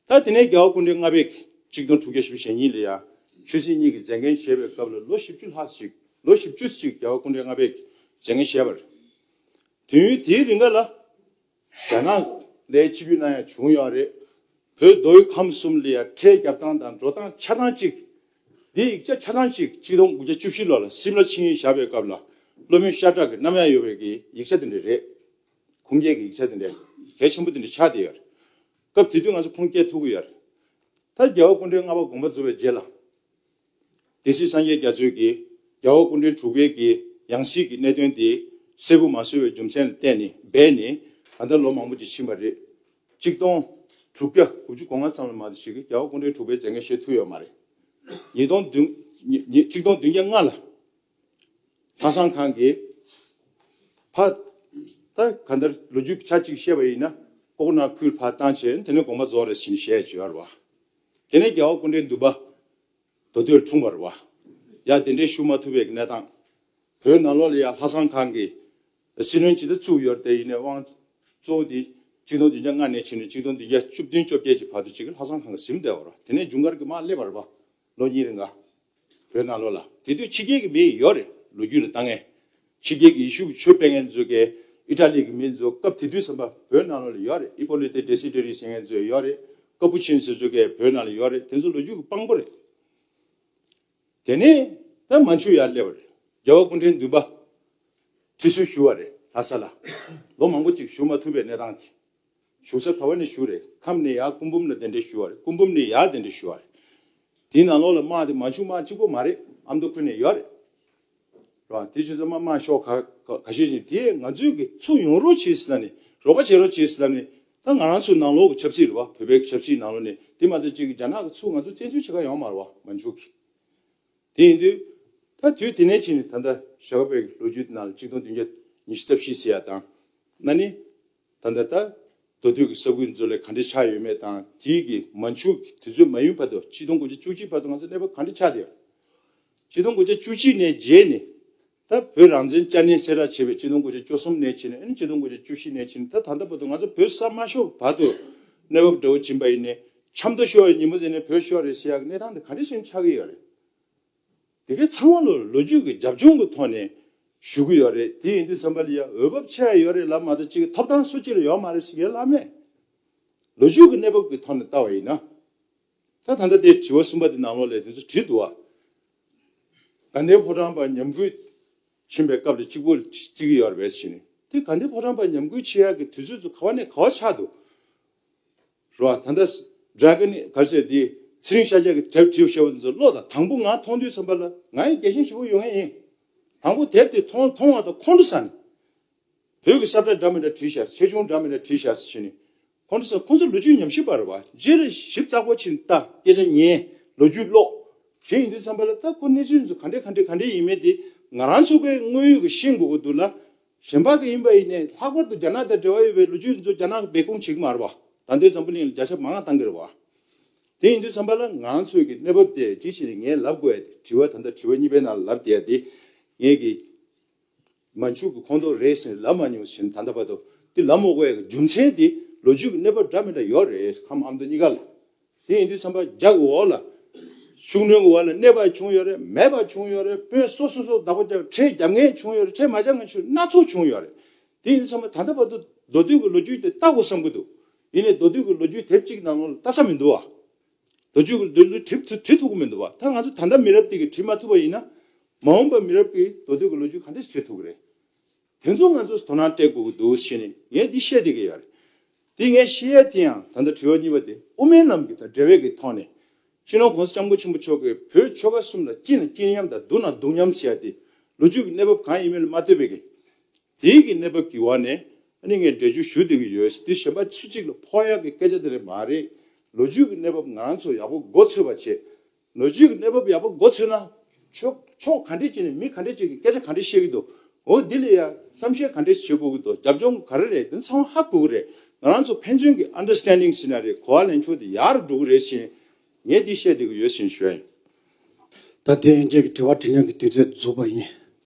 ད་དེ་ནས་རྒྱལ་བ་སྐུ་ཕྲེང་ལྔ་པས་གཅིག་སྟོང་དྲུག་བརྒྱ་བཞི་བཅུ་ཞེ་གཉིས་ལ་ཡང་ཆོས་སྲིད་གཉིས་ཀྱི་མཛད་འགན་བཞེས་པའི་སྐབས་ལ་ལོ་བཞི་བཅུ་ལྷག་ཞིག་ལོ་བཞི་བཅུ་ཞིག་རྒྱལ་བ་སྐུ་ཕྲེང་ལྔ་པས་མཛད་འགན་བཞེས་པ་རེད། དུས་ཡུན་དེའི་རིང་ག་ལ་རྒྱ་ནག་ལ་ཆིབས་བསྒྱུར་གནང་ཡ་བྱུང་ཡོད་རེད། བོད་མདོ་དབུས་ཁམས་གསུམ་ལ་ཡ་ཁྲལ་རྒྱབ་སྟངས་དང་འགྲོ་སྟངས་ཆ་ཚང་གཅིག་འདིའི་ཡིག་ཆ་ཆ་ཚང་གཅིག་གཅིག་སྟོང་དགུ་བརྒྱ་བཅུ་བཞི་ལོ་ལ་སིམ་ལ་ཆིངས་ཡིག་བཞག་པའི་སྐབས་ལ་སློབ་དཔོན་ཤ་ཁྲག་གི་རྣམ་གཡེང་ཡོད་པའི་གི་ཡིག་ཆ་དེ་འདྲ་རེད། ཁུངས་སྐྱེལ་གྱི་ཡིག་ཆ་དེ་འདྲ་གལ་ཆེན་པོ་དེ་འདྲ་ཆགས་བསྡད་ཡོད་རེད། སྐབས་དེ་དུས་ང་ཚོ་ཁུངས་སྐྱེལ་ཐུབ་ཀྱི་ཡོད་རེད། ད་རྒྱལ་བ་སྐུ་ཕྲེང་ལྔ་པ་དགོངས་པ་རྫོགས་པའི་རྗེས་ལ། སྡེ་སྲིད་སངས་རྒྱས་རྒྱ་མཚོས་ཀྱིས་རྒྱལ་བ་སྐུ་ཕྲེང་དྲུག་པའི་གི་ཡང་སྲིད་ཀྱི་གནད་དོན་དེ་གསལ་པོ་མ་བཟོས་པའི་རྒྱུ་མཚན་ལ་བརྟེན་ནས་སྦས་ནས་ད་ལྟ་ལོ་མང་པོ་ཅིག་ཕྱིན་པ་རེད། གཅིག་སྟོང་དྲུག་བརྒྱ་དགུ་བཅུ་གོ་ལྔ་ཙམ་ལ་མ་གཏོགས་ཞིག་གིས་རྒྱལ་བ་སྐུ་ཕྲེང་དྲུག་པའི་མཛད་འགན་བཞེས་ཐུབ་ཡོད་མ་རེད། ཉིས་སྟོང་བདུན་ཉིས་ཉིས་གཅིག་སྟོང་བདུན་བརྒྱ་ལྔ་ལ་ལྷ་བཟང་ཁང་གིས་ཕ་ད་ག་འདར་ལོ་རྒྱུས་ཆ་གཅིག་བཤད་པ་ཡིན་ན་ཨོ་ན་ཁུལ་ཕར་བཏང་བྱས་དེ་ནས་དགོངས་པ་རྫོགས་རེད་ཟེར་ནས་བཤད་ཡོད་རེད་བ། དེ་ནས་རྒྱལ་བ་སྐུ་ཕྲེང་བདུན་པ། མདོ་སྟོད་འཁྲུངས་པ་རེད་བ། ཡ་དེ་འདྲའི་ཞུ་མ་ཐུབ་པའི་གནས་སྟངས། བོད་ནང་ལོགས་ལ་ཡ་ལྷ་བཟང་ཁང་གི་སྲིད་བློན་ཇི་ལྟར་བཙུགས་ཡོད་དེ་ཡིན་ནའི་དབང་གཙོ་བོ་དེ་གཅིག་སྟོང་བདུན་བརྒྱ་ལྔ་ནས་ཕྱིན་ནས་གཅིག་སྟོང་བདུན་བརྒྱ་བཅུ་བདུན་བཅོ་བརྒྱད་ཀྱི་བར་དུ་གཅིག་གི་ལྷ་བཟང་ཁང་གི་ཟིན་བསྡད་པ་རེད་བ། དེ་ནས་འབྱུང་མཁར་གྱི་དམག་སླེབས་པ་རེད་བ། ལོ་གཉིས་རིང་ག་བོད་ནང་ལོགས་ལ་དེ་དུས་ཕྱི་རྒྱལ་གྱི་མི་ཡོད་རེད། ལོ་རྒྱུས་ལ་བལྟ་མཁན། ཕྱི་རྒྱལ་གྱི་ཡེ་ཤུ་གི་ཆོས་སྤེལ་མཁན་ཚོ་གས་ཨི་ཊ་ལི་གི་མི་ཚོ་སྐབས་དེ་དུས་ཙམ་པ་བོད་ནང་ལོགས་ལ་ཡོད་རེད། ཨི་པོ་ལི་ཏེ་ཌེ་སི་ཏེ་རི་ཟེར་མཁན་ཚོ་ཡོད་རེད། ཀ་པུ་ཆིན་ཟེར་ཚོ་གས་བོད་ནང་ལ་ཡོད་རེད། དེ་ཚོ་ལོ་རྒྱུས་ཀྱི་དཔང་པོ་རེད། དེ་ནས་ད་མན་ཇུ་ཡར་སླེབས་པ་རེད། རྒྱལ་བ་སྐུ་ཕྲེང་བདུན་པ་ཁྲི་ཟུར་ཞུ་བ་རེད། ལྷ་ས་ལ་ལོ་མང་པོ་ཅིག་བཞུགས་མ་ཐུབ་པའི་གནས་སྟངས་དེ། བཞུགས་ས་ག་བ་ནས་བཞུགས་རེད། ཁམས་ནས་ཡར་སྐུ་འབུམ་ལ་གདན་འདྲེན་ཞུ་བ་རེད། སྐུ་འབུམ་ནས་ཡར་གདན་འདྲེན་ཞུ་བ་རེད། དེའི་ནང་ལོགས་ལ་དམག་དེ་མན་ཇུ་དམག་གཅིག་པོ་མ་རེད། ཨ་མདོ་ཁུལ་ནས་ཡོད་རེད། རེད་བ། དེ་བྱས་ཙང་དམག་དམག་ཤོག་ཁ་ཁ་ཁ་ཤས་ཤིག་དེ་ང་ཚོས་ཀྱི་ཚུར་ཡོང་རོགས་བྱེད་ཟེར་ལབ་ནས་རོགས་པ་བྱེད་རོགས་བྱེད་ཟེར་ལབ་ནས་ད་ང་རང་ཚོའི་ནང་ལོགས་ཀྱི་ཆབ་སྲིད་རེད་བ། བོད་པའི་ཆབ་སྲིད་ནང་ལོགས་ནས་དེ་མ་གཏོགས་གཅིག་གི་རྒྱ་ནག་གི་ཚུར་ང་ཚོ་བཙན་འཛུལ་བྱེད་ག་ཡོང་མ་རེད་བ། མན་ཇུ་གི། དེ་ཡིན་དུས་ད་དུས་དེ་ནས་ཕྱིན་ནས་ད་ལྟ་ཞྭ་སྒབ་པའི་ལོ་རྒྱུས་ནང་ལ་གཅིག་སྟོང་བདུན་བརྒྱ་ཉི་ཤུ་རྩ་བཞི་ཟེར་ཡ་དང་། ན་ནི། ད་ལྟ་ད་མདོ་སྟོད་ཀྱི་ས་ཁུལ་ཚོ་ལ་ག་འདྲ་ཆགས་ཡོད་མེད་དང་དེའི་གི་མན་ཇུ་གི་དུས་ཚོད་མ་ཡུན་བར་དུ་ཆིག་སྟོང་དགུ་བརྒྱ་བཅུ་གཅིག་བར་དུ་ང་ཚོ་གནས་བབ་ག་འདྲ་ཆགས་བསྡད་ཡོད། ཆིག་སྟོང་དགུ་བརྒྱ་བཅུ་གཅིག་ནས་རྗེས་ནས་ད་བོད་རང་བཙན་བསྐྱར་ནས་གསལ་བསྒྲགས་བྱས་པའི་ཆིག་སྟོང་དགུ་བརྒྱ་བཅུ་གསུམ་ནས་ཕྱིན་ནས་ཨ་ནི་ཆིག་སྟོང་དགུ་བརྒྱ་བཅུ་བཞི་ནས་ཕྱིན་ནས་ད་ད་ལྟ་བར་དུ་ང་ཚོ་བོད་ས་མ་ཤོར་བར་དུ་གནས་བབ་འདྲ་བོ་ཕྱིན་པ་ཡིན་ནའི་ཆབ་མདོ་ཤོར་བའི་ཉིན་མོ་དེ་ནས་བོད་ཤོར་རེད་ཟེར་ཡག་གི་གནས་སྟངས་དེ་ག་འདྲ་ཞིག་ཆགས་ཀྱི་ཡོད་རེད། དེ་གའི་ཚང་མ་ལོ་ལོ་རྒྱུས་ཀྱི་རྒྱབ་ལྗོངས་ཀྱི་ཐོག་ནས་ཞུ་གི་ཡོད་རེད། དེ་ཡིན་དུས་ཙམ་པ་ལ་ཡ་འོས་བབ་ཆེ་ཡ་ཡོད་རེད་ལབ་མ་གཏོགས་གཅིག་གི་ཐོབ་ཐང་སུ་གཅིག་ལ་ཡོད་མ་རེད་ཟེར་ཡ་ལབ་མེད། ལོ་རྒྱུས་ཀྱི་གནས་བབ་ཀྱི་ཐོག་ནས་ལྟ་བ་ཡིན་ན། ད་ད་ལྟ་དེ་དྲི་བ་གསུམ་པ་དེ་ནང་ལོགས་ལ་དེ་ཚོ་བྲིས་འདུག་བ། དགའ་ལྡན་ཕོ་བྲང་པ་ཉམས་རྒུད་ཕྱིན་པའི་སྐབས་ལ་གཅིག་པོ་བརྩི་གི་ཡོད་རེད་ཟེར་ནས། དེ་དགའ་ལྡན་ཕོ་བྲང་པ་ཉམས་རྒུད་ཕྱིན་ཡག་གི་དུས་ཚོད་ཚོ་ག་བ་ནས་ག་བ་ཆགས་འདུག་རོ། ད་ལྟ་ཌ་ར་གོན་ག་ཟེར་དེ་ཚེ་རིང་ཤཱཀྱ་གི་དེབ་བྲིས་བཞག་པ་དེ་ཚོ་ཀློག་དང་། དང་པོ་ང་མཐོང་དུས་ཙམ་པ་ལ་ང་ཡང་རྒྱལ་ཞེན་ཞེ་པོ་ཡོང་ཡས་ཡིན། དང་པོ་དེབ་དེ་མཐོང་མཐོང་བ་དང་ཁོང་ཁྲོ་ཟ་ནས། བོད་ཀྱི་ས་བཀྲ་འདྲ་མི་འདྲ་བྲིས་བཞག་ཆེ་ཆུང་འདྲ་མི་འདྲ་བྲིས་བཞག་ཟེར་ནས། ཁོང་ཁྲོ་ཟ། ཁོང་ཚོ་ལོ་རྒྱུས་ཉམས་ཞིབ་པ་རེད་བ། རྗེས་ལ་ཞིབ་ཚགས་པོ་ཕྱིན་ལྟ། སྐད་ཆ་ཉན། ལོ་རྒྱུས་ཀློག་ཞེས་ཡིན་དུས་ཙམ་པ་ལ་ད་ཁོ་གནས་ཚུལ་ཚོ་ག་འདྲས་ག་འདྲས་ག་འདྲས་ཡིན་མིན་དེ་ང་རང་ཚོ་གའི་དངོས་ཡོད་ཀྱི་ཤེས་དགོས་ཀྱི་འདུག་ལ། གཞན་པ་གི་ཡིན་པ་ཡིན་ནའི་ལྷག་པར་དུ་རྒྱ་ནག་དང་འབྲེལ་བ་ཡོད་པའི་ལོ་རྒྱུས་ཚོ་རྒྱ་ནག་གིས་སྦས་སྐུང་བྱེད་ཀྱི་མ་རེད་བ། ད་ལྟའི་འཛམ་བུ་གླིང་ལ་བརྒྱ་ཆ་མང་བ་བཏང་གི་རེད་བ། དེ་ཡིན་དུས་ཙམ་པ་ལ་ང་ཚོས་ཀྱི་གནས་བབ་དེ་ཅི་ཞིག་ངས་ལབ་དགོས་ཡ་དེ་དྲི་བ་ད་ལྟ་དྲི་བ་གཉིས་པའི་ནང་ལ་ལབ་བསྡད་ཡ་དེ། ངས་ཀྱི་མན་ཇུ་གི་ཁོངས་གཏོགས་རེད་ཟེར་ལབ་མ་མྱོང་ཞིང་། ད་ལྟ་བར་དུ་དེ་ལབ་མ་དགོས་ཡ་གི་རྒྱུ་མཚན་དེ་ལོ་རྒྱུས་ཀྱི་གནས་བབ་འདྲ་མི་འདྲ་ཡོད་རེད། ཁམས་ཨ་མདོ་གཉིས་ཀ་ལ། དེ་ཡིན་དུས་ཙམ་པ་རྒྱ་གི་འོག་ལ་ཤུགས་སྣོན་གྱི་འོག་ལ་གནས་པ་བྱུང་ཡོད་རེད། མེད་པ་བྱུང་ཡོད་རེད། དཔོན་སོ་སོ་སོ་བདག་པོ་རྒྱབ། ཁྲལ་རྒྱབ་མཁན་བྱུང་ཡོད་རེད། ཁྲལ་མ་རྒྱབ་མཁན་བྱུང་སྣ་ཚོགས་བྱུང་ཡོད་རེད། དེ་ཡིན་དུས་ཙམ་པ་ད་ལྟ་བར་དུ་མདོ་སྟོད་ཀྱི་ལོ་རྒྱུས་དེ་ལྟ་དགོས་བསམ་གྱི་འདུག་ཡིན་ནའི་མདོ་སྟོད་ཀྱི་ལོ་རྒྱུས་དེབ་གཅིག་ནང་ལོགས་ལ་ལྟ་ས་མི་འདུག་བ། ལོ་རྒྱུས་ཀྱི་ལོ་ལོ་བྲིས་བྲིས་བྲིས་ཐུབ་ཀྱི་མི་འདུག་བ། ད་ང་ཚོ་ད་ལྟ་མི་རབས་དེ་གིས་བྲིས་མ་ཐུབ་པ་ཡིན་ན། མ་འོངས་པ་མི་རབས་ཀྱིས་མདོ་སྟོད་ཀྱི་ལོ་རྒྱུས་ག་འདྲས་བྲིས་ཐུབ་ཀྱི་རེད། དེ་ཚོ་ང་ཚོས་དོ་སྣང་སྤྲད་དགོས་ཀྱི་འདུག་ཟེར་ནས་ངས་འདི་བཤད་བསྡད་ཀྱི་ཡོད་རེད། དེ་ངས་བཤད་ཡ་དེ་ཡང་ད་ལྟ་དྲི་བ་གཉིས་པ་དེ་དབུ་མའི་ལམ་གྱི་དང་འབྲེལ་བའི་གི་ཐོག་ནས། སྤྱི་ནོར་༸གོང་ས་༸སྐྱབས་མགོན་ཆེན་པོ་མཆོག་གིས་བོད་ཆོལ་ཁ་གསུམ་ལ་སྐྱིད་ན་སྐྱིད་མཉམ་དང་སྡུག་ན་སྡུག་མཉམ་ཟེར་ཡ་དེ་ལོ་རྒྱུས་ཀྱི་གནས་བབ་གང་ཡིན་མིན་ལ་མ་ལྟོས་པའི་གི། དེའི་གི་གནས་བབ་ཀྱི་འོག་ནས་ཨ་ནི་ངས་འགྲེལ་བརྗོད་ཞུ་བསྡད་ཀྱི་ཡོད། འདི་གཞན་པ་སུ་གཅིག་ལ་ཕོག་ཡག་གི་སྐད་ཆ་དེ་རེད་མ་རེད། ལོ་རྒྱུས་ཀྱི་གནས་བབ་ང་རང་ཚོ་ཡག་པོ་མགོ་ཚོས་པ་བྱེད། ལོ་རྒྱུས་ཀྱི་གནས་བབ་ཡག་པོ་མགོ་ཚོས་ན། ཕྱོགས་ཕྱོགས་ག་འདྲས་ཅིག་ནས་མི་ག་འདྲས་ཅིག་གིས་སྐད་ཆ་ག་འདྲས་བཤད་ཀྱི་འདུག་འོ་འདི་ལ་ཡ་བསམ་ཤེས་ག་འདྲས་བྱེད་དགོས་ཀྱི་འདུག་རྒྱབ་ལྗོངས་ག་རེ་རེད། འདི་ཚང་མ་ཧ་གོ་གི་རེད། ང་རང་ཚོ་ཕན་ཚུན་གྱི་understanding ཟེར་ན་རེད། གོ་བ་ལེན་ཕྱོགས་དེ་ཡག་རུ་འགྲོ་གི་རེད་ཟེར། ངས་འདི་བཤད་བསྡད་ཀྱི་ཡོད་ཟེར་ཞུ་ཡ་ཡིན། ད་དེ་ཡན་ཆད་ཀྱི་དྲི་བ་དྲིས་ལན་གྱི་དུས་ཚོད་རྫོགས་པ་ཡིན།